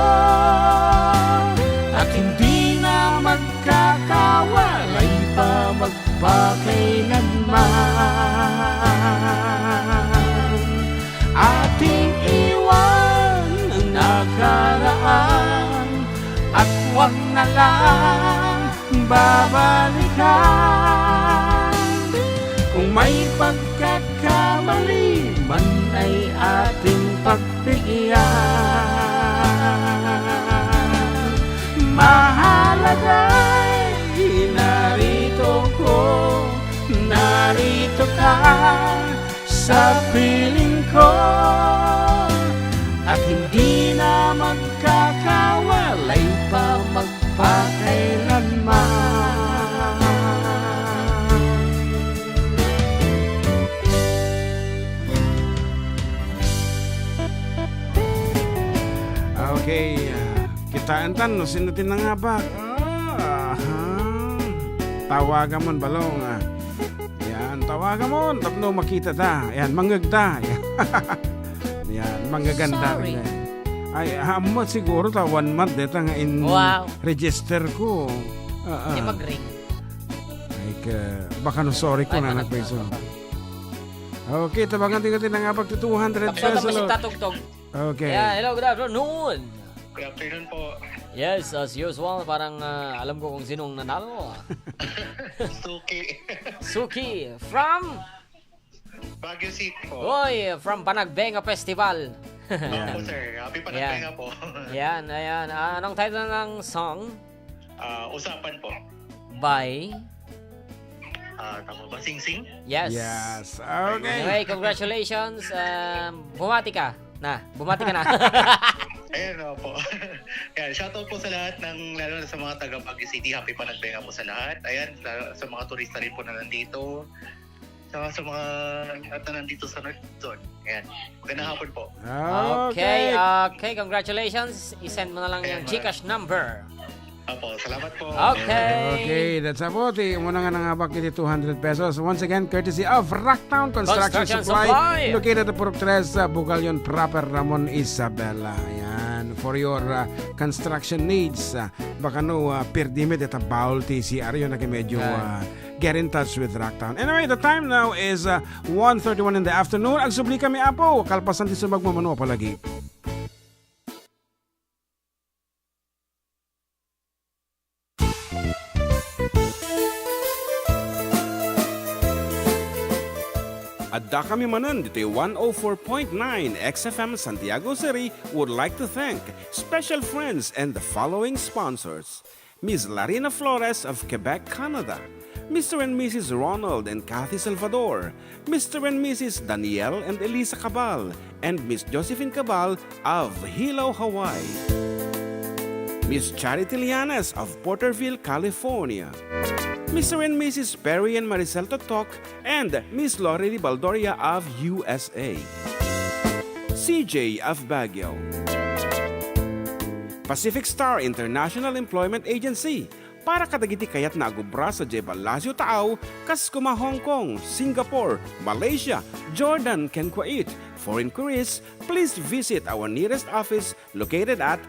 At hindi na magkakawalay pa mag- pakailanman. Ating iwan ang nakaraan at huwag na lang babalikan. Kung may pagkakamali man ay ating pag- bigyan. Mahalaga'y narito ko, narito ka sa piling ko. At hindi na Saan tan no sino ti nangabak? Ah, aha. Tawagamon, Balong, ah. Yan, tawagamon tapno makita ta. Yan, mangngeg ta. Yan, manggaganda. Sorry. Rin, eh. Ay, hammat siguro ta one month deta nga in Wow. register ko. Ah, ah. Di mag-ring. Ay, ka, baka no sorry ko Ay, na manag- nagpaiso. Okay, tabangan ti nga tinangabak ti two hundred Tapos pesos. Tapos tatugtog. Okay. Yeah, hello, good afternoon. Good afternoon po. Yes, as usual, parang, ah, alam ko kung sino ang nanalo. Suki. Suki, from? Baguio City po. Oy, from Panagbenga Festival. Opo, sir. Happy Panagbenga po. Yan, ayan. Ah, anong title ng song? Ah, Usapan po. By? Ah, tama ba? Singsing? Yes. Yes. Okay. Anyway, congratulations. Um, bumati ka na. Bumati ka na. Ayan, opo. Yan, shoutout po sa lahat ng, lalo na sa mga taga Baguio City. Happy Panagbenga po sa lahat. Ayan, sa, sa mga turista rin po na nandito. Sa, sa mga at na nandito sa North Luzon. Ayan. Magandang hapon po. Okay, Okay. okay, congratulations. I-send mo na lang Ayan, yung GCash number. Opo, salamat po. Okay. Okay, that's about it. Muna nga nangabak iti two hundred pesos. Once again, courtesy of Rocktown Construction Construction Supply, Supply. Located at Purok Tres, uh, Bugallon Proper, Ramon Isabela. Ayan, for your, uh, construction needs. Uh, baka no, uh, pirdimit ita baul ti C R, yun na medyo, Ayan. uh, get in touch with Rocktown. Anyway, the time now is, uh, one thirty-one in the afternoon. Agsubli kami, Apo. Kalpasan ti sumagmamano, apalagi. Adda kami manen ditoy one oh four point nine X F M Santiago City would like to thank special friends and the following sponsors. Miss Larina Flores of Quebec, Canada, Mister and Missus Ronald and Kathy Salvador, Mister and Missus Daniel and Elisa Cabal, and Miss Josephine Cabal of Hilo, Hawaii. Miss Charity Lianes of Porterville, California. Mister and Missus Perry and Maricel Totok and Miss Lorely Baldoria of U S A. C J of Baguio. Pacific Star International Employment Agency, para kadagiti kayatna a gubra sadiay Palacio Taaw, kas koma Hong Kong, Singapore, Malaysia, Jordan, ken Kuwait. For inquiries, please visit our nearest office located at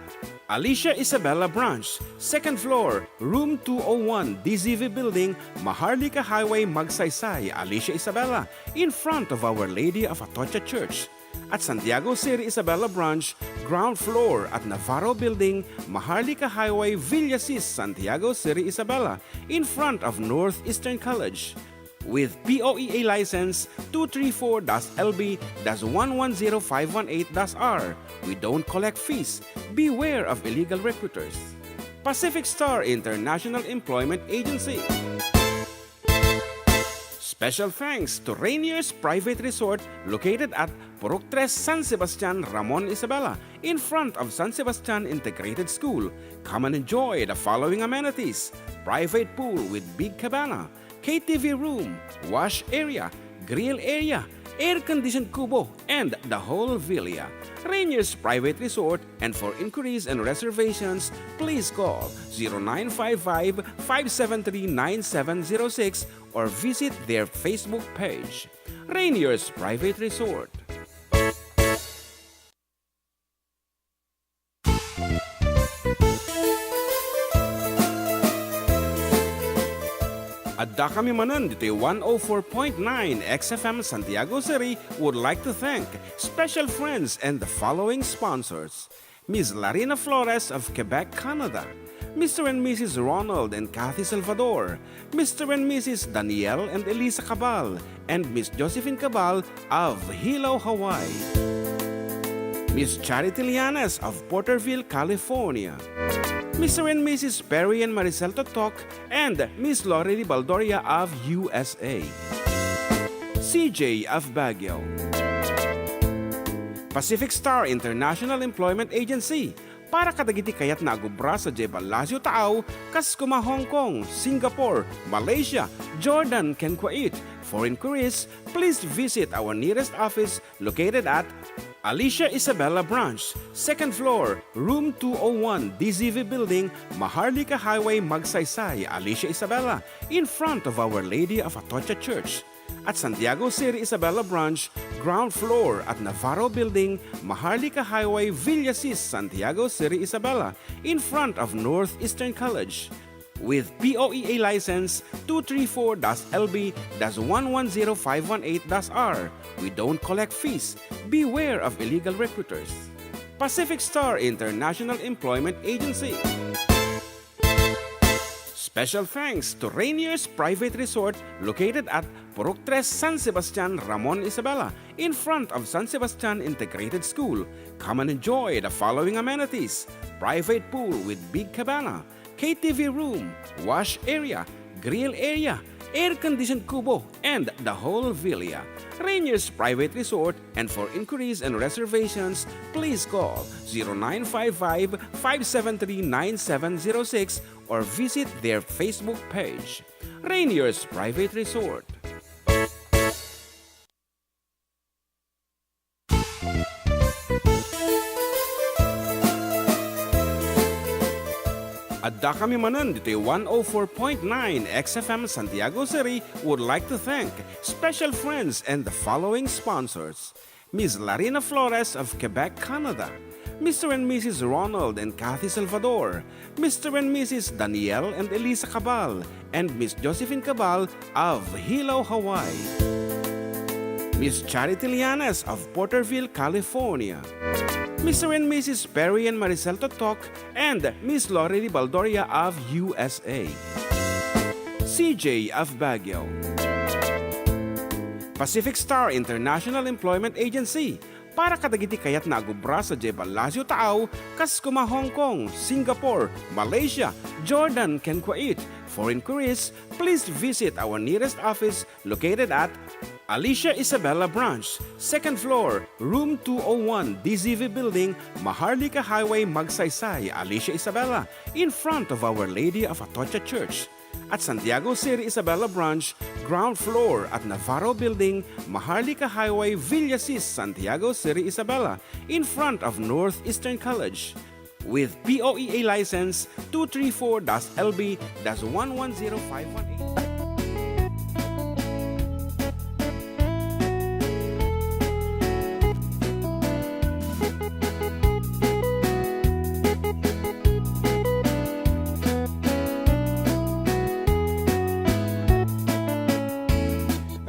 Alicia Isabela Branch, second floor, room two oh one, D Z V Building, Maharlika Highway, Magsaysay, Alicia Isabela, in front of Our Lady of Atocha Church. At Santiago City Isabela Branch, ground floor at Navarro Building, Maharlika Highway, Villasis, Santiago City Isabela, in front of Northeastern College. With P O E A license two three four dash L B dash one one zero five one eight dash R, we don't collect fees. Beware of illegal recruiters. Pacific Star International Employment Agency. Special thanks to Rainier's Private Resort located at Purok Tres, San Sebastian, Ramon Isabela, in front of San Sebastian Integrated School. Come and enjoy the following amenities: private pool with big cabana, K T V room, wash area, grill area, air-conditioned kubo, and the whole villa. Rainier's Private Resort, and for inquiries and reservations, please call zero nine five five, five seven three, nine seven zero six or visit their Facebook page. Rainier's Private Resort. Adda kami manen ditoy one oh four point nine X F M Santiago City would like to thank special friends and the following sponsors: Miss Larina Flores of Quebec, Canada, Mister and Missus Ronald and Kathy Salvador, Mister and Missus Daniel and Elisa Cabal, and Miss Josephine Cabal of Hilo, Hawaii. Miss Charity Lianes of Porterville, California. Mister and Missus Perry and Maricel Totok and Miss Lorely Baldoria of U S A. C J of Baguio. Pacific Star International Employment Agency, para kadagiti kayatna a gubra sadiay Palacio Taaw, kas koma Hong Kong, Singapore, Malaysia, Jordan, ken Kuwait. For inquiries, please visit our nearest office located at Alicia Isabela Branch, second floor, room two oh one, D Z V Building, Maharlika Highway, Magsaysay, Alicia Isabela, in front of Our Lady of Atocha Church. At Santiago City Isabela Branch, ground floor at Navarro Building, Maharlika Highway, Villasis, Santiago City Isabela, in front of Northeastern College. With P O E A license two three four dash L B dash one one zero five one eight dash R. We don't collect fees. Beware of illegal recruiters. Pacific Star International Employment Agency. Special thanks to Rainier's Private Resort located at Purok Tres, San Sebastian, Ramon Isabela, in front of San Sebastian Integrated School. Come and enjoy the following amenities: private pool with big cabana, K T V room, wash area, grill area, air-conditioned kubo, and the whole villa. Rainier's Private Resort, and for inquiries and reservations, please call zero nine five five, five seven three, nine seven zero six or visit their Facebook page. Rainier's Private Resort. Adda kami manen ditoy one oh four point nine X F M Santiago City would like to thank special friends and the following sponsors: Miss Larina Flores of Quebec, Canada, Mister and Missus Ronald and Kathy Salvador, Mister and Missus Daniel and Elisa Cabal, and Miss Josephine Cabal of Hilo, Hawaii, Miss Charity Lianes of Porterville, California, Mister and Missus Perry and Maricel Totok, and Miss Lori Baldoria of U S A, C J of Baguio, Pacific Star International Employment Agency, para kadagiti kayatna a gubra sadiay Palacio Taaw, kas kuma Hong Kong, Singapore, Malaysia, Jordan, ken Kuwait. For inquiries, please visit our nearest office located at Alicia Isabela Branch, second floor, room two oh one, D Z V Building, Maharlika Highway, Magsaysay, Alicia Isabela, in front of Our Lady of Atocha Church. At Santiago City Isabela Branch, ground floor at Navarro Building, Maharlika Highway, Villasis, Santiago City Isabela, in front of Northeastern College. With P O E A license two three four dash L B dash one one zero five one eight.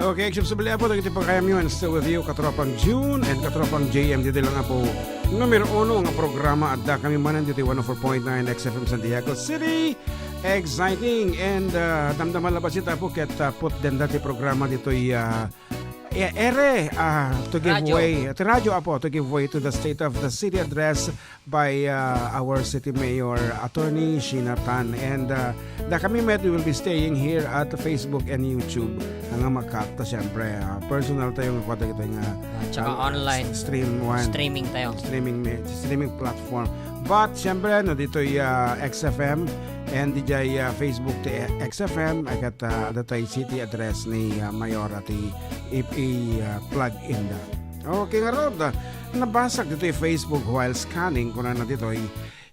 Okay, action sa bali po, dagiti pagayamyo and still with you, Katropang June and Katropang J M, ditoy lang po numero uno nga programa, adda kami manen ditoy one oh four point nine X F M Santiago City. Exciting and, uh, damdama labat ita po ket, uh, put den dati programa ditoy, uh, e-, ere, uh, to give Radyo. way, ti radyo apo, to give way to the State of the City address by, uh, our City Mayor, Attorney Sheena Tan. And, uh, da kami met, we will be staying here at Facebook and YouTube. Nga makat, ta siyempre, uh, personal tayo nga kwada kita nga, At saka uh, online. Stream one. Streaming tayo. Streaming mi-, streaming platform. But, siyempre, no, ditoy, uh, X F M and dijay, uh, Facebook ti X F M, ay kat, uh, adda tay city address ni, uh, Mayor at i-, i-, uh, plug in da. Okay, ngarud, uh, nabasag ditoy Facebook while scanning, kunana ditoy,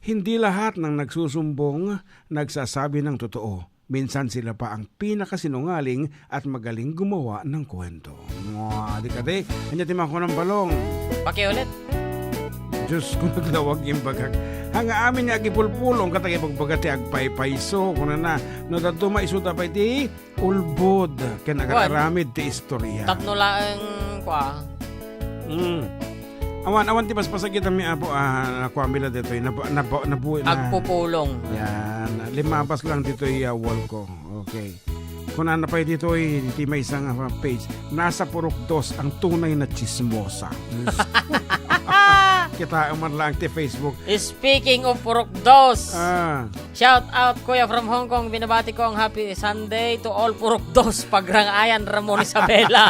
"Hindi lahat ng nagsusumbong nagsasabi ng totoo. Minsan sila pa ang pinakasinungaling at magaling gumawa ng kwento." Mwa, di kadi, anya ti makunang balong. Pakiulit. Diyos ko, naglawag yung bagak. Ang amin nga agipulpulong, katagipagbaga ti agpaypayso, kunana, no, daduma isuda pa iti ulbod, ken Wan. Agararamid ti istorya. Tapno laeng, kwa. Mm. Awan, awan ti paspasagitami, apo, ah, nakuami la ditoy. Nab-, nab-, nabu-, na- Agpupulong. Yan. Limabas lang ditoy, ah, wall ko. Okay. Kunana pay ditoy, ti maysa nga page. Nasa purok dos ang tunay na chismosa. Kitaem man laeng ti Facebook. Speaking of Purok Dos, Ah. shout out, Kuya, from Hong Kong. Binabati ko ang happy Sunday to all Purok Dos, Pagrangayan, Ramon, Isabela.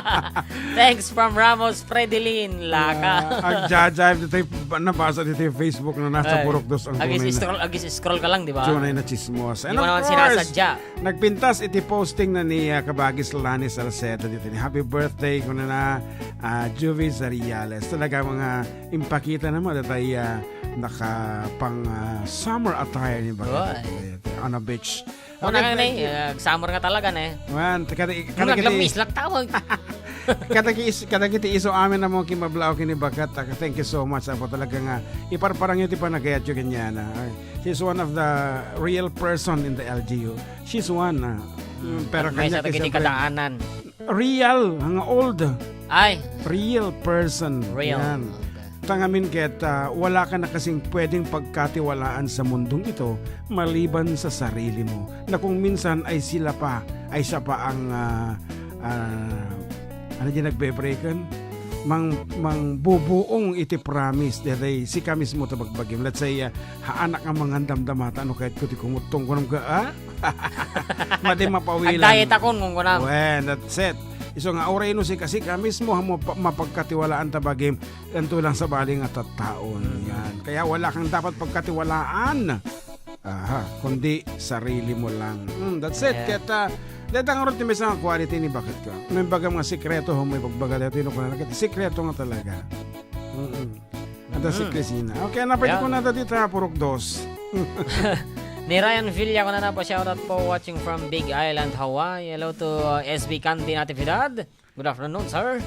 Thanks from Ramos, Fredelin, Laka. Ah, agja-jive ditoy, ba-, nabasa ditoy Facebook no nasa Ay, Purok Dos ang tunay na ag-scroll, ag-scroll ka lang, di ba? Tunay na chismos. Di And mo of naman course, sinasadya. Nagpintas iti posting na ni, ah, Kabagis Lani Salcedo dito ni happy birthday, kuna na, ah, Juvie Zariales. Talaga mga impakita na mo, datay, ah, naka pang, ah, summer attire ni Bagis. Oy. On a beach. Una Okay, nga thank ni, you. ah, summer nga talaga, ne. Wan, kada, Nung kada kiti, naglamis, lagtawag. kada ki is-, kada kiti isu amin na mo kimablaw kini Bagat. Ah, thank you so much. Apo talaga nga, iparparang yun ti panagayat yun kanya na. Ay, she's one of the real person in the L G U. She's one, ah. Mm, pero May kanya sa kay tagini siyempre, kadaanan. Real, nga old. Ay. Real person. Real. Yan. Okay. Tangamin ket, ah, wala ka na kasing pwedeng pagkatiwalaan sa mundong ito maliban sa sarili mo. Na kung minsan ay sila pa, ay siya pa ang, ah, ah, ano di nagbe-breaken? Mang, mang bubuong iti promise, dere, sika mismo ta bagbagim. Let's say, ah, haanak nga mangandamdamata, ano kahit ko ti kumuttong ko nung ka, ah? Madi mapawilan. Ag-diet akon, kung kunam. Well, that's it. Isu nga, uray no sika, sika mismo, ha, mo pa-, mapagkatiwalaan ta bagim, anto lang sabali nga tattaon. Mm. Yan. Kaya wala kang dapat pagkatiwalaan. Aha, kundi sarili mo lang. Mm, that's it. Yeah. Kaya ta, deta nga ron ti maysa nga quality ni Bagat ka. May baga nga sikreto, ha, may pagbaga dito, yun, kung ano, sikreto nga talaga. Mm-mm. Ada si Mm. Crisina. Okay, napay Yeah. ko na dati ta, Purok Dos. Ni Ryan Villa, kuna na po, shoutout po, watching from Big Island, Hawaii. Hello to, uh, S B Candy Natividad. Good afternoon, sir.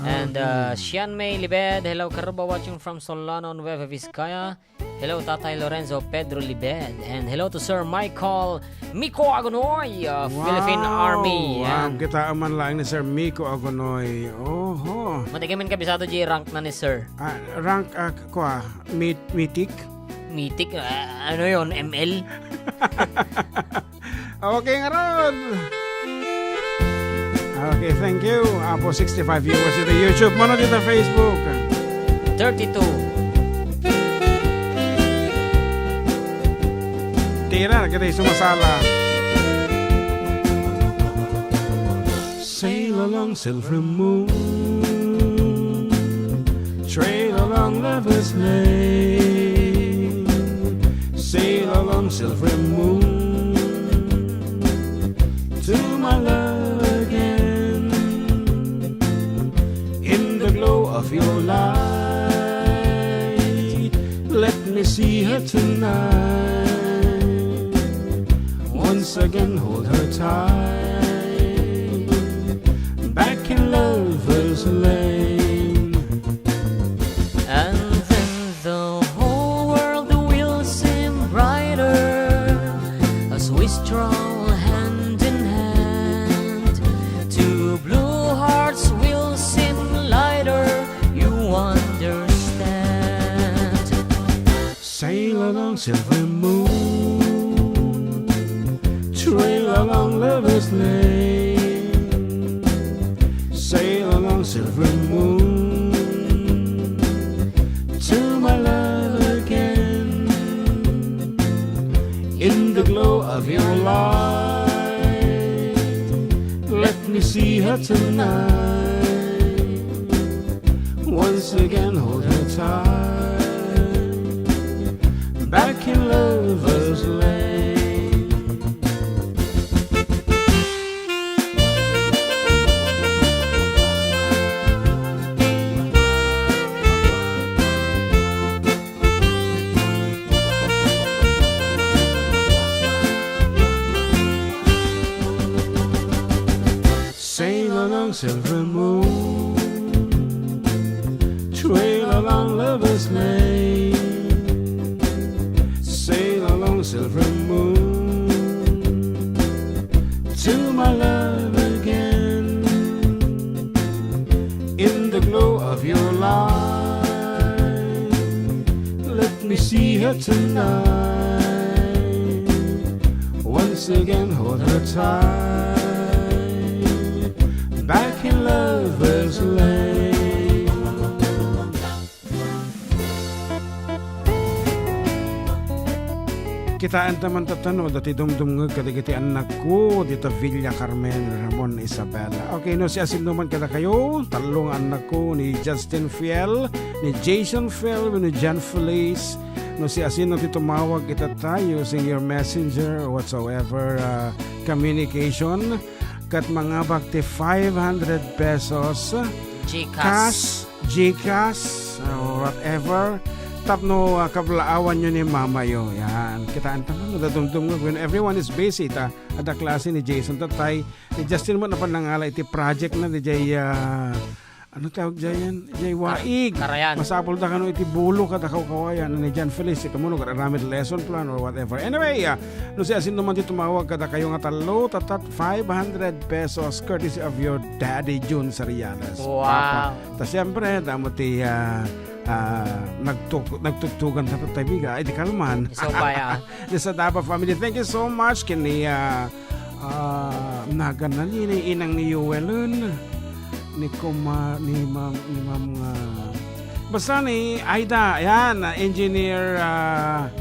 And, uh, Okay. Sian May Libed, hello, Karuba, watching from Solano, Nueva Vizcaya. Hello, Tatay Lorenzo Pedro Libed. And hello to Sir Michael Miko Agonoy, uh, Philippine Wow. Army. Wow, Yan. Kita man lang ni Sir Miko Agonoy. Oho. Matigamin kabisado di rank na ni Sir. Ah, rank, ah, kwa, mit-, mythic? Mythic, ah, ano yon, M L? Okay, nga ron. Okay, thank you. Apo, sixty-five viewers dito YouTube. Mano dito Facebook? Thirty-two. Tira, kita yung sumasala. Sail along, silver moon. Trail along, lover's lane. Sail along, silver moon. To my love again. In the glow of your light, let me see her tonight. Once again, hold her tight. Back in Lover's Lane. And then the whole world will seem brighter as we stroll hand in hand. Two blue hearts will seem lighter, you understand. Sail along, silver moon. Trail along, lover's lane. Sail along, silver moon. To my love again. In the glow of your light, let me see her tonight. Once again, hold her tight. Back in Lover's Lane. Sail along, silver moon. Trail along, lover's lane. Sail along, silver moon. To my love again. In the glow of your light, let me see her tonight. Once again, hold her tight. Back in Lover's Lane. Kitaen ta man tatta no, dati dumdumngeg kadagiti annakko, dita Villa Carmen, Ramon, Isabela. Okay, no, siasino man kadakayo, tallo nga annakko, ni Justin Fiel, ni Jason Fiel, ni Jan Feliz. No, siasino ti tumawag itatta using your messenger or whatsoever, uh, communication, ket mangabak ti five hundred pesos, GCash. Cash, GCash, or whatever. Tapno, ah, kablaawanyo ni mamayo. Yan. Kitaen ta man, nadadumdum nga when everyone is busy, ta, adda klase ni Jason tattay. Ni Justin mo napan nangala iti project na, di jay, ah, ano tawag jay yan? Jay waig. Karayan. Masapul da kano iti bulo kada kawkawayan. Ni Jan Feliz, ikaw mo, no, aramid lesson plan or whatever. Anyway, ah, no, siasino man ti tumawag kadakayo nga tallo, tatat five hundred pesos courtesy of your daddy, Jun Sarianes. Wow. Papa. Ta siyempre, damo ti, ah, ah, nagtug-, nagtugtugan sa tattay biga. Ay, di kalman. Iso pa, ya. Di sa Daba family. Thank you so much. Kini, ah, ah, nagan na ni, ni inang ni Yuelen. Ni Kuma-, ni Ma'am, ni Ma'am nga. Basta ni Aida, ayan, ah, engineer, ah,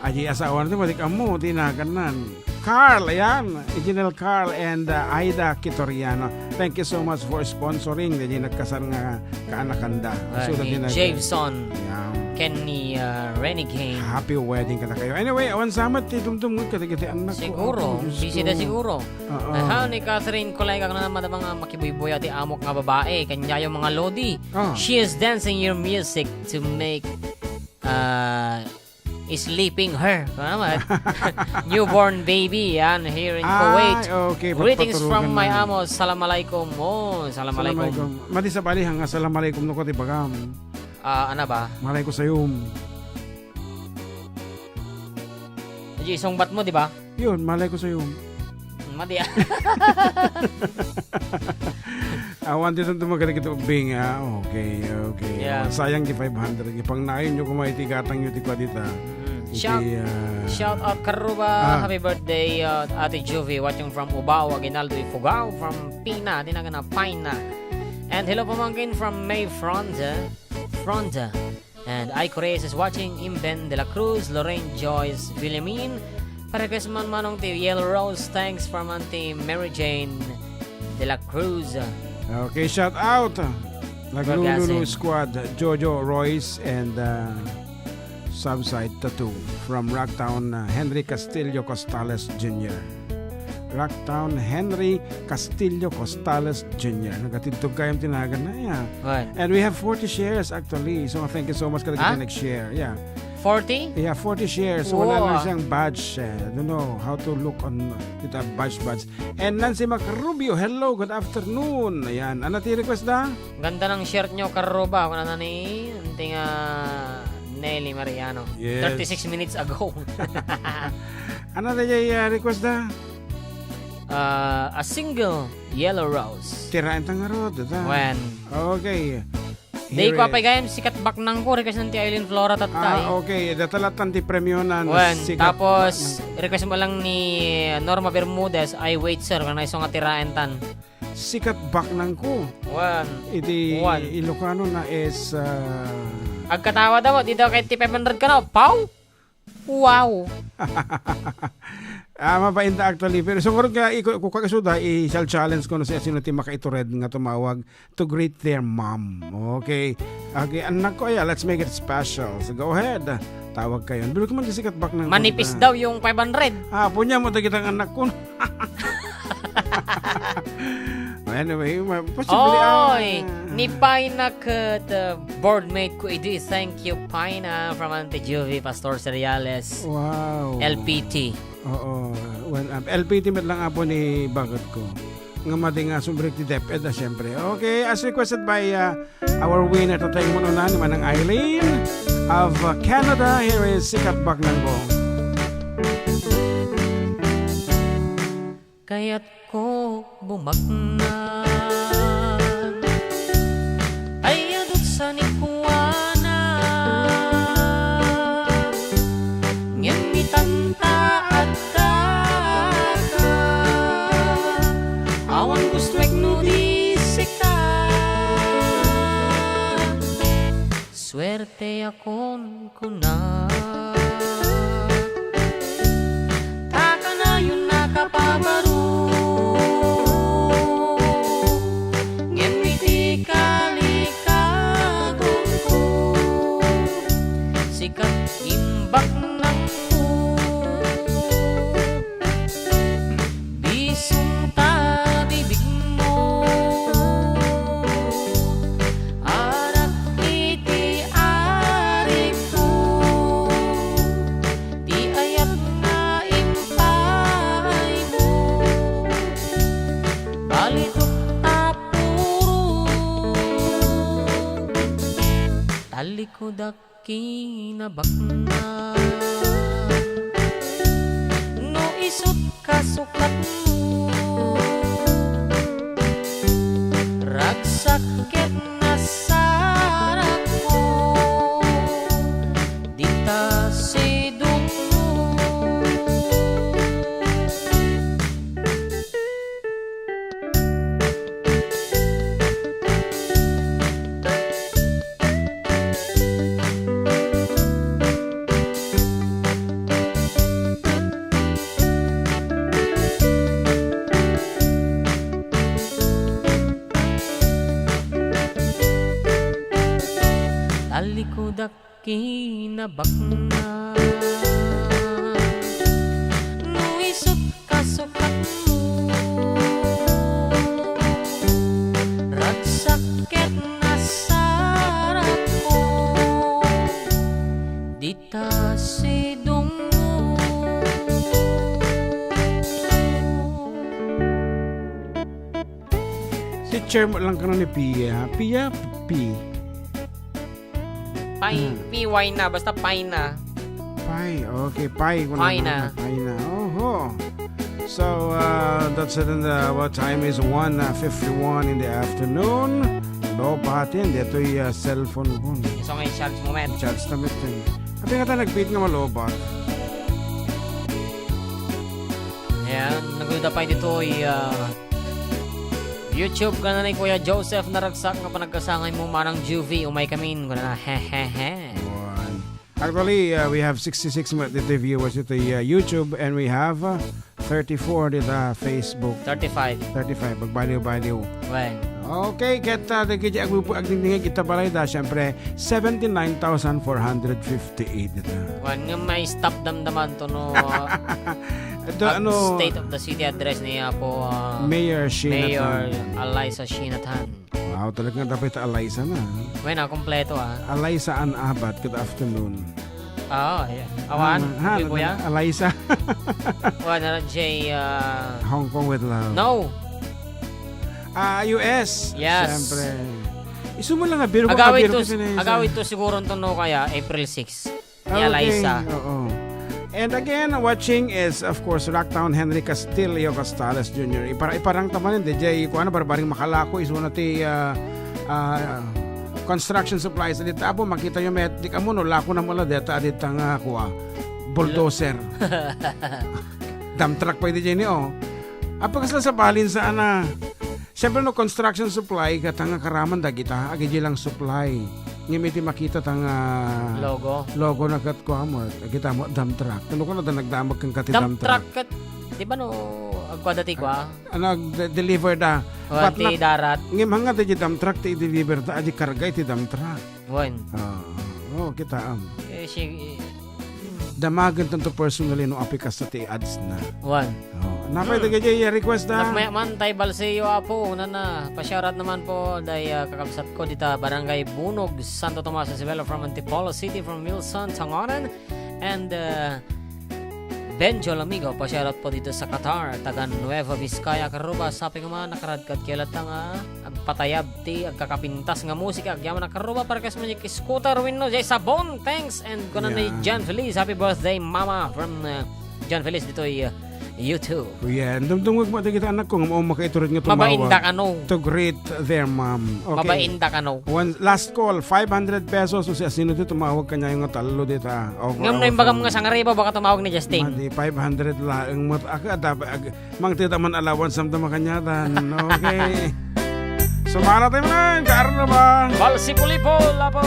Aji asawa na ti matik ammo, ti nagannan. Carl, ayan. Engineer Carl and, uh, Aida Quitoriano. Thank you so much for sponsoring. Di nagkasar nga kaanakanda. Ay, so, ni di nag- Javeson. Ayan. Ken ni, uh, Renny Kane. Happy wedding kada kayo. Anyway, awan samat ti dumdum nga kadagiti anak ko. Siguro, Apo, Diyos busy ko. Na siguro. Oo. Aha, ni Catherine Colay, kag na naman mga makibuybuya ti amok nga babae. Kanyayo mga lodi. Ah. She is dancing your music to make, uh, sleeping her. Ano naman? Newborn baby, yan, here in Kuwait. Ay, okay. Greetings from my amo. Salam alaikum. Oh, salam alaikum. Salam alaikum. Madi sa bali, hanga salam alaikum no ko ti bagam. Ah, ano ba? Malay ko sa'yo. Medyo isungbat mo, di ba? Yun, malay ko sa'yo. Madi, ah. Awan ti tumagari kita ubing, ah. Okay, okay. Yeah. Sayang di five hundred. Ipangnayon nyo kumain ti gatang nyo ti kwadita. Mm. Iti, shout, ah, shout out Karuba. Ah. Happy birthday, uh, Ate Juvie, watching from Ubao, Aguinaldo, Ifugao, from Pina, tinaga na Pina. And hello pamangkin from May Fronda. Fronda. And Ike Reyes is watching, Imben de la Cruz, Lorraine Joyce Villamin. Pa-request man manong ti Yellow Rose, thanks from Auntie Mary Jane de la Cruz. Okay, shout out. Naglululu Rogasen. Squad, Jojo Royce and, uh, Subside Tattoo from Rocktown, uh, Henry Castillo Costales Junior Rocktown, Henry Castillo Costales Junior Nagatidtog kayam tinagan na, yeah. Right. And we have forty shares, actually. So, thank you so much kadagiti nag-share. Yeah. Forty? Yeah, forty shares. Wow. Wala na siyang badge. Eh, I don't know how to look on with a badge, badge. And Nancy Macrubio, hello, good afternoon. Ayan. Ano ti request da? Ganda ng shirt nyo, Karuba. Kuna na ni, anting, ah, Nelly Mariano. Yes. Thirty-six minutes ago. Ano na yung, ah, request da? Ah, a single yellow rose. Tiraen ta nga rod, da. Wen. Okay. Di ko apay gayam sikat baknang ko, request ng ti Eileen Flora tattay. Ah, okay. Data latan ti premyo na, na wen, sikat tapos, baknang. Request mo lang ni Norma Bermudez, I Wait Sir, kung naiso nga tiraen tan. Sikat baknang ko. Wen. Iti Ilocano na is, ah, agkatawa daw, di daw kahit ti five hundred ka na, paw! Wow! Ah, mabain ta actually. Pero siguro nga, iku-, kukak isuda, i-shall challenge ko no si sino ti makaitured nga tumawag to greet their mom. Okay. Okay, anak ko, aya, let's make it special. So, go ahead. Tawag kayo. Bilo ko man di sikat baknang ko. Manipis daw yung five hundred. Ah, punya mo, dagitang anak ko. Anyway, ma-, posible, ah. Oy, ni Pina ket, uh, boardmate ko idi. Thank you, Pina, from Auntie Juvie, Pastor Cereales. Wow. L P T. Oo. Well, um, L P T met lang apo ni bakit ko. Nga madi nga sumbrek ti DepEd, ah, siyempre. Okay, as requested by, uh, our winner, tatay mo na ni Manang Eileen of, uh, Canada. Here is Sikat Baknang Ko. Kayatko bumaknang, ay adut sa ni kuana, ngem itanta adda ka, awan gustuek no di sika. Suerteakon kuna. kapabaruk. Ngem iti kalikagumko, sika ti imbaknangko. Bisong ta bibigmo, arak iti arigko, ti ayat nga impaaymo, balitok a puro. Talikudak kinabaknang. No isut' kasukatmo, ragsak ket nasarapko, dita sidongmo. Talikudak kinabaknang. No isut' kasukatmo, ragsak ket nasarapko, dita sidongmo. Teacher mo lang kano ni Pia. Pia, P. Pai, Hmm. P Y na, basta Pai na. Pai, okay, Pai. Kung Pai ano na. Na, Pai na. Oho. So, uh, that's it. And, uh, what time is one fifty-one in the afternoon. Lobati, dito'y, uh, cellphone ko. So, nga i-charge mo, men. Charge na, men. Ati nga ta nagpit nga malobat. Ayan, nagduda pa dito'y, uh, YouTube kana ni Kuya Joseph Naragsak nga panagkasangay mo manang Juvie, umay kamin, kuna na, hehehe. Buwan. Actually, uh, we have sixty-six met dito'y viewers dito'y, uh, YouTube, and we have, uh, thirty-four dita Facebook. Thirty-five. Thirty-five, pagbaliw-baliw. Well. Okay, ket, uh, dagiti agpu-, agdingdingig ita balay da, siyempre, seventy-nine thousand four hundred fifty-eight dita. Wan nga may stop damdaman to no, uh, Ito, ag-, ano, State of the City Address ni Apo, uh, Mayor Sheena Mayor Tan. Eliza Sheena Tan. Wow, talaga nga dapat Eliza na. Well, na kompleto, ah. Eliza Ann Abad, good afternoon. Oo, yeah. Awan, Ah, ha, Kuya? Eliza. Wan, ano, Jay, uh, Hong Kong with Love. No. Ah, U S. Yes. Siyempre. Isu mo lang na, biro ko, Agawid biro to, ko, sinaysa. Agawid to siguro to, no, kaya April six. Ni Okay, Eliza. Oo. And again, watching is, of course, Rocktown Henry Castillo Costales Junior Ipar-, iparang ta manen, D J, kuan, barbaring makalako, isu na ti, ah, ah, construction supplies. Dita, apo, makita yo met, di kamo, no, lako na mo la, deta, dita nga, kua, bulldozer. Dump truck pa iti Jenny, oh. Apo, kasla sa balin sa, ana. Siyempre, no, construction supply, kata nga karaman dagita, agidi lang supply. Ngem iti makita ta nga Logo. Logo na kat kua mo, kita mo, dump truck. Ano ko na da nagdamag kang kati Dump dump truck truck? Kat, di ba no, agkwa dati kwa? Ano, ag-, de-, deliver da. O, But ti not darat. Ngem hanga ti dump truck, ti deliver da, adi karga iti dump truck. Wen. Ah, oh, kita am. Eh, si, Damagen tanto personally no apikasta ti ads na. Wan. Oh, napay Hmm. dagiti request da. Napmaya man tay balseyo, Apo. Una na, pa-shoutout naman po day, ah, kakabsat ko dita Barangay Bunog, Santo Tomas, Isabela from Antipolo City, from Wilson Tangonan. And, ah, Benjo Lamigo, pa-shoutout po dito sa Qatar, taga Nueva Vizcaya, Karuba, sabi nga man, nakaradkad kaya latang, ah, agpatayab ti agkakapintas nga musika, agyaman a Karuba, Parkes Muñiz, Scooter, Winno, Jay Sabon, thanks, and kuna ni Yeah. John Feliz, happy birthday, mama, from, uh, John Feliz ditoy, uh, YouTube. Oh, yeah, and dumdumag mo kita anak ko, nga mao makaiturit nga tumawag. Mabainda kano. To greet their mom. Okay. Mabainda kano. One, last call, five hundred pesos, o si asino ti tumawag kanya yung nga talo dita. Over Ngam na our yung bagam phone. Nga sangariba, baka tumawag ni Justin. Madi, five hundred laeng mo, aka, dapat, ag-, Mangted a man allowance, amta makaniatan. Okay. Sumala tayo man, kaaro na ba? Balsipulipo, lapo.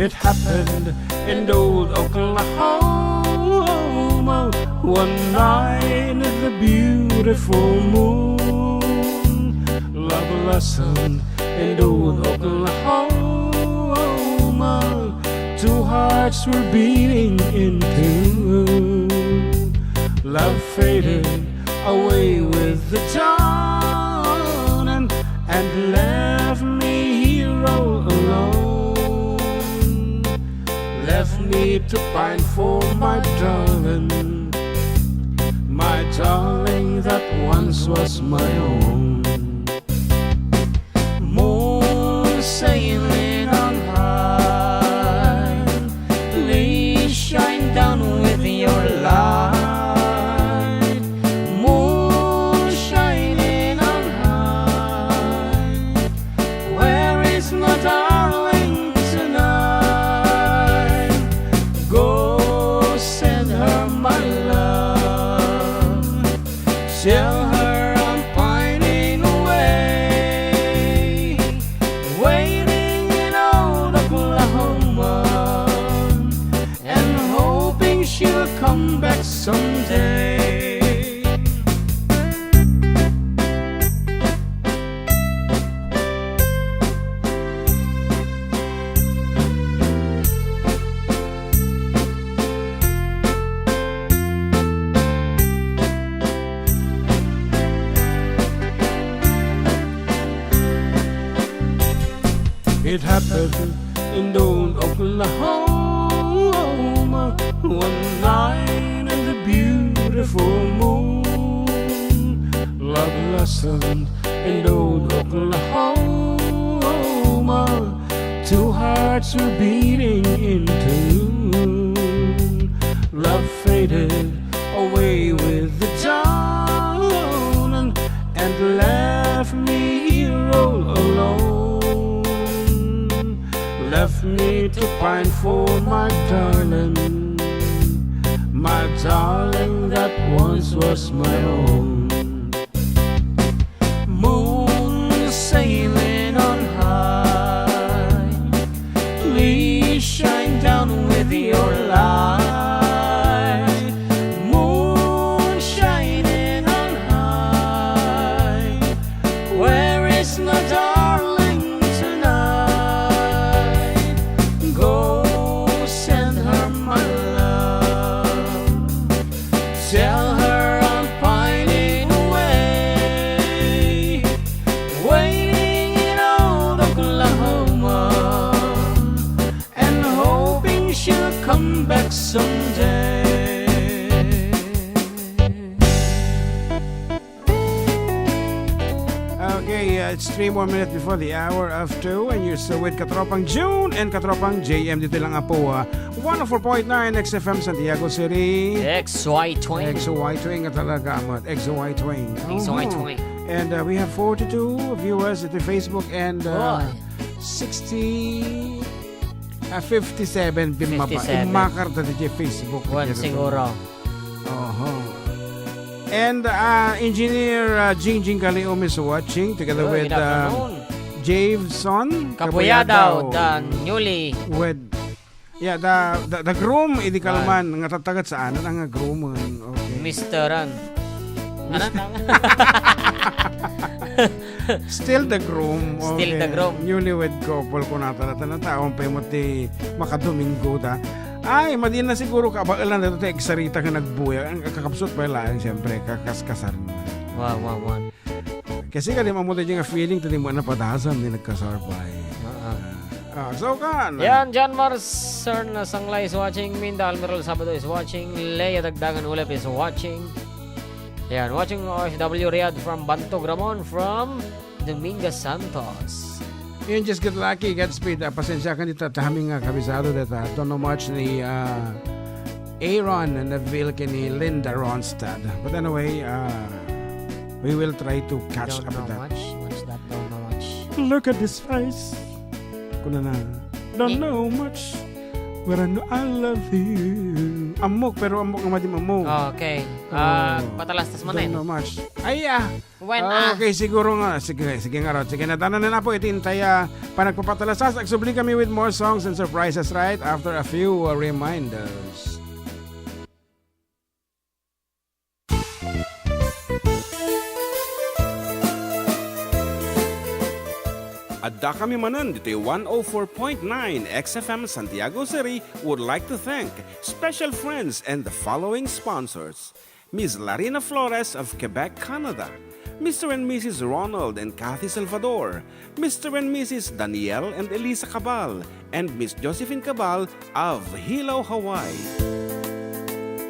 It happened in old Oklahoma one night, the beautiful moon. Love blossomed in old Oklahoma. Two hearts were beating in two. Love faded away with the dawn and, and left me here all alone. Left me to pine for my darling, my darling that once was my own. Moon sailing on high, please shine down with your light. Moon shining on high, where is my darling tonight? Go send her my love. Tell her I'm pining away, waiting in old Oklahoma, and hoping she'll come back someday. It happened in Doane, Oklahoma, one night in the beautiful moon. Love blossomed in Doane, Oklahoma. Two hearts were beating in tune. Love faded away with the dawn and, and left me here all alone. Left me to pine for my darling, my darling that once was my own. Moon sailing on high, please shine down with your light. Moon shining on high, where is my darling tonight? Go send her my love. Tell her I'm pining away, waiting in old Oklahoma, and hoping she'll come back someday. Okay, uh, it's three more minutes before the hour of two, and you're still with Katropang June and Katropang J M dito lang po, uh, one oh four point nine X F M Santiago City. X Y Twin. X Y Twin nga talaga, amat. X Y Twin. X Y Twin. And, uh, we have forty-two viewers at the Facebook and, uh, Boy. sixty, uh, fifty-seven bin mapa. Fifty-seven. Imakar ta di Facebook. Wan siguro. Oho. And, uh, Engineer, uh, Jingjing Galium is watching together with, uh, Javeson Kapuyadaw, the newly with, yeah, the, the, the groom, idi kalman, nga tatagat saan, nga groom, okay. Misteran. Ano tang? Still the groom. Still the groom. Newlywed couple ko nata, nata, nata, awan pa yung mati makadomingo da. Ay, madi na siguro kabaelan dito tayo agsarita nga nagbuya. Ang kakapsot pa lang, siyempre, kakaskasar na. Wow, wow, wow. Kasi kadi mamuti nga feeling, tadi mo na padasam, di nagkasar pa eh. Ah, so ka na. Yan, John Marcern Sanglay is watching. Minda Almeral Sabado is watching. Lea Dagdangan Ulep is watching. Yan, watching O F W Riyadh from Bantog Ramon from Dominga Santos. Yun, just get lucky, Godspeed. Ah, pasensya ka dito, taming nga kabisado dito. Don't know much ni, ah, Aaron Neville ken ni Linda Ronstadt. But anyway, ah, we will try to catch up with that. Don't know much? What's that? Don't know much. Look at this face. Kuna na. Don't know much. Pero no, I love you. Ammok, pero ammok nga madi ammok. Okay. Ah, Oh, patalastas mo don't din. Know much. Ay, ah. When, Ah, ah. Okay, siguro nga. Sige, sige nga raw. Sige, natanan na po. Iti intay, ah, panagpapatalastas. Agsubli kami with more songs and surprises right after a few, uh, reminders. Adda kami manen ditoy one oh four point nine X F M Santiago City would like to thank special friends and the following sponsors: Miss Larina Flores of Quebec, Canada, Mister and Missus Ronald and Kathy Salvador, Mister and Missus Daniel and Elisa Cabal, and Miss Josephine Cabal of Hilo, Hawaii.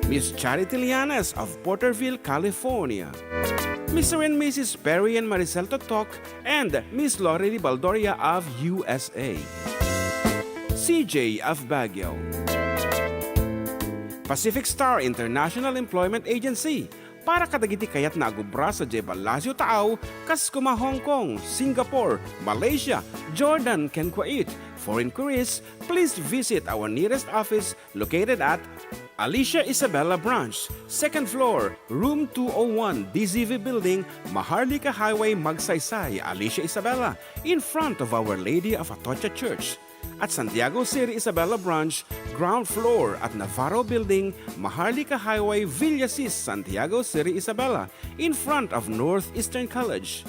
Miss Charity Lianes of Porterville, California. Mister and Missus Perry and Maricel Totok and Miss Lorely Baldoria of U S A. C J of Baguio. Pacific Star International Employment Agency, para kadagiti kayatna a agubra sadiay ballasiw taaw, kas koma Hong Kong, Singapore, Malaysia, Jordan, ken Kuwait. For inquiries, please visit our nearest office located at Alicia Isabela Branch, second floor, room two oh one, D Z V Building, Maharlika Highway, Magsaysay, Alicia Isabela, in front of Our Lady of Atocha Church. At Santiago City Isabela Branch, ground floor at Navarro Building, Maharlika Highway, Villasis, Santiago City Isabela, in front of Northeastern College.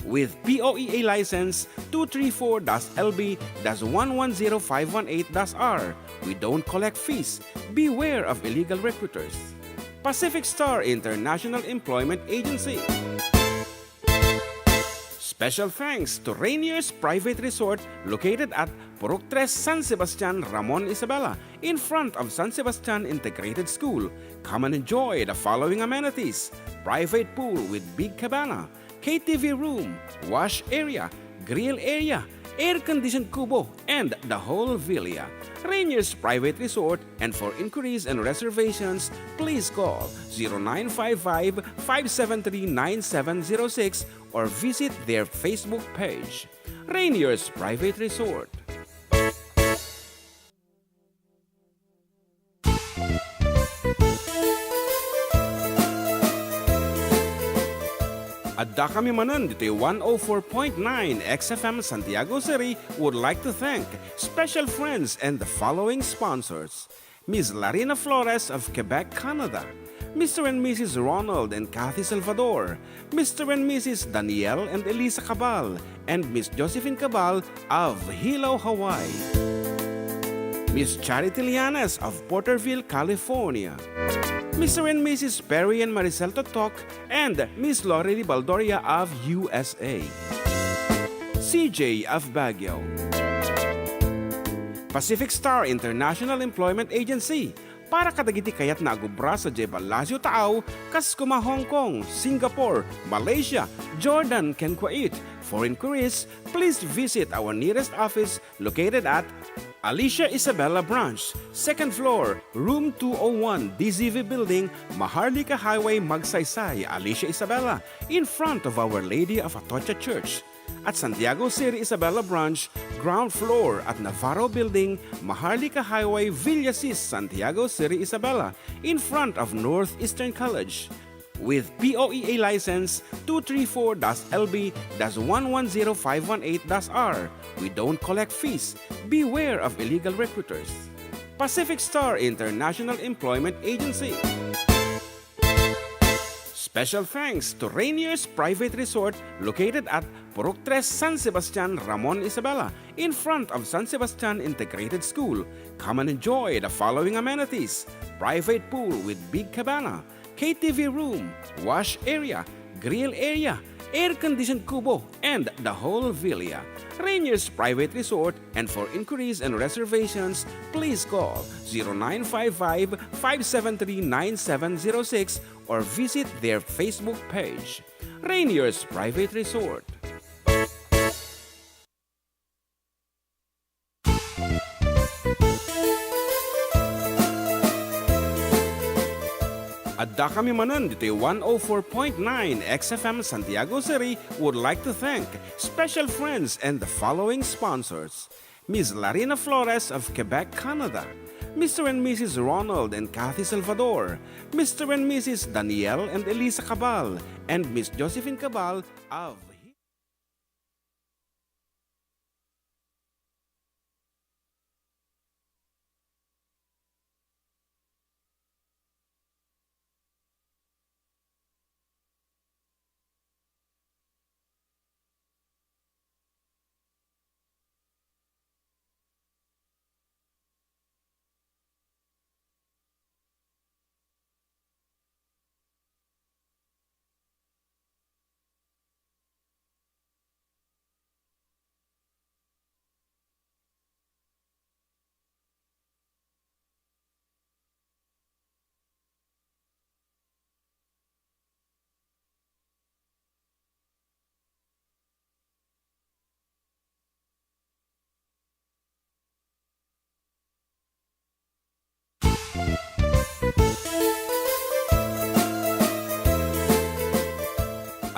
With P O E A license two three four dash L B dash one one zero five one eight dash R, we don't collect fees. Beware of illegal recruiters. Pacific Star International Employment Agency. Special thanks to Rainier's Private Resort located at Purok Tres, San Sebastian, Ramon, Isabela, in front of San Sebastian Integrated School. Come and enjoy the following amenities: private pool with big cabana, K T V room, wash area, grill area, air-conditioned kubo, and the whole villa. Rainier's Private Resort, and for inquiries and reservations, please call zero nine five five, five seven three, nine seven zero six or visit their Facebook page, Rainier's Private Resort. Adda kami manen ditoy one oh four point nine X F M Santiago City would like to thank special friends and the following sponsors: Miss Larina Flores of Quebec, Canada, Mister and Missus Ronald and Kathy Salvador, Mister and Missus Daniel and Elisa Cabal, and Miss Josephine Cabal of Hilo, Hawaii. Miss Charity Lianes of Porterville, California. Mister and Missus Perry and Maricel Totok and Miss Lorely Baldoria of U S A. C J of Baguio. Pacific Star International Employment Agency, para kadagiti kayatna a gubra sadiay ballasiw taaw, kas koma Hong Kong, Singapore, Malaysia, Jordan, ken Kuwait. For inquiries, please visit our nearest office located at Alicia Isabela Branch, second floor, room two oh one, D Z V Building, Maharlika Highway, Magsaysay, Alicia Isabela, in front of Our Lady of Atocha Church. At Santiago City Isabela Branch, ground floor at Navarro Building, Maharlika Highway, Villasis, Santiago City Isabela, in front of Northeastern College. With P O E A license two three four dash L B dash one one zero five one eight dash R, we don't collect fees. Beware of illegal recruiters. Pacific Star International Employment Agency. Special thanks to Rainier's Private Resort located at Purok Tres, San Sebastian, Ramon, Isabela, in front of San Sebastian Integrated School. Come and enjoy the following amenities: private pool with big cabana, K T V room, wash area, grill area, air-conditioned kubo, and the whole villa. Rainier's Private Resort, and for inquiries and reservations, please call zero nine five five, five seven three, nine seven zero six or visit their Facebook page, Rainier's Private Resort. Adda kami manen ditoy one oh four point nine X F M Santiago City would like to thank special friends and the following sponsors: Miss Larina Flores of Quebec, Canada, Mister and Missus Ronald and Kathy Salvador, Mister and Missus Daniel and Elisa Cabal, and Miss Josephine Cabal of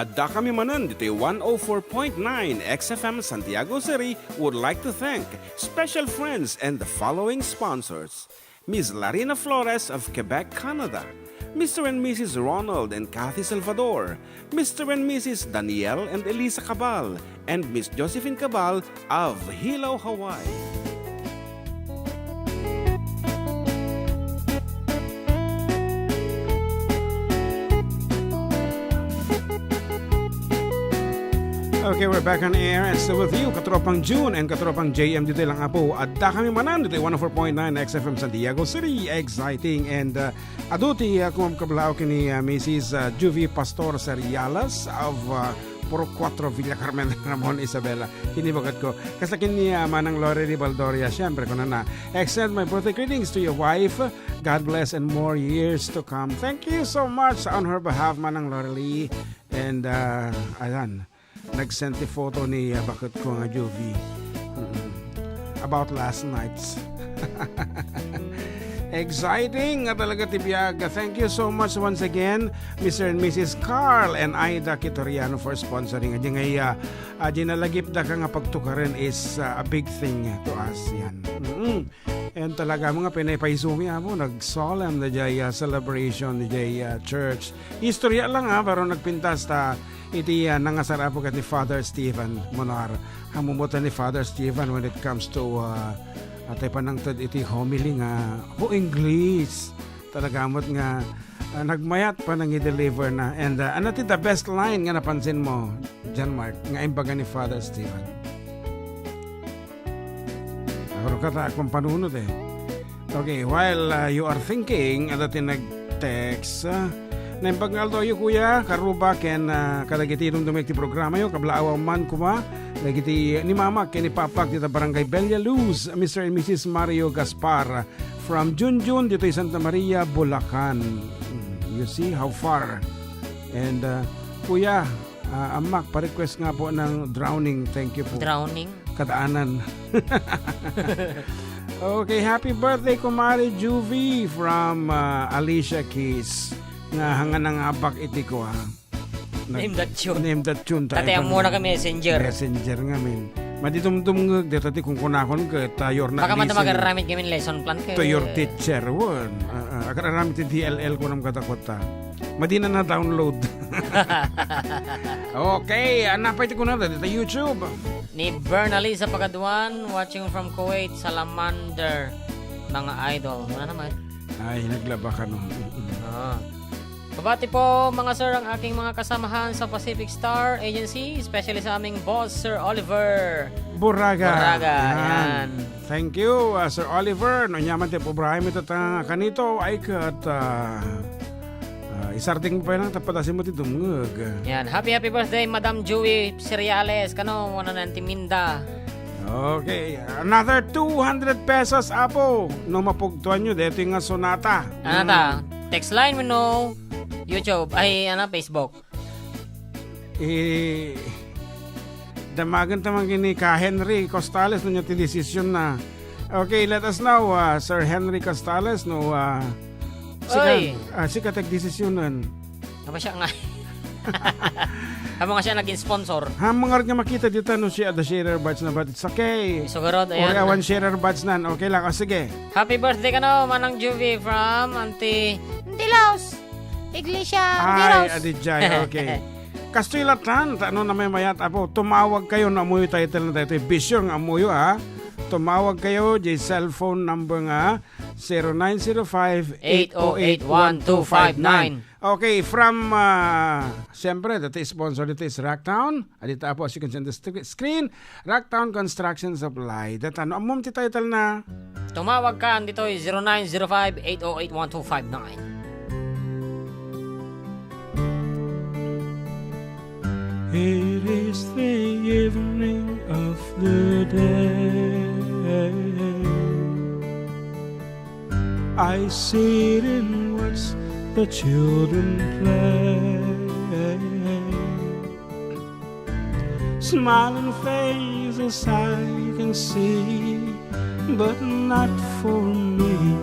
Addakami manen ditoy one oh four point nine X F M Santiago City would like to thank special friends and the following sponsors: Miss Larina Flores of Quebec, Canada, Mister and Missus Ronald and Kathy Salvador, Mister and Missus Daniel and Elisa Cabal, and Miss Josephine Cabal of Hilo, Hawaii. Okay, we're back on air and still with you, Katropang June and Katropang J M ditoy lang, Apo. Addakami manen ditoy one oh four point nine X F M Santiago City. Exciting and, uh, adu ti, uh, kumam-, kablaaw ken ni, uh, Missus, uh, Juvie Pastor Seriales of, uh, Purok Cuatro, Villa Carmen, Ramon, Isabela. Ken ni baketko. Kasta ken ni, uh, Manang Lorely Baldoria, siyempre, kunana, "Extend my birthday greetings to your wife. God bless and more years to come." Thank you so much on her behalf, Manang Lorely. And, uh, ayan, nag-send ti photo ni, uh, baketko nga Juvie. Mm-mm. About last night's. Exciting nga talaga ti biag. Thank you so much once again, Mister and Missus Carl and Aida Quitoriano, for sponsoring. Adi nga iya, adi nalagipda ka nga pagtukaren is, uh, a big thing to us. Yan. Mm-mm. And talaga, mga pinay-, payso mi, amo, nag-solemn na jay, uh, celebration, na jay, uh, church. Istorya lang, ha, pero nagpintas ta iti, ah, nangasar-apo ket ni Father Stephen Monar. Hammomot ni Father Stephen when it comes to, ah, atay panangted iti homily nga, ho, English. Talaga met nga, ah, nagmayat pa nangi-deliver na. And, ah, ano ti the best line nga napansin mo, John Mark, nga imbaga ni Father Stephen? Agro ka ta, agpampanunot eh. Okay, while, uh, you are thinking, adda ti nag-text, uh, naimbag nga aldaw yo, Kuya, Karuba, ken, uh, kadagiti dumdumngeg ti programa yo, kablaaw man koma, dagiti ni Mama ken ni Papa dita Barangay Bella Luz, Mister and Missus Mario Gaspar from Junjun ditoy Santa Maria, Bulacan. Mm, you see how far. And, uh, Kuya, Ah, Ammak, pa-request nga po ng Drowning. Thank you po. Drowning? Kadaanan. Okay, happy birthday, Kumare Juvie, from, ah, Alicia Keys. Nga hanga nangabak iti ko, ha. Nag- Name that tune. Name that tune. Tayo Tatay, muna kami, Messenger. Messenger nga, min. Madi dumdumngeg, deta ti kunkunakon ket, ah, you're not Baka mata listening. Magararamid kami lesson plan ket to your teacher, wen. Ah, ah, agararamid ti D L L ko nam katakuta. Madi na na-download. Okay, ah, napay ti kunada dita YouTube. Ni Bernalisa Pagaduan, watching from Kuwait, Salamander, mga idol. Wala naman. Ay, naglaba ka, no? Mm-mm. Ah. Pabati po, mga sir, ang aking mga kasamahan sa Pacific Star Agency, especially sa aming boss, Sir Oliver Buraga. Buraga, Yan. Yan. Thank you, ah, Sir Oliver. No, nyaman ti pubrahem ito ta kanito, ay kat, ah, ah, isarding mo pa lang, tapadasin mo ti dumngeg. Yan. Happy, happy birthday, Madam Joey Cereales. Kano, wala na ti Minda. Okay, another two hundred pesos, Apo. No mapugtuan nyo, dito nga sonata. Ano ta? Mm. Text line mo, no? YouTube. Ay, ano, Facebook. Eh, damagan ta man kini ka Henry Costales, no, niya ti desisyon na. Okay, let us know, ah, Sir Henry Costales, no, ah, sika, Oy! Ah, sika tagdesisyonan. Ano ba siya nga? Amo nga siya naging sponsor. Ha, mga nga makita dita, no, siya, the sharer batch na, but it's okay. Iso garud, ayan. Uri awan sharer batch nan. Okay lang. O, sige. Happy birthday kano, Manang Juvie from Auntie, Auntie Laos. Iglesia, Auntie Ay, Laos. Adijay. Okay. Kastoy latan, ta ano na may mayat, apo, tumawag kayo na umuwi title na tayo. Bisyo nga umuwi, ha? Tumawag kayo, di cellphone number nga, zero nine zero five, eight oh eight, one two five nine. Okay, from, ah, siyempre, dati sponsor dito is Rocktown. Adita po, as you can see on the st-, screen, Rocktown Construction Supply. Data, no, ammom ti title na? Tumawag ka, dito is zero nine zero five, eight oh eight, one two five nine. It is the evening of the day. I sit and watch the children play. Smiling faces I can see, but not for me.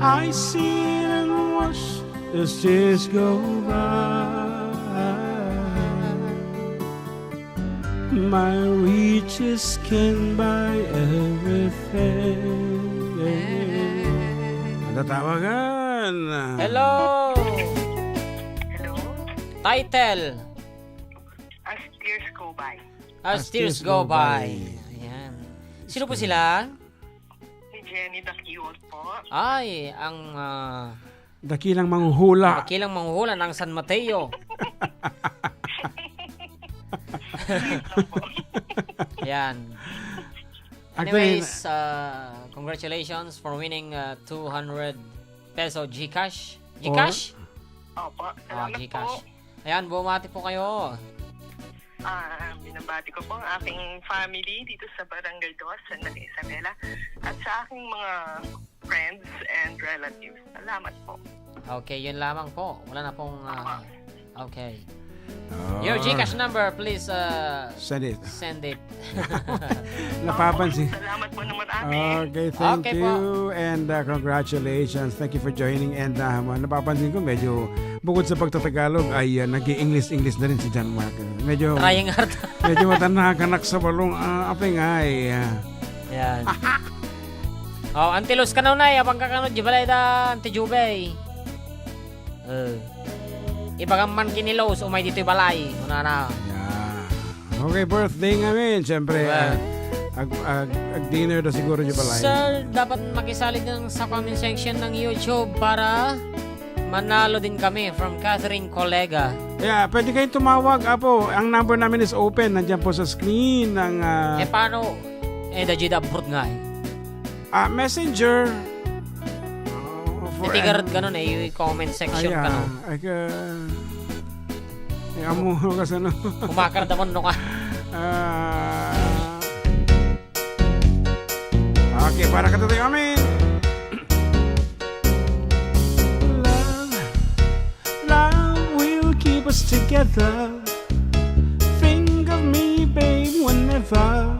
I sit and watch the days go by. My riches can buy everything. Natawagan. Hello! Hello? Title? As Tears Go By. As As Tears Tears Go Go By. By. Ayan. Sino po sila? Si Jenny Dakiwot po. Ay, ang, ah, Dakilang manghuhula. Dakilang manghuhula ng San Mateo. Yan. Actually, Anyways, uh, congratulations for winning, uh, two hundred peso GCash. GCash? Opo, Ah, salamat GCash. Po. Ayan, bumati po kayo. Ah, binabati ko po ang aking family dito sa Barangay Dos, San Maria Isabela, at sa aking mga friends and relatives. Salamat po. Okay, yun lamang po. Wala na pong, ah, Opo. Okay. Ah. Your GCash number, please, ah, Send it. Send it. Napapansin. Opo, salamat po naman, ate. Okay, thank Okay po. you and, uh, congratulations. Thank you for joining. And, uh, napapansin ko medyo bukod sa pagtatagalog ay, uh, nag-i-English-English na rin si John Mark. Medyo Trying hard. Medyo matanda ka nak sa balong, ah, aping ay, ah. Yan. Oh, Auntie Luz, kano na, abang ka kano, di balay da, Auntie Jubey. Eh. Ibagam man kinilos, umay dito'y balay. Una na. Yeah. Okay, birthday ngamin. Siyempre, Well. ah, ag, ag, ag dinner da siguro di balay. Sir, dapat makisali din sa comment section ng YouTube para manalo din kami from Catherine Colega. Yeah, pwede kayong tumawag, apo. Ang number namin is open. Nandiyan po sa screen ng, ah, Eh, paano? Eh, da Jida abroad nga eh. Ah, messenger. Oh, for Iti an- garad ka nun eh, yung comment section Ayan. ka nun. Ay, ka, eh, amo, kasano? Kumakar naman no ka. Ah. Okay, para ka tayo, amin. Love, love will keep us together. Think of me, babe, whenever.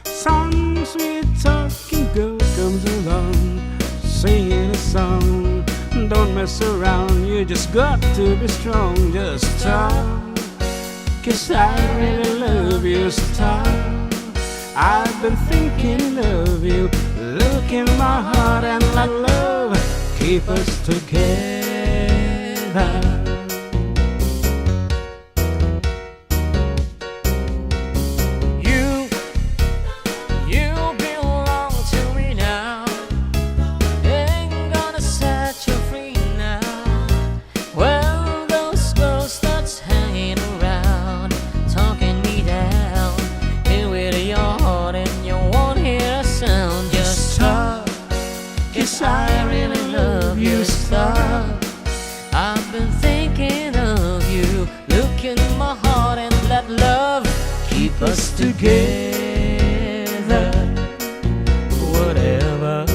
Some sweet talking girl comes along, singing a song. Don't mess around, you just got to be strong. Just talk, 'cause I really love you, star. I've been thinking of you. Look in my heart and let love keep us together. You, you belong to me now. Ain't gonna set you free now. Well, those girls that's hanging around, talking me down. Here with your heart and you won't hear a sound. Just talk, 'cause I really love you, star. I've been thinking of you. Look in my heart and let love keep us together. Whatever.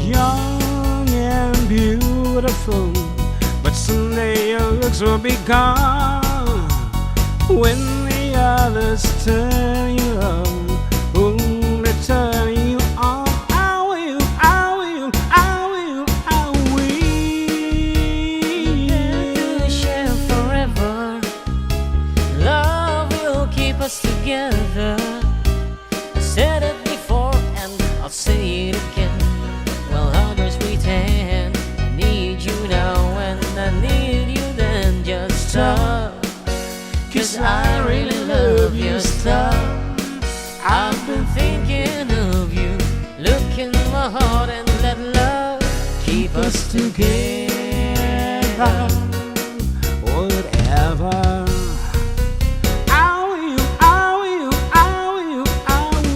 Young and beautiful, but someday your looks will be gone. When the others turn you on, whom they turn you on, I will, I will, I will, I will. 'Cause I really love you, star. I've been thinking of you. Look in my heart and let love keep us together. Whatever. I will, I will, I will, I will.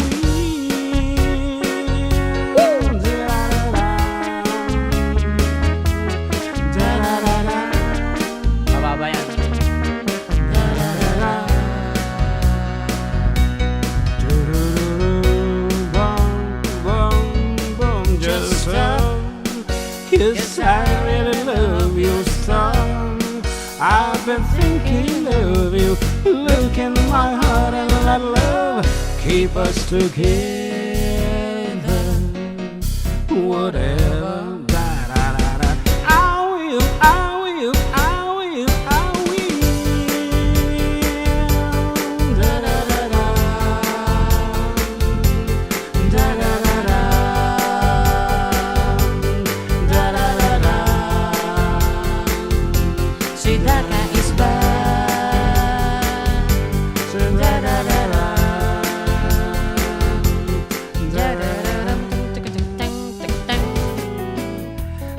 Woo! Da-da-da-da. Da-da-da-da. Mababa yan. Just love, 'cause I really love you, son. I've been thinking of you. Look in my heart and let love keep us together. Whatever. Da, da, da, da. I will, I will, I will, I will. Da, da, da, da. Da, da, da, da. Da, da, da, da. Si Daka is back. Si Daka, da, da, da.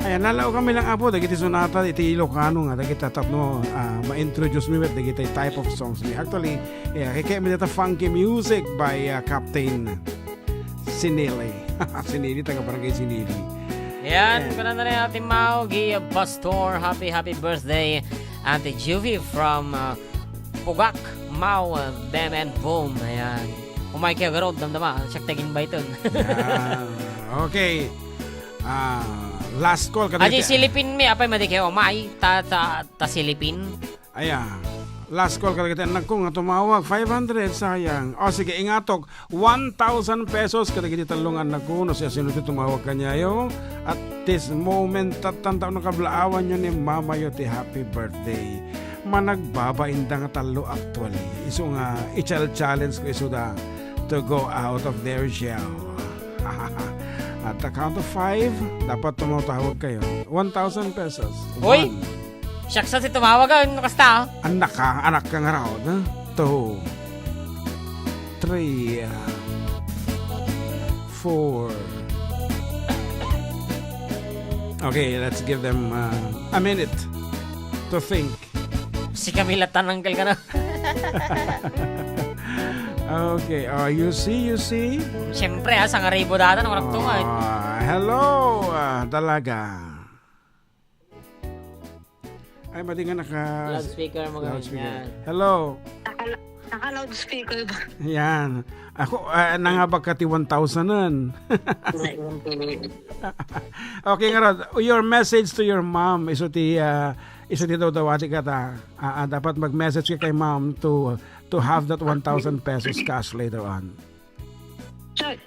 Ayan, nalaw kami lang, Apo, dagiti sonata iti Ilocano nga dagiti tapno, ah, ma-introduce mi met dagiti type of songs mi. Actually, yeah, kay mi data funky music by, ah, Captain Sinili. Sinili, taga Barangay Sinili. Ayan, ayan. Kuna na rin ating Mao, Gia Pastor, happy, happy birthday, Auntie Juvie from, ah, Pugak, Mao, uh, Bem and Boom. Ayan. Umay kayo garod, damdama. Siak tag-invite. Ayan. Okay. Ah, last call kadagiti. Aji silipin mi, apay madi kayo umay. Ta, ta, ta silipin. Aya. Last call kadagiti annakko nga tumawag. Five hundred, sayang. O, sige, ingatok. One thousand pesos kadagiti tallo nga annakko, no siasino ti tumawag kaniayo. At this moment, tattan ta no kablaawanyo ni mamayo ti happy birthday. Managbabainda nga tallo actually. Isu nga i-challenge ko isuda to go out of their shell. At the count of five, dapat tumatawag kayo. One thousand pesos. Uy! One. Siak sa ti tumawag, ah, no kasta, ah. Anak ka, anak ka nga raw, ha? Two, three, ah, four. Okay, let's give them, ah, a minute to think. Si Camila Tananggal ka na. Okay, oh, you see, you see? Siyempre, ah, sangaribo data, nung rakto nga, eh. Ah, hello, ah, talaga. Ay, madi nga naka- Loudspeaker mo, loudspeaker. Ganyan. Hello. Naka-, naka-loudspeaker ba? Yan. Ako, ah, nangabag ka ti one thousand-an. Okay, nga rod, your message to your mom, isu ti, ah, isu ti dawdawati ka ta. Ah, ah, dapat mag-message ka kay mom to, to have that one thousand pesos cash later on. Sure.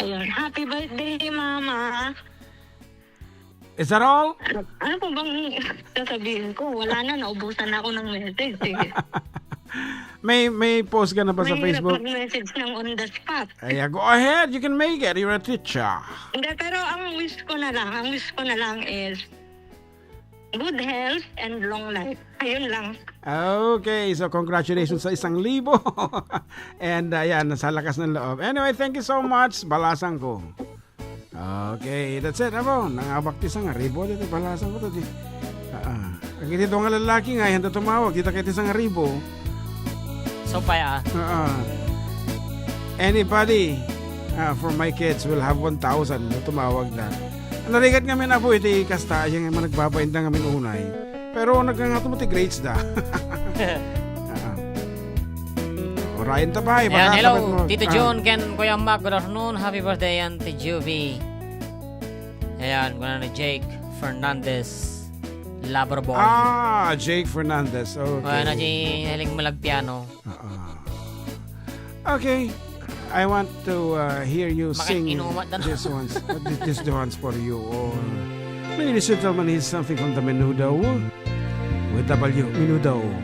Ayun. Happy birthday, Mama. Is that all? Ano, ano po bang sasabihin ko? Wala na, naubusan na ako ng message, eh. May, may post ka na ba sa Facebook? Mahirap mag-message ng on the spot. Ay, go ahead. You can make it. You're a teacher. Hindi, pero ang wish ko na lang, ang wish ko na lang is good health and long life. Ayun lang. Okay, so congratulations sa isang libo. And, uh, yan, sa lakas ng loob. Anyway, thank you so much. Balasan ko. Okay, that's it. Amo, nangabak ti sangaribo, dito balasan ko to, di. Ah, ah. Ang iti nga lalaki nga, yan tumawag, dito kay ti sangaribo. So, pa, ah. Ah, ah. Anybody, ah, for my kids will have one thousand na tumawag na. Narigat nga may napo iti kasta, yung mga nagbabainda nga minunay. Pero nagkangato mo ti grades da. Ah. Orayan ta ba? Ayan, hello, Tito John, ken Kuya Mac, good afternoon. Happy birthday, Auntie Juvie. Ayan, kuna ni Jake Fernandez, lover boy. Ah, Jake Fernandez. Okay. Ayan, na si Heling Malagpiano. Ah, ah. Okay. I want to, uh, hear you sing these ones. Uh, th-, these the ones for you. Oh. Ladies and gentlemen, here's something from the Menudo with W. Menudo. Ah.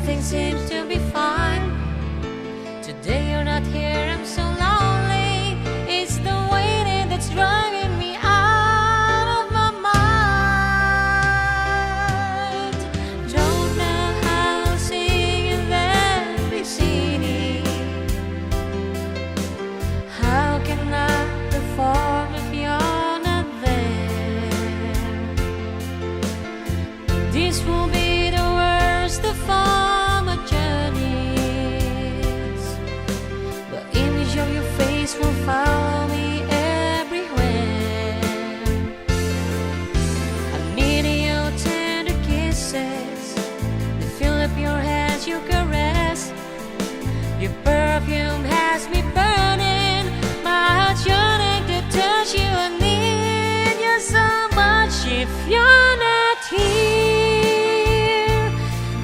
Things seem to be fine. Today you're not here, I'm so lonely. It's the waiting that's driving me out of my mind. Don't know how seeing in every city. How can I perform if you're not there? This will be the worst of all my journeys. The image of your face will follow me everywhere. I need your tender kisses. The feel of your hands, your caress. Your perfume has me burning. My heart's yearning to touch you. I need you so much. If you're not here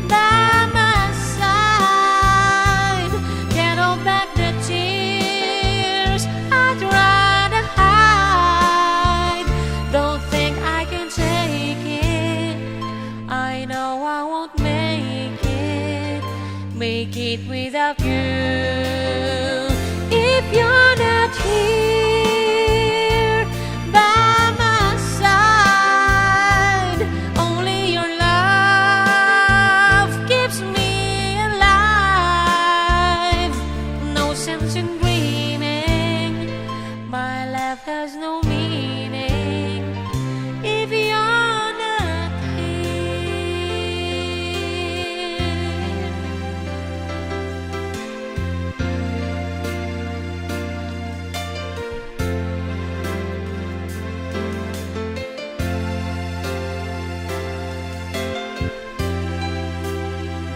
by my side, can't hold back the tears I'd rather hide. Don't think I can take it. I know I won't make it, make it without you. If you're not here by my side, only your love keeps me alive. No sense in dreaming, my life has no meaning if you're not here.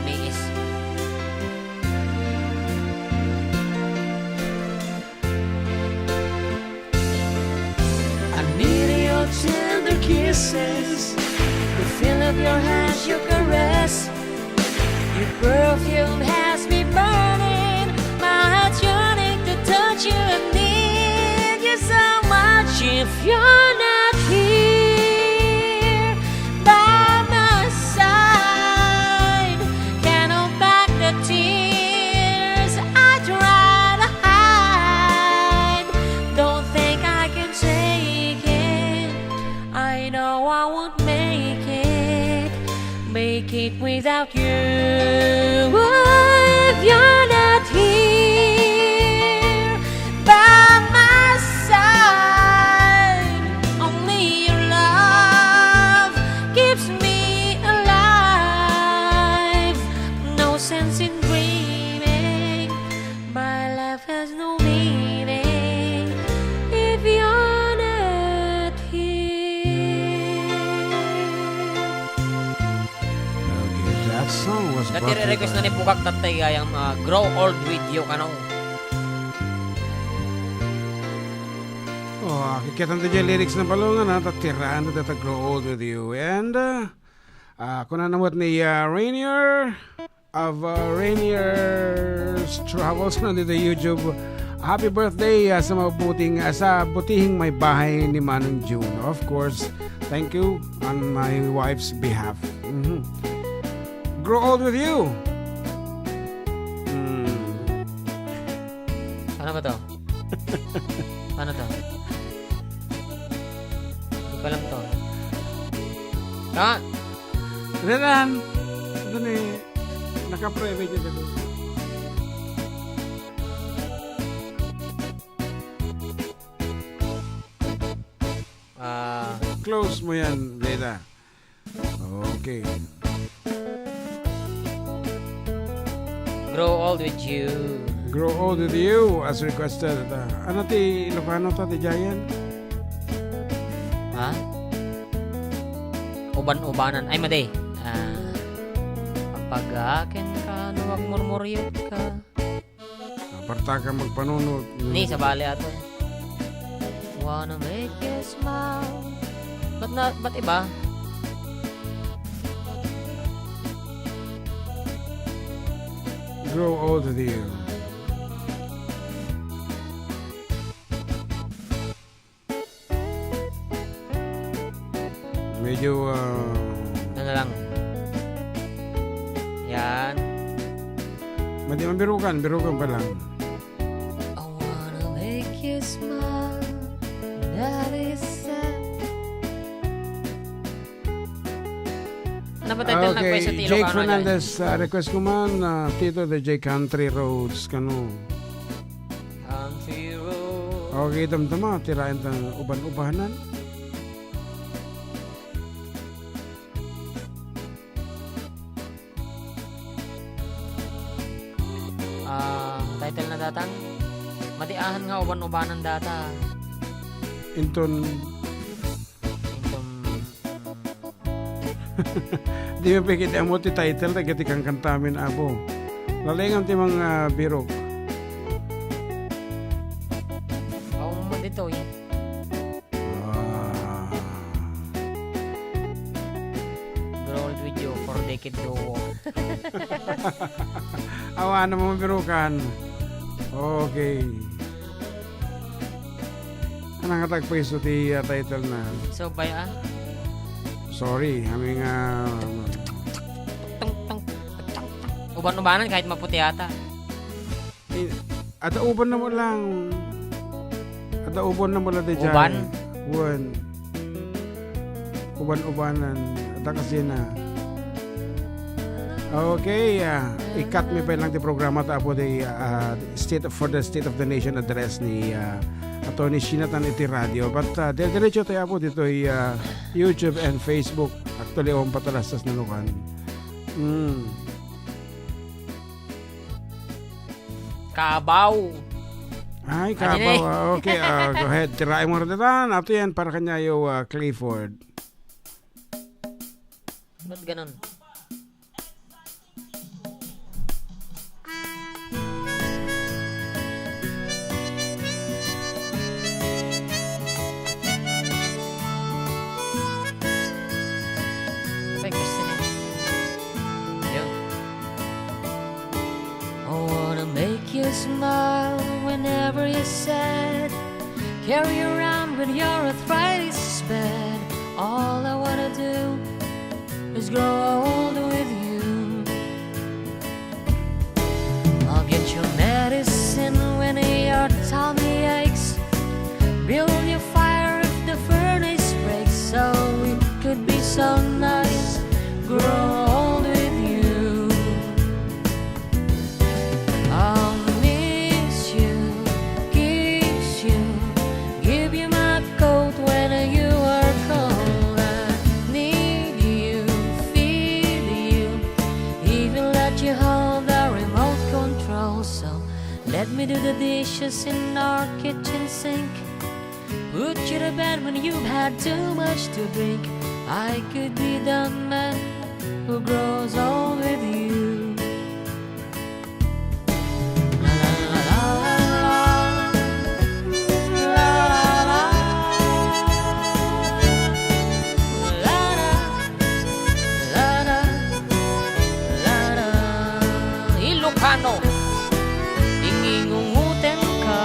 Miss. I need your tender kisses, the feel of your hands, your caress. Your perfume has me burning, my heart's yearning to touch you. I need you so much. If you're not here by my side, can't hold back the tears I'd rather hide. Don't think I can take it. I know I won't make it, make it without you. If you're not here by my side, only your love keeps me alive. No sense in dreaming, my life has no meaning if you're not here. Okay, that song was brought to you by Natiri-request na ni Bugak Tatay Gayam, ah, Grow Old With You, kano? Oh, ah, kikita ti lyrics na balungan, ha? Tatiraan ti data Grow Old With You. And, ah, ah, kuna na met ni, ah, Rainier of, uh, Rainier's Travels on the YouTube. Happy birthday, uh, sa mabuting, uh, sa butihing may bahay ni Manong June. Of course, thank you on my wife's behalf. Mhm. Grow old with you. Mm. Ano ba to? Ano to? Hindi ko alam to. Ah! Renan! Ito ni, naka-private yung sagot. Ah. Close mo yan, Reda. Okay. Grow old with you. Grow old with you as requested. Ah, ano ti Ilocano ta, ti Giant? Ha? Uban-ubanan. Ay, madi. Ah, pag-agakin ka, no, agmurmuryot ka. Aparta ka magpanunot. Ni, sabali ato. Wanna make you smile. Ba't na, ba't iba? Grow old with you. Medyo, ah, Ano lang. Yan. Madi man birukan, birukan pa lang. I wanna make you smile, that is it. Napatay na Okay, kay sa Tilo Jake Kano, Fernandez, ah, request ko man, ah, Tito, the J Country Roads, kano. Country Road. Okay, damdama, tirayan tan uban-ubanan. Ah, title na datang? Madiahan nga uban-ubanan data. Inton Inton Di mi pigid ammo ti title dagiti kankantamin, Apo. Lalengam ti mga birok. Awan man ditoy. Ah. Grow old with you for decade duo. Awan mo mabirukan. Okay. Ano nga tagpwesto ti, ah, title na? So, bay, ah? Sorry, kami nga Tung, tung, tung, tung. Uban-ubanan kahit maputi ata. Eh, ada uban na mo lang. Ada uban na mo lang di Uban? Uban. Uban-ubanan. Ada kasi na. Okay, ah, i-cut mi pa lang ti programa ta Apo di, ah, state, for the State of the Nation address ni, ah, Attorney Sheena tan iti radio. But, ah, diretso tayo Apo ditoy, ah, YouTube and Facebook. Actually, awan pa talastas nanukan. Mm. Kabaw. Ay, Adi kabaw, na eh. Ah, okay, ah, go ahead. Tiraay mo rin datan. Ato yan para kanyayo, ah, Clifford. Ba't ganun? Ay, gusto niya. Yun. I wanna make you smile whenever you're sad. Carry you around with your arthritis bed. All I wanna do is grow old with you. I'll get you medicine when your tummy aches. Build your fire if the furnace breaks. So it could be so nice, grow old with you. I'll miss you, kiss you, give you my coat when you are cold. I need you, feed you, even let you hold the remote control. So let me do the dishes in our kitchen sink. Put you to bed when you've had too much to drink. I could be the man who grows old with you. Ilocano, ingingungutenka,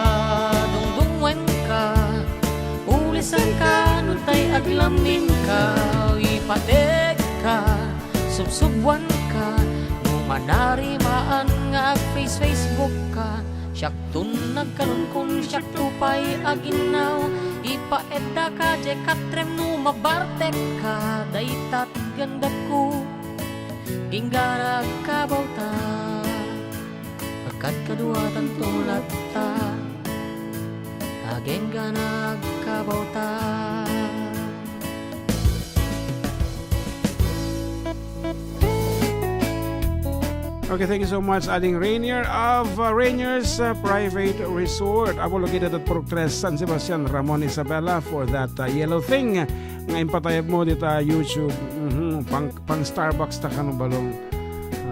dungdunguenka, ulisenka, no tay aglaminka, ipategka, subsubwanka, no manarimaan nga ag-face-Facebook ka, siakton nagkanunkun, siakto pay aginnaw, ipaeddaka, jay katrem no mabartekka, dayta ti gandagko, inggana agkabawta. Agkadkadua tanto latta, agenggana agkabawta. Okay, thank you so much, Aling Rainier of, uh, Rainier's, uh, Private Resort. Apologies, that Purok Tres, San Sebastian, Ramon, Isabela, for that, uh, yellow thing nga impatayab mo dita YouTube. Mhm, pang, pang Starbucks ta kano balong.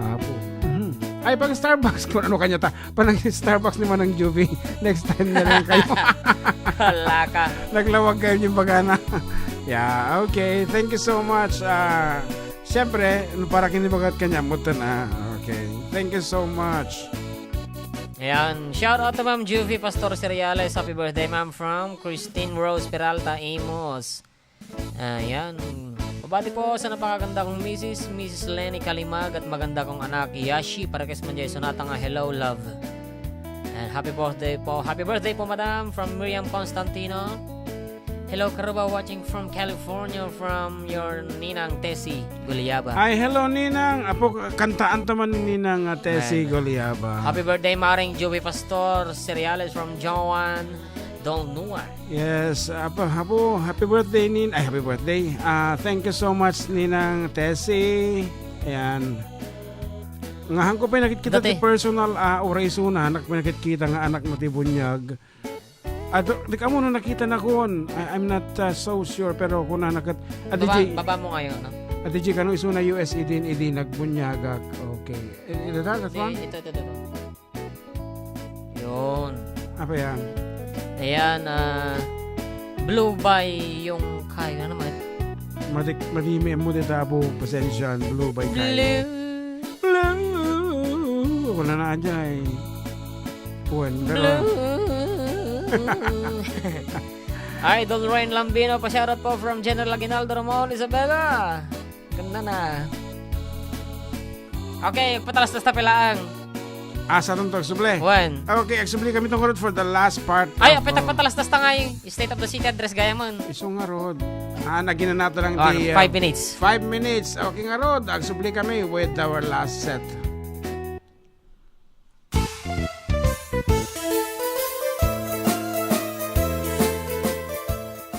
Apo. Mhm. Ay, pang Starbucks. Kung ano kanya ta. Panang Starbucks ni Manang Juvie. Next time na lang kayo. Hala ka. Naglawag kayo yung bagana. Yeah, okay. Thank you so much. Ah, siyempre, no, para kinibagat kanya, mutan na. Okay. Thank you so much. Ayan. Shout out to Ma'am Juvie Pastor Seriales. Happy birthday, ma'am, from Christine Rose Peralta Amos. Ayan. Bati po sa napakaganda kong misis, misis Lenny Kalimag, at maganda kong anak, Yashi. Para kay Manjay Sonata nga, "Hello, love." And happy birthday po. Happy birthday po, madam, from Miriam Constantino. "Hello, Karuba, watching from California, from your Ninang Tessie Guliaba." Ay, hello, Ninang. Apo, kantaan ta man ni Ninang, ah, Tessie Ayan. Guliaba. Happy birthday, Maring Joey Pastor Cereales from Joan Dolnua. Yes, apo, apo, happy birthday, Nin-, ay, happy birthday. Ah, thank you so much, Ninang Tessie. Ayan. Nga, haanko pay nakitkita Dati. ti personal, ah, uray isuna, haannak pay nakitkita nga anak na ti bunyag. Adu, di ka mo na nakita na kun. I, I'm not, uh, so sure, pero kuna na kat, ah, Baba, D J, baba mo ngayon, no? Ah, D J, kano isuna U S A din, idi nagbunyagak. Okay. Eh, eh, that, that Di, one? ito, ito, ito, ito. Yun. Apa yan? Ayan, ah, Blue by yung kaya naman. Madik, madimi mo di tabo, pasensya, Blue by Kylie. Blue. Blue. Ako na na dyan ay. Kuwan, pero Blue. Idol Rain Lambino, pa-shoutout po from General Aguinaldo Ramon, Isabela. Ganda na. Okay, patalastas ta pila ang Asa nung to, agsubli? Wen. Okay, agsubli kami tong ngarud for the last part Ay, of, apit uh, patalastas ta nga yung State of the City address gayam. Isu ngarud. Ah, naginanap na lang Oh, di, uh, five minutes. Five minutes. Okay ngarud, agsubli kami with our last set.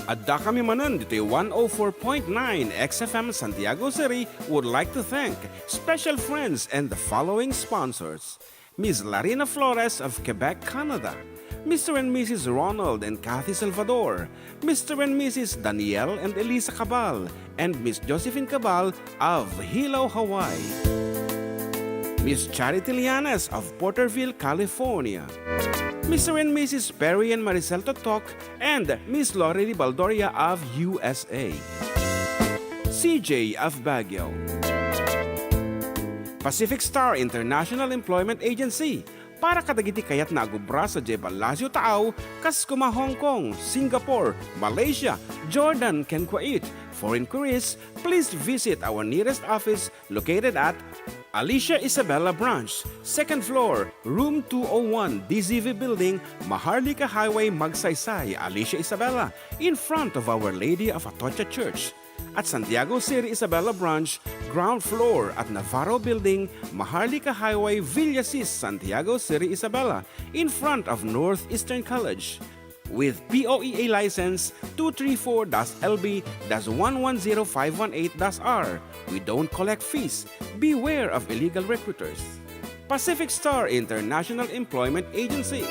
Adda kami manen ditoy one oh four point nine X F M Santiago City would like to thank special friends and the following sponsors: Miss Larina Flores of Quebec, Canada, Mister and Missus Ronald and Kathy Salvador, Mister and Missus Daniel and Elisa Cabal, and Miss Josephine Cabal of Hilo, Hawaii. Miss Charity Lianes of Porterville, California. Mister and Missus Perry and Maricel Totok and Miss Lori Baldoria of U S A. C J of Baguio. Pacific Star International Employment Agency, para kadagiti kayatna a gubra sadiay Palacio Taaw, kas kuma Hong Kong, Singapore, Malaysia, Jordan, ken Kuwait. For inquiries, please visit our nearest office located at Alicia Isabela Branch, second floor, room two oh one, D Z V Building, Maharlika Highway, Magsaysay, Alicia Isabela, in front of Our Lady of Atocha Church. At Santiago City Isabela Branch, ground floor at Navarro Building, Maharlika Highway, Villasis, Santiago City Isabela, in front of Northeastern College. With P O E A license two three four dash L B dash one one zero five one eight dash R, we don't collect fees. Beware of illegal recruiters. Pacific Star International Employment Agency.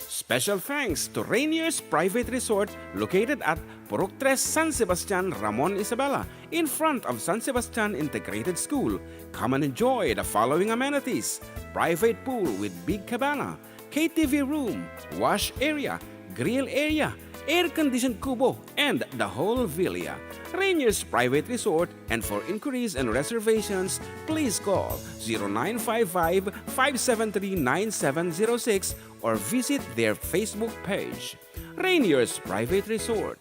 Special thanks to Rainier's Private Resort located at Purok Tres, San Sebastian, Ramon, Isabela, in front of San Sebastian Integrated School. Come and enjoy the following amenities: private pool with big cabana, K T V room, wash area, grill area, air-conditioned kubo, and the whole villa. Rainier's Private Resort, and for inquiries and reservations, please call zero nine five five, five seven three, nine seven zero six or visit their Facebook page. Rainier's Private Resort.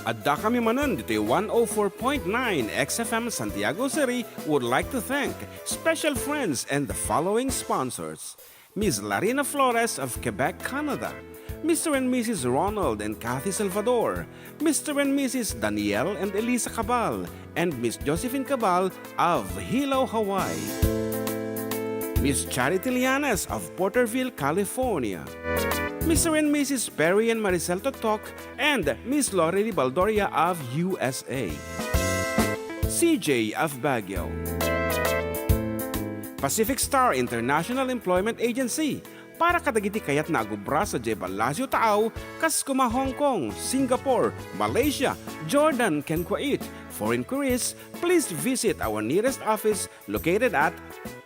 Adda kami manen ditoy one oh four point nine X F M Santiago City would like to thank special friends and the following sponsors: Miss Larina Flores of Quebec, Canada, Mister and Missus Ronald and Kathy Salvador, Mister and Missus Daniel and Elisa Cabal, and Miss Josephine Cabal of Hilo, Hawaii. Miss Charity Lianes of Porterville, California. Mister and Missus Perry and Maricel Totok and Miss Lori Baldoria of U S A. C J of Baguio. Pacific Star International Employment Agency, para kadagiti kayatna a gubra sadiay Palacio Taaw, kas kuma Hong Kong, Singapore, Malaysia, Jordan, ken Kuwait. For inquiries, please visit our nearest office located at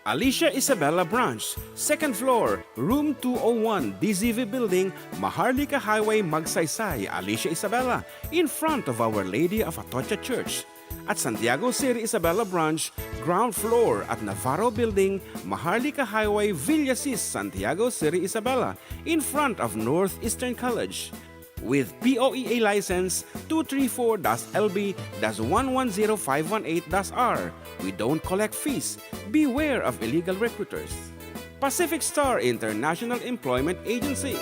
Alicia Isabela Branch, second floor, room two oh one, D Z V Building, Maharlika Highway, Magsaysay, Alicia Isabela, in front of Our Lady of Atocha Church. At Santiago City Isabela Branch, ground floor at Navarro Building, Maharlika Highway, Villasis, Santiago City Isabela, in front of Northeastern College. With P O E A license two three four dash L B dash one one zero five one eight dash R. We don't collect fees. Beware of illegal recruiters. Pacific Star International Employment Agency.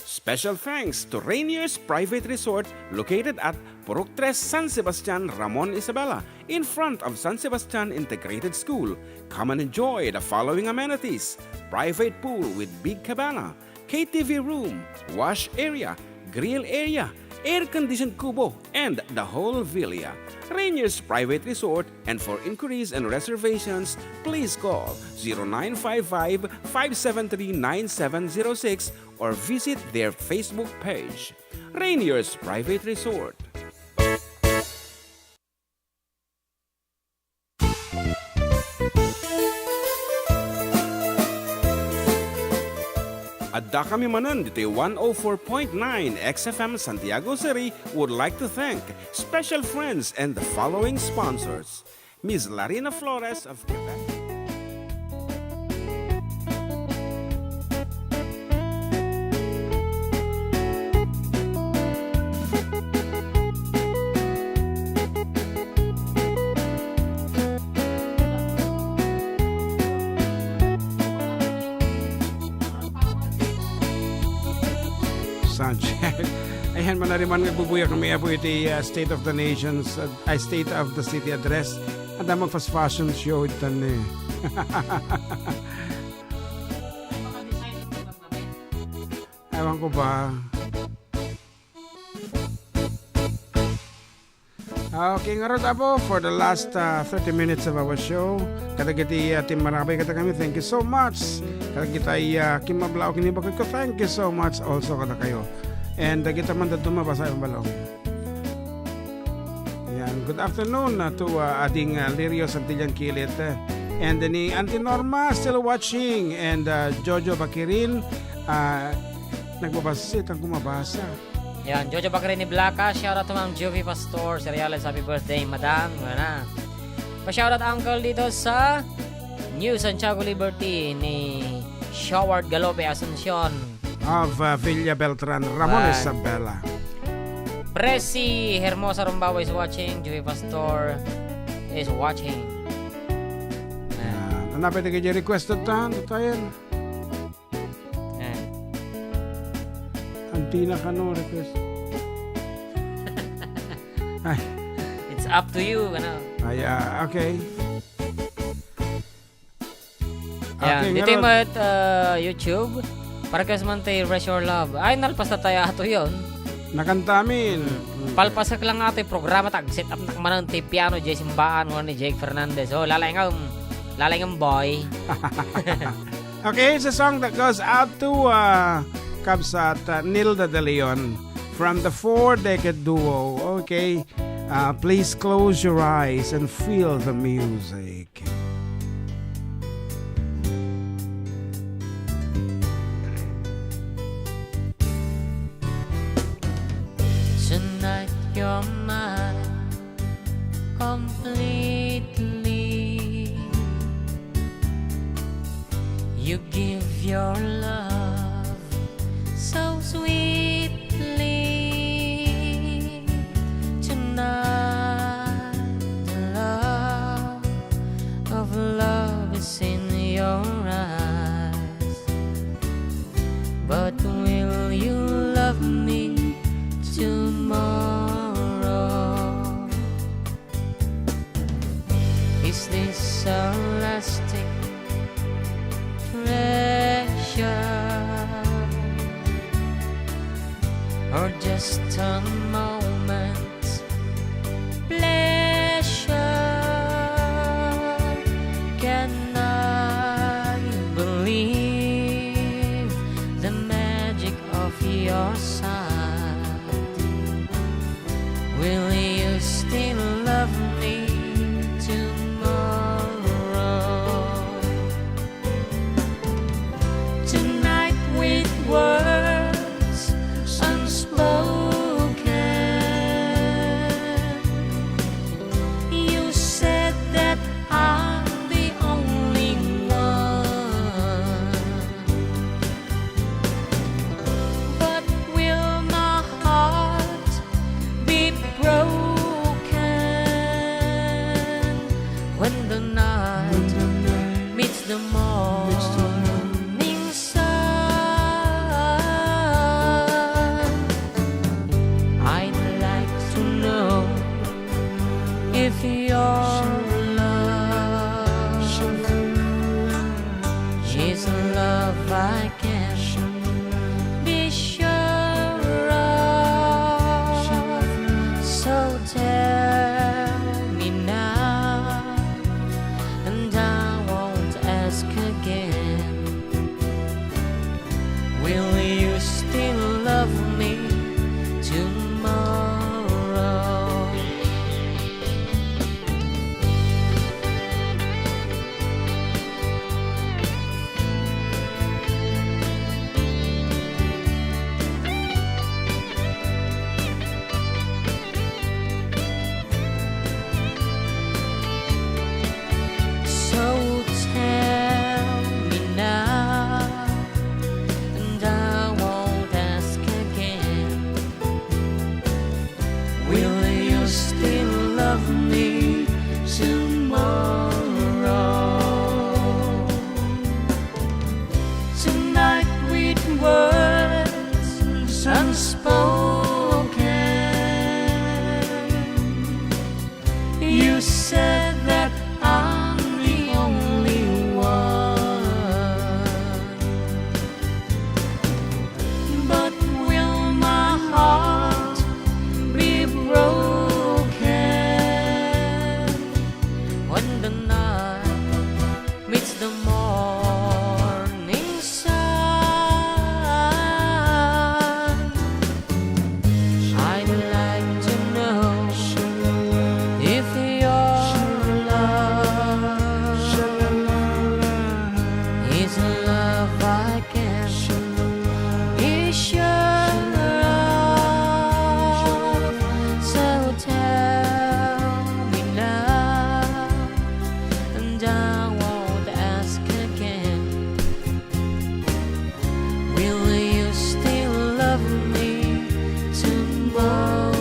Special thanks to Rainier's Private Resort located at Purok Tres, San Sebastian, Ramon Isabela, in front of San Sebastian Integrated School. Come and enjoy the following amenities: private pool with big cabana, K T V room, wash area, grill area, air-conditioned kubo, and the whole villa. Rainier's Private Resort, and for inquiries and reservations, please call zero nine five five, five seven three, nine seven zero six or visit their Facebook page. Rainier's Private Resort. Adda kami manen ditoy one oh four point nine X F M Santiago City would like to thank special friends and the following sponsors: Miss Larina Flores of Quebec. Sound check. Ayan, manariman nga agbubuya kami, apo, iti, uh, State of the Nations, uh, ay, State of the City Address. Adda man fast fashion show itan, eh. Ewan ko ba. Okay, ngarud, apo, for the last, uh, thirty minutes of our show, kadagiti, uh, timmarabay kadakami, thank you so much. Kadagiti, uh, kimmablaw ken ni baketko, thank you so much also kadakayo. And, uh, dagiti man dadduma, basaem balong. Yan. Good afternoon, uh, to, uh, Ading, uh, Lirio Santillan Kilit, uh, and ni Auntie Norma, still watching, and, uh, Jojo Bakirin, uh, nagbabasa, saan ko mabasa? Yan, Jojo Bakirin ni Blanca, shout out to Ma'am Juvie Pastor, si Reales, happy birthday, Madam, ngana. Pa-shout out, Uncle, dito sa New Santiago Liberty ni Showard Galope Asuncion. Of, uh, Villa Beltran, Ramon Isabela. Presi Hermosa Rumbawa is watching. Joey Pastor is watching. Ayan. Ano pa iti request ta? Tayan. Ayan. Antina kano request. Ay. It's up to you, ano? Ay, ah, okay. Yan, okay, dito ngarud. Met, ah, YouTube. Para kas man ti Raise Your Love. Ay, nalpas na tayo ato yun. Nakantamin. Mm. Palpasak lang ato yung programa, tag-set up na kamanan ti piano, Jay Simbaan, ni Jake Fernandez. Oh, lalay nga, um, lalay nga, boy. Okay, it's a song that goes out to, uh, Kabsat, uh, Nilda De Leon from the Four Decade Duo. Okay, uh, please close your eyes and feel the music. Tonight you're mine completely. You give your love so sweetly. Tonight, the love of love is in your eyes. But will you love me tomorrow? Is this a lasting treasure, or just a moment pleasure? Can I believe the magic of your sight? Will you still love me tomorrow? Tonight with words unspoken, Your love is love I can be sure of. So tell me now, and I won't ask again. Will you still love me tomorrow? So tell me now, and I won't ask again. Will you still love me tomorrow? Tonight with words unspoken, you said that I'm the only one. But will my heart be broken when the night meets the morning sun? I'd like to know if your love is love I can be sure of. So tell me now, and I won't ask again. Will you still love me tomorrow?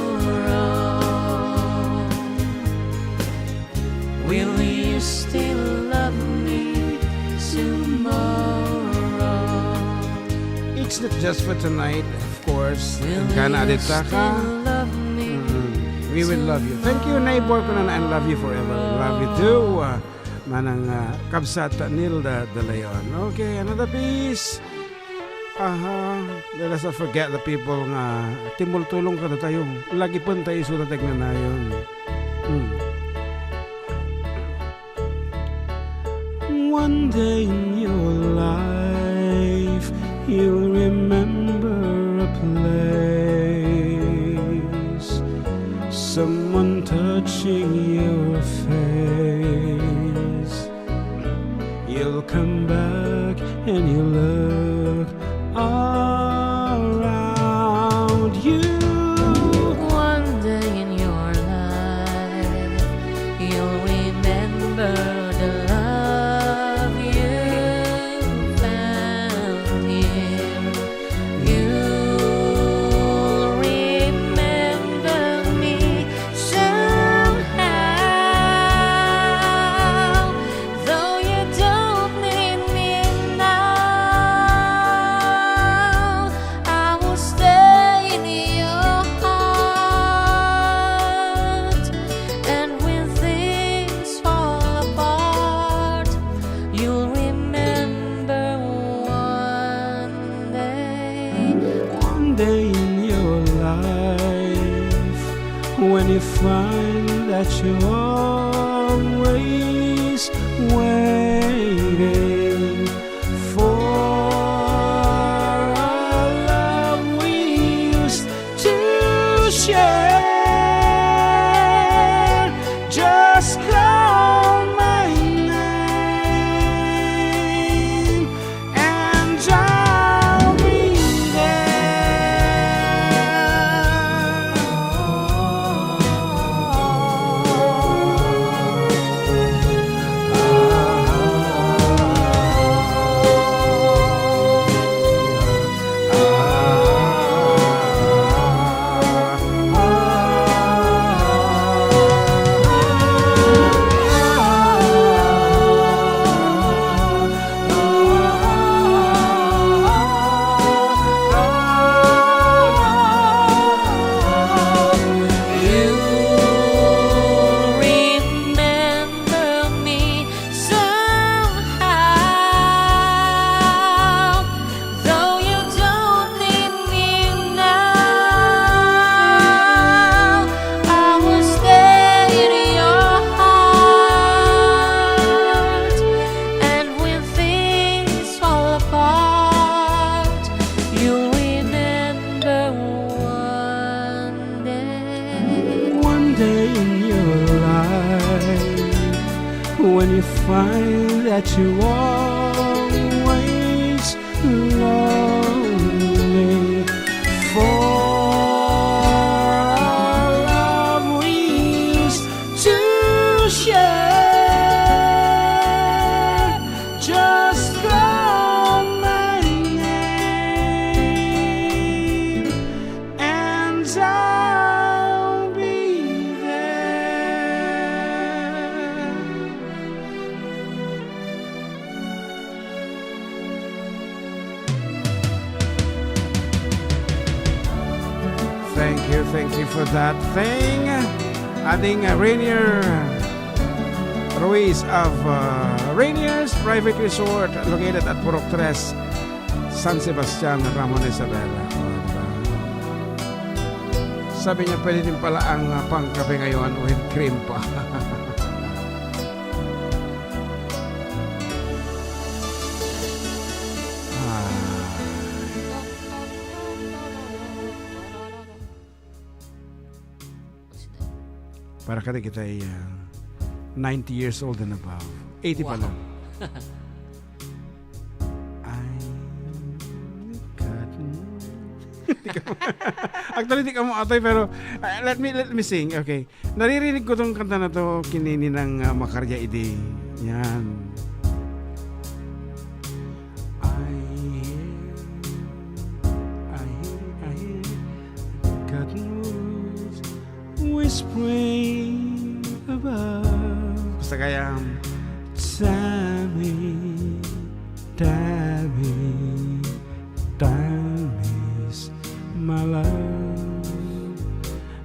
Will you still love me tomorrow? It's not just for tonight, of course. Will Gana you adita ka. Still love me Mm, we will love you. Thank you, neighbor, ko na, and love you forever. Love you too. Uh, manang uh, kabsat Nilda de Leon. Okay, another piece. Aha, let us not forget the people nga timultulong kadatayo. Lagipentayo isu ta ti agnanayon. Hmm. One day in your life, you'll remember a place, someone touching your face. You'll come back and you look around you. One day in your life, you'll remember the love you found here. You'll remember me somehow. Though you don't need me now, I will stay in your heart. And when things fall apart, you'll remember one day. One day in your life, when you find that you're always waiting for a love we used to share, just call my name and I'll be there. day in your life when you find that you always lonely for our love we used to share. Just call my name and I'll be there. Thank you, thank you for that thing. Ating, uh, Rainier Ruiz of, uh, Rainier's Private Resort located at Purok Tres, San Sebastian, Ramon Isabela. O, diba? Sabi niya, pwede din pala ang, uh, pangkape ngayon with cream pa. Ah. Para kadi kita ay, ah, ninety years old and above. Eighty pa Wow. lang. I got Di ka mo-, actually, di ka mo atoy, pero, ah, let me, let me sing. Okay. Naririnig ko tong kanta na to, kinini ng, ah, Makarya idi. Yan. I hear, I hear, I hear God moves, whispering above. Basta kaya, Tammy, Tammy, Tammy is my love.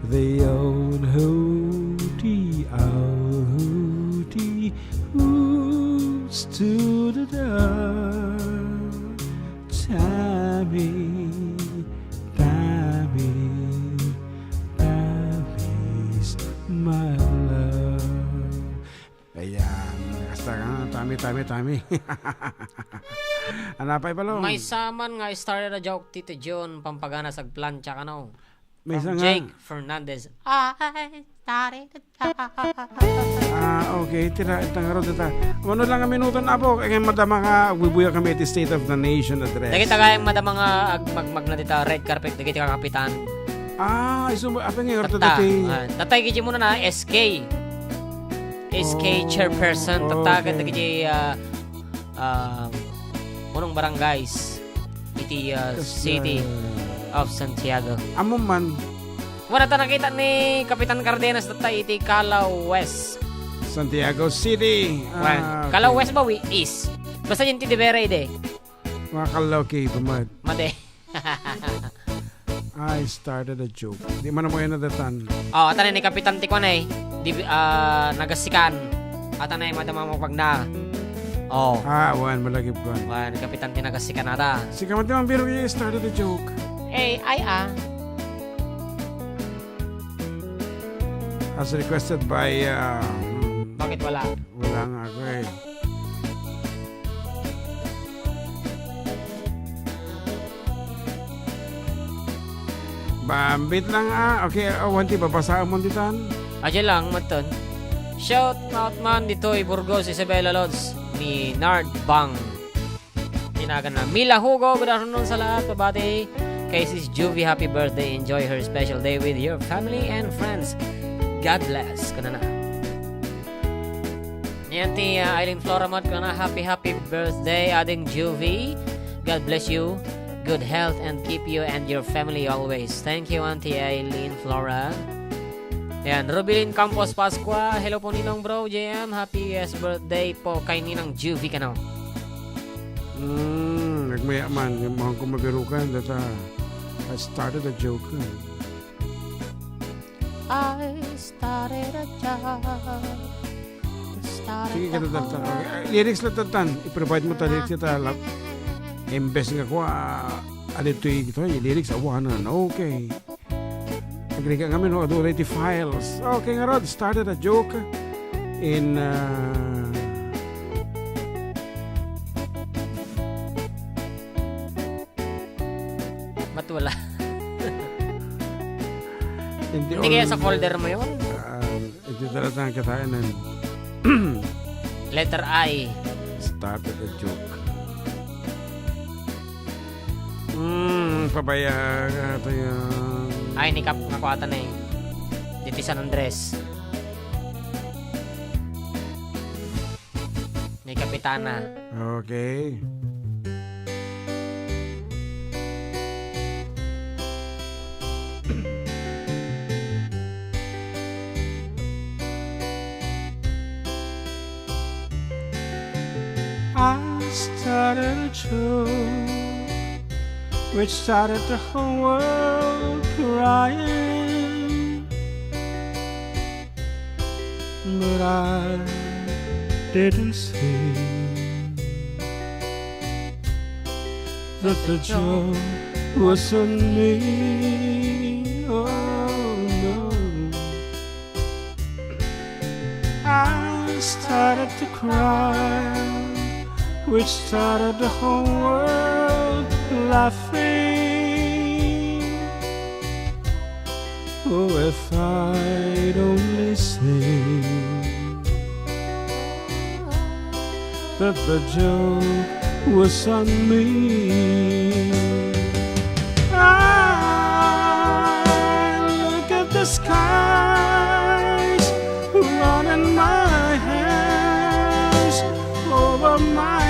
The old hooty, old hooty, who's to the door? Tammy, Tammy, Tammy's my love. Ayan. Basta nga, Tammy, Tammy, Tammy. Ano pa, Ipalo? Maysa man nga started a joke, Tito John, pampaganas agplancha kano. Maysa From nga. Jake Fernandez. I started a joke. Ah, okay. Tira, itang araw dita. Ano lang ang minuto na po? Kaya madama nga, agbubuya kami iti State of the Nation address. Dagiti gayam madama nga agmagmagna dita red carpet, dagiti kakapitan. Ah, isu mo, apa nga, Tatta. Tatta. Ah, tatta, gigi muna na, S K. S K Oh, chairperson, tatta, okay. Dagiti, ah, ah, punong barangays iti, ah, Kas-, City ah, of Santiago. Amo man. Wala ta nakita ni Kapitan Cardenas dita iti Calao West. Santiago City. Wan. Ah, Calao okay. West ba? Wi-, East. Basta yung titibere ide. Mga Calao Cave, mad. Made. I started a joke. Di man mo yan nadatan. Oh, atan ni Kapitan ti kuan eh. Di, ah, Nagasikan. Atan ay madama mo pag na. Oh. Ah, wan, malagip kuan. Wan, Kapitan ti Nagasikan ata. Si Kamat naman biro niya started a joke. Eh, ay ah. As requested by, uh, Bakit wala? Wala nga ako eh. Bambit lang, ah. Okay, awan ti babasaan mo ditan. Adya lang, maton. Shout out man ditoy Burgos, Isabela Lods ni Nard Bang. Tinagan na Mila Hugo, good afternoon sa lahat. Pabati kay Sis Juvie, happy birthday. Enjoy her special day with your family and friends. God bless. Kunana. Yan ti, ah, Eileen Flora Mad, kunana, happy, happy birthday, Ading Juvie. God bless you. Good health and keep you and your family always. Thank you, Auntie Eileen Flora. Yan, Rubilin Campos Pascua. Hello po, Ninong Bro, J M. Happy, yes, birthday po kay Ninang Juvie kano. Hmm, nagmaya man, yung mga kumabirukan, that, ah, I started a joke. I started a joke. Sige, kita, tan, tan. Okay. Ah, lyrics lang, tan, tan. I-provide mo ta lyrics kita, la-, imbes nga ko, ah, ano ito yung, ito yung lyrics, awanan. Okay. Agree ka kami, no? Adu, ready files. Okay, nga rod, started a joke in, uh, Ba't wala? Hindi Hindi kaya sa always folder mo yun? Iti talaga ang katayanan. Letter I. Started a joke. Hmm, pabaya ka to yan. Ay, ni Kap nga kuwatan eh. Diti San Andres. Ni Kapitana. Okay. I started a joke, which started the whole world crying. But I didn't see that the joke was on me. Oh no. I started to cry, which started the whole world laughing. Oh, if I'd only seen that the joke was on me. I look at the skies, running my hands over my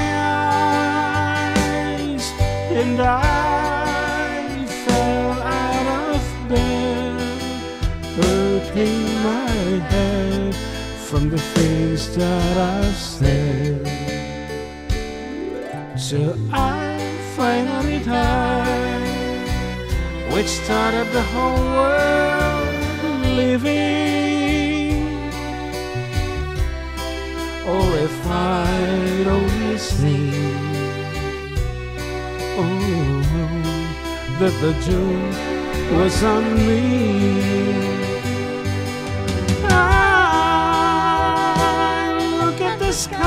eyes, and I fell out of bed, hurting my head from the things that I've said. So I finally died, which started the whole world living. Oh, if I'd only seen, oh, that the joke was on me. I look at the skies,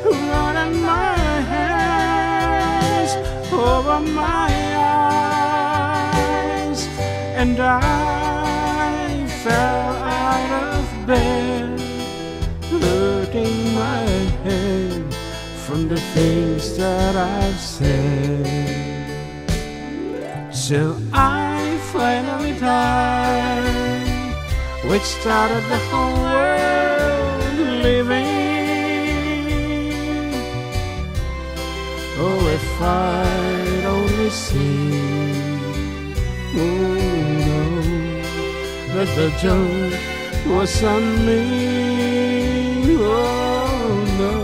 running my hands over my eyes, and I fell out of bed, hurting my head from the things that I've said. So I finally died, which started the whole world living. Oh, if I'd only seen, oh no, that the joke was on me. Oh no,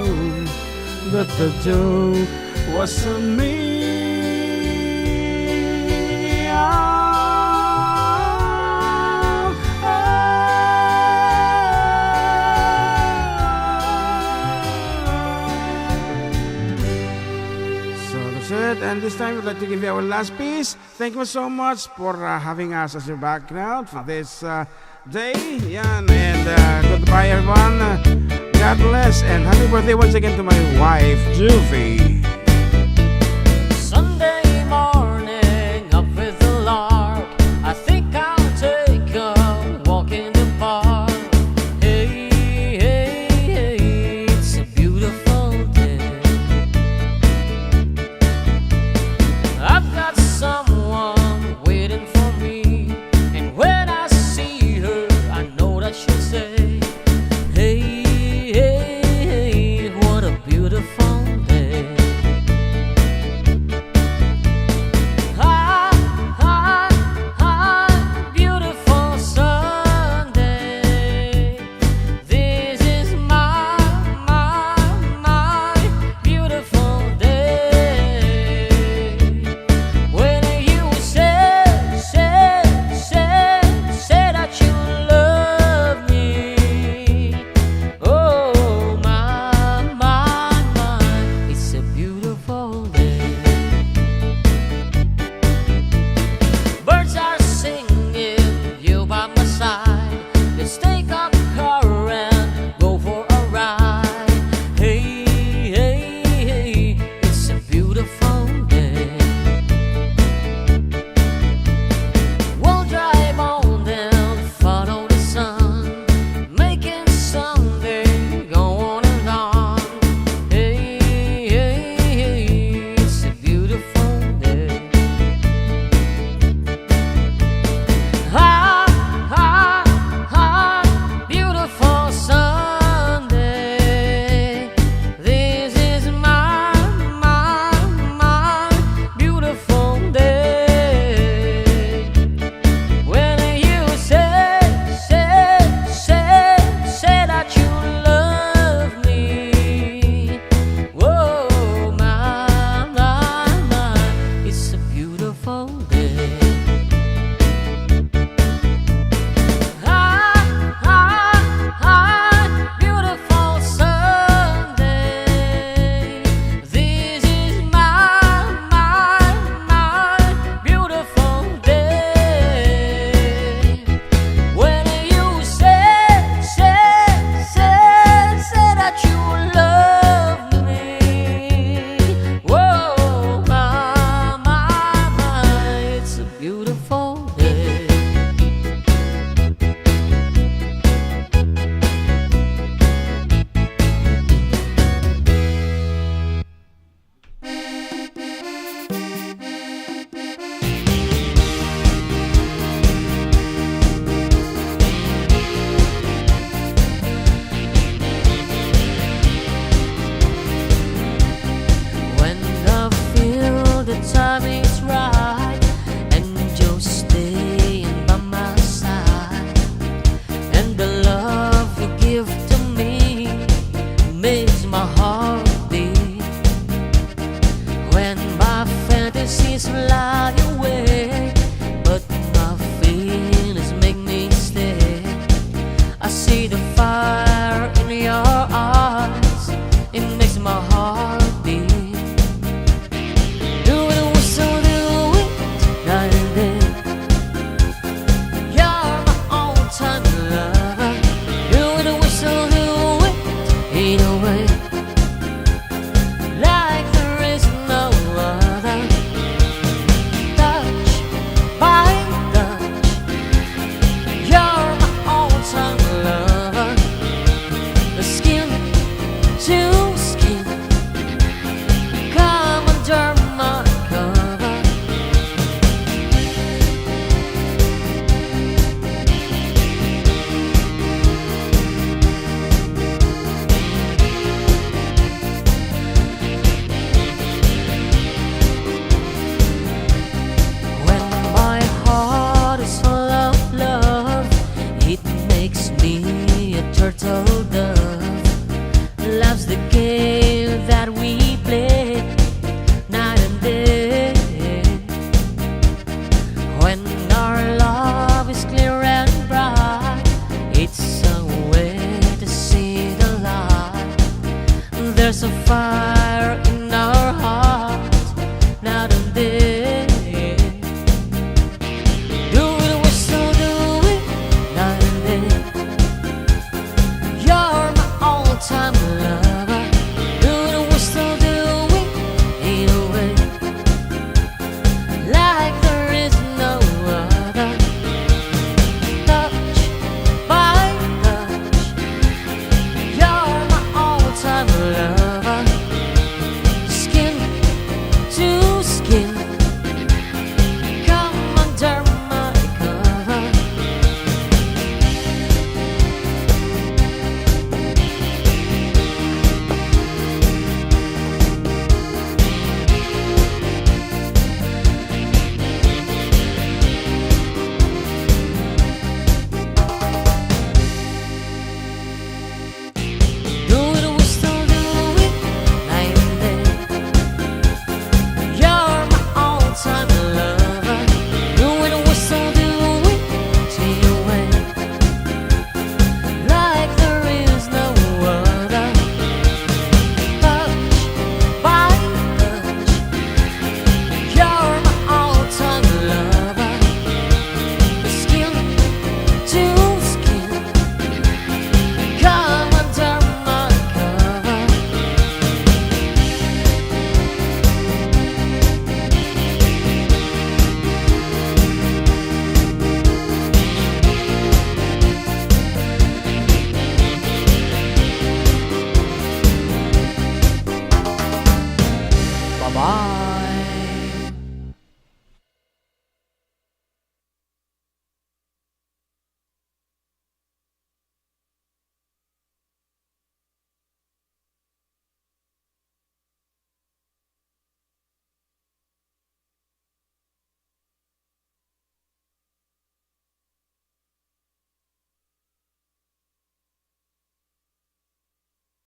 that the joke was on me. Oh, oh. So that's it. And this time, we'd like to give you our last piece. Thank you so much for, uh, having us as your background for this, uh, day. Yan, and, uh, goodbye, everyone. Uh, God bless and happy birthday once again to my wife, Juvie. Sunday morning, up with the lark. I think I'll take a walk in the park. Hey, hey, hey, it's a beautiful day. I've got someone waiting for me, and when I see her, I know that she'll say, "Hey, hey, hey, what a beautiful day."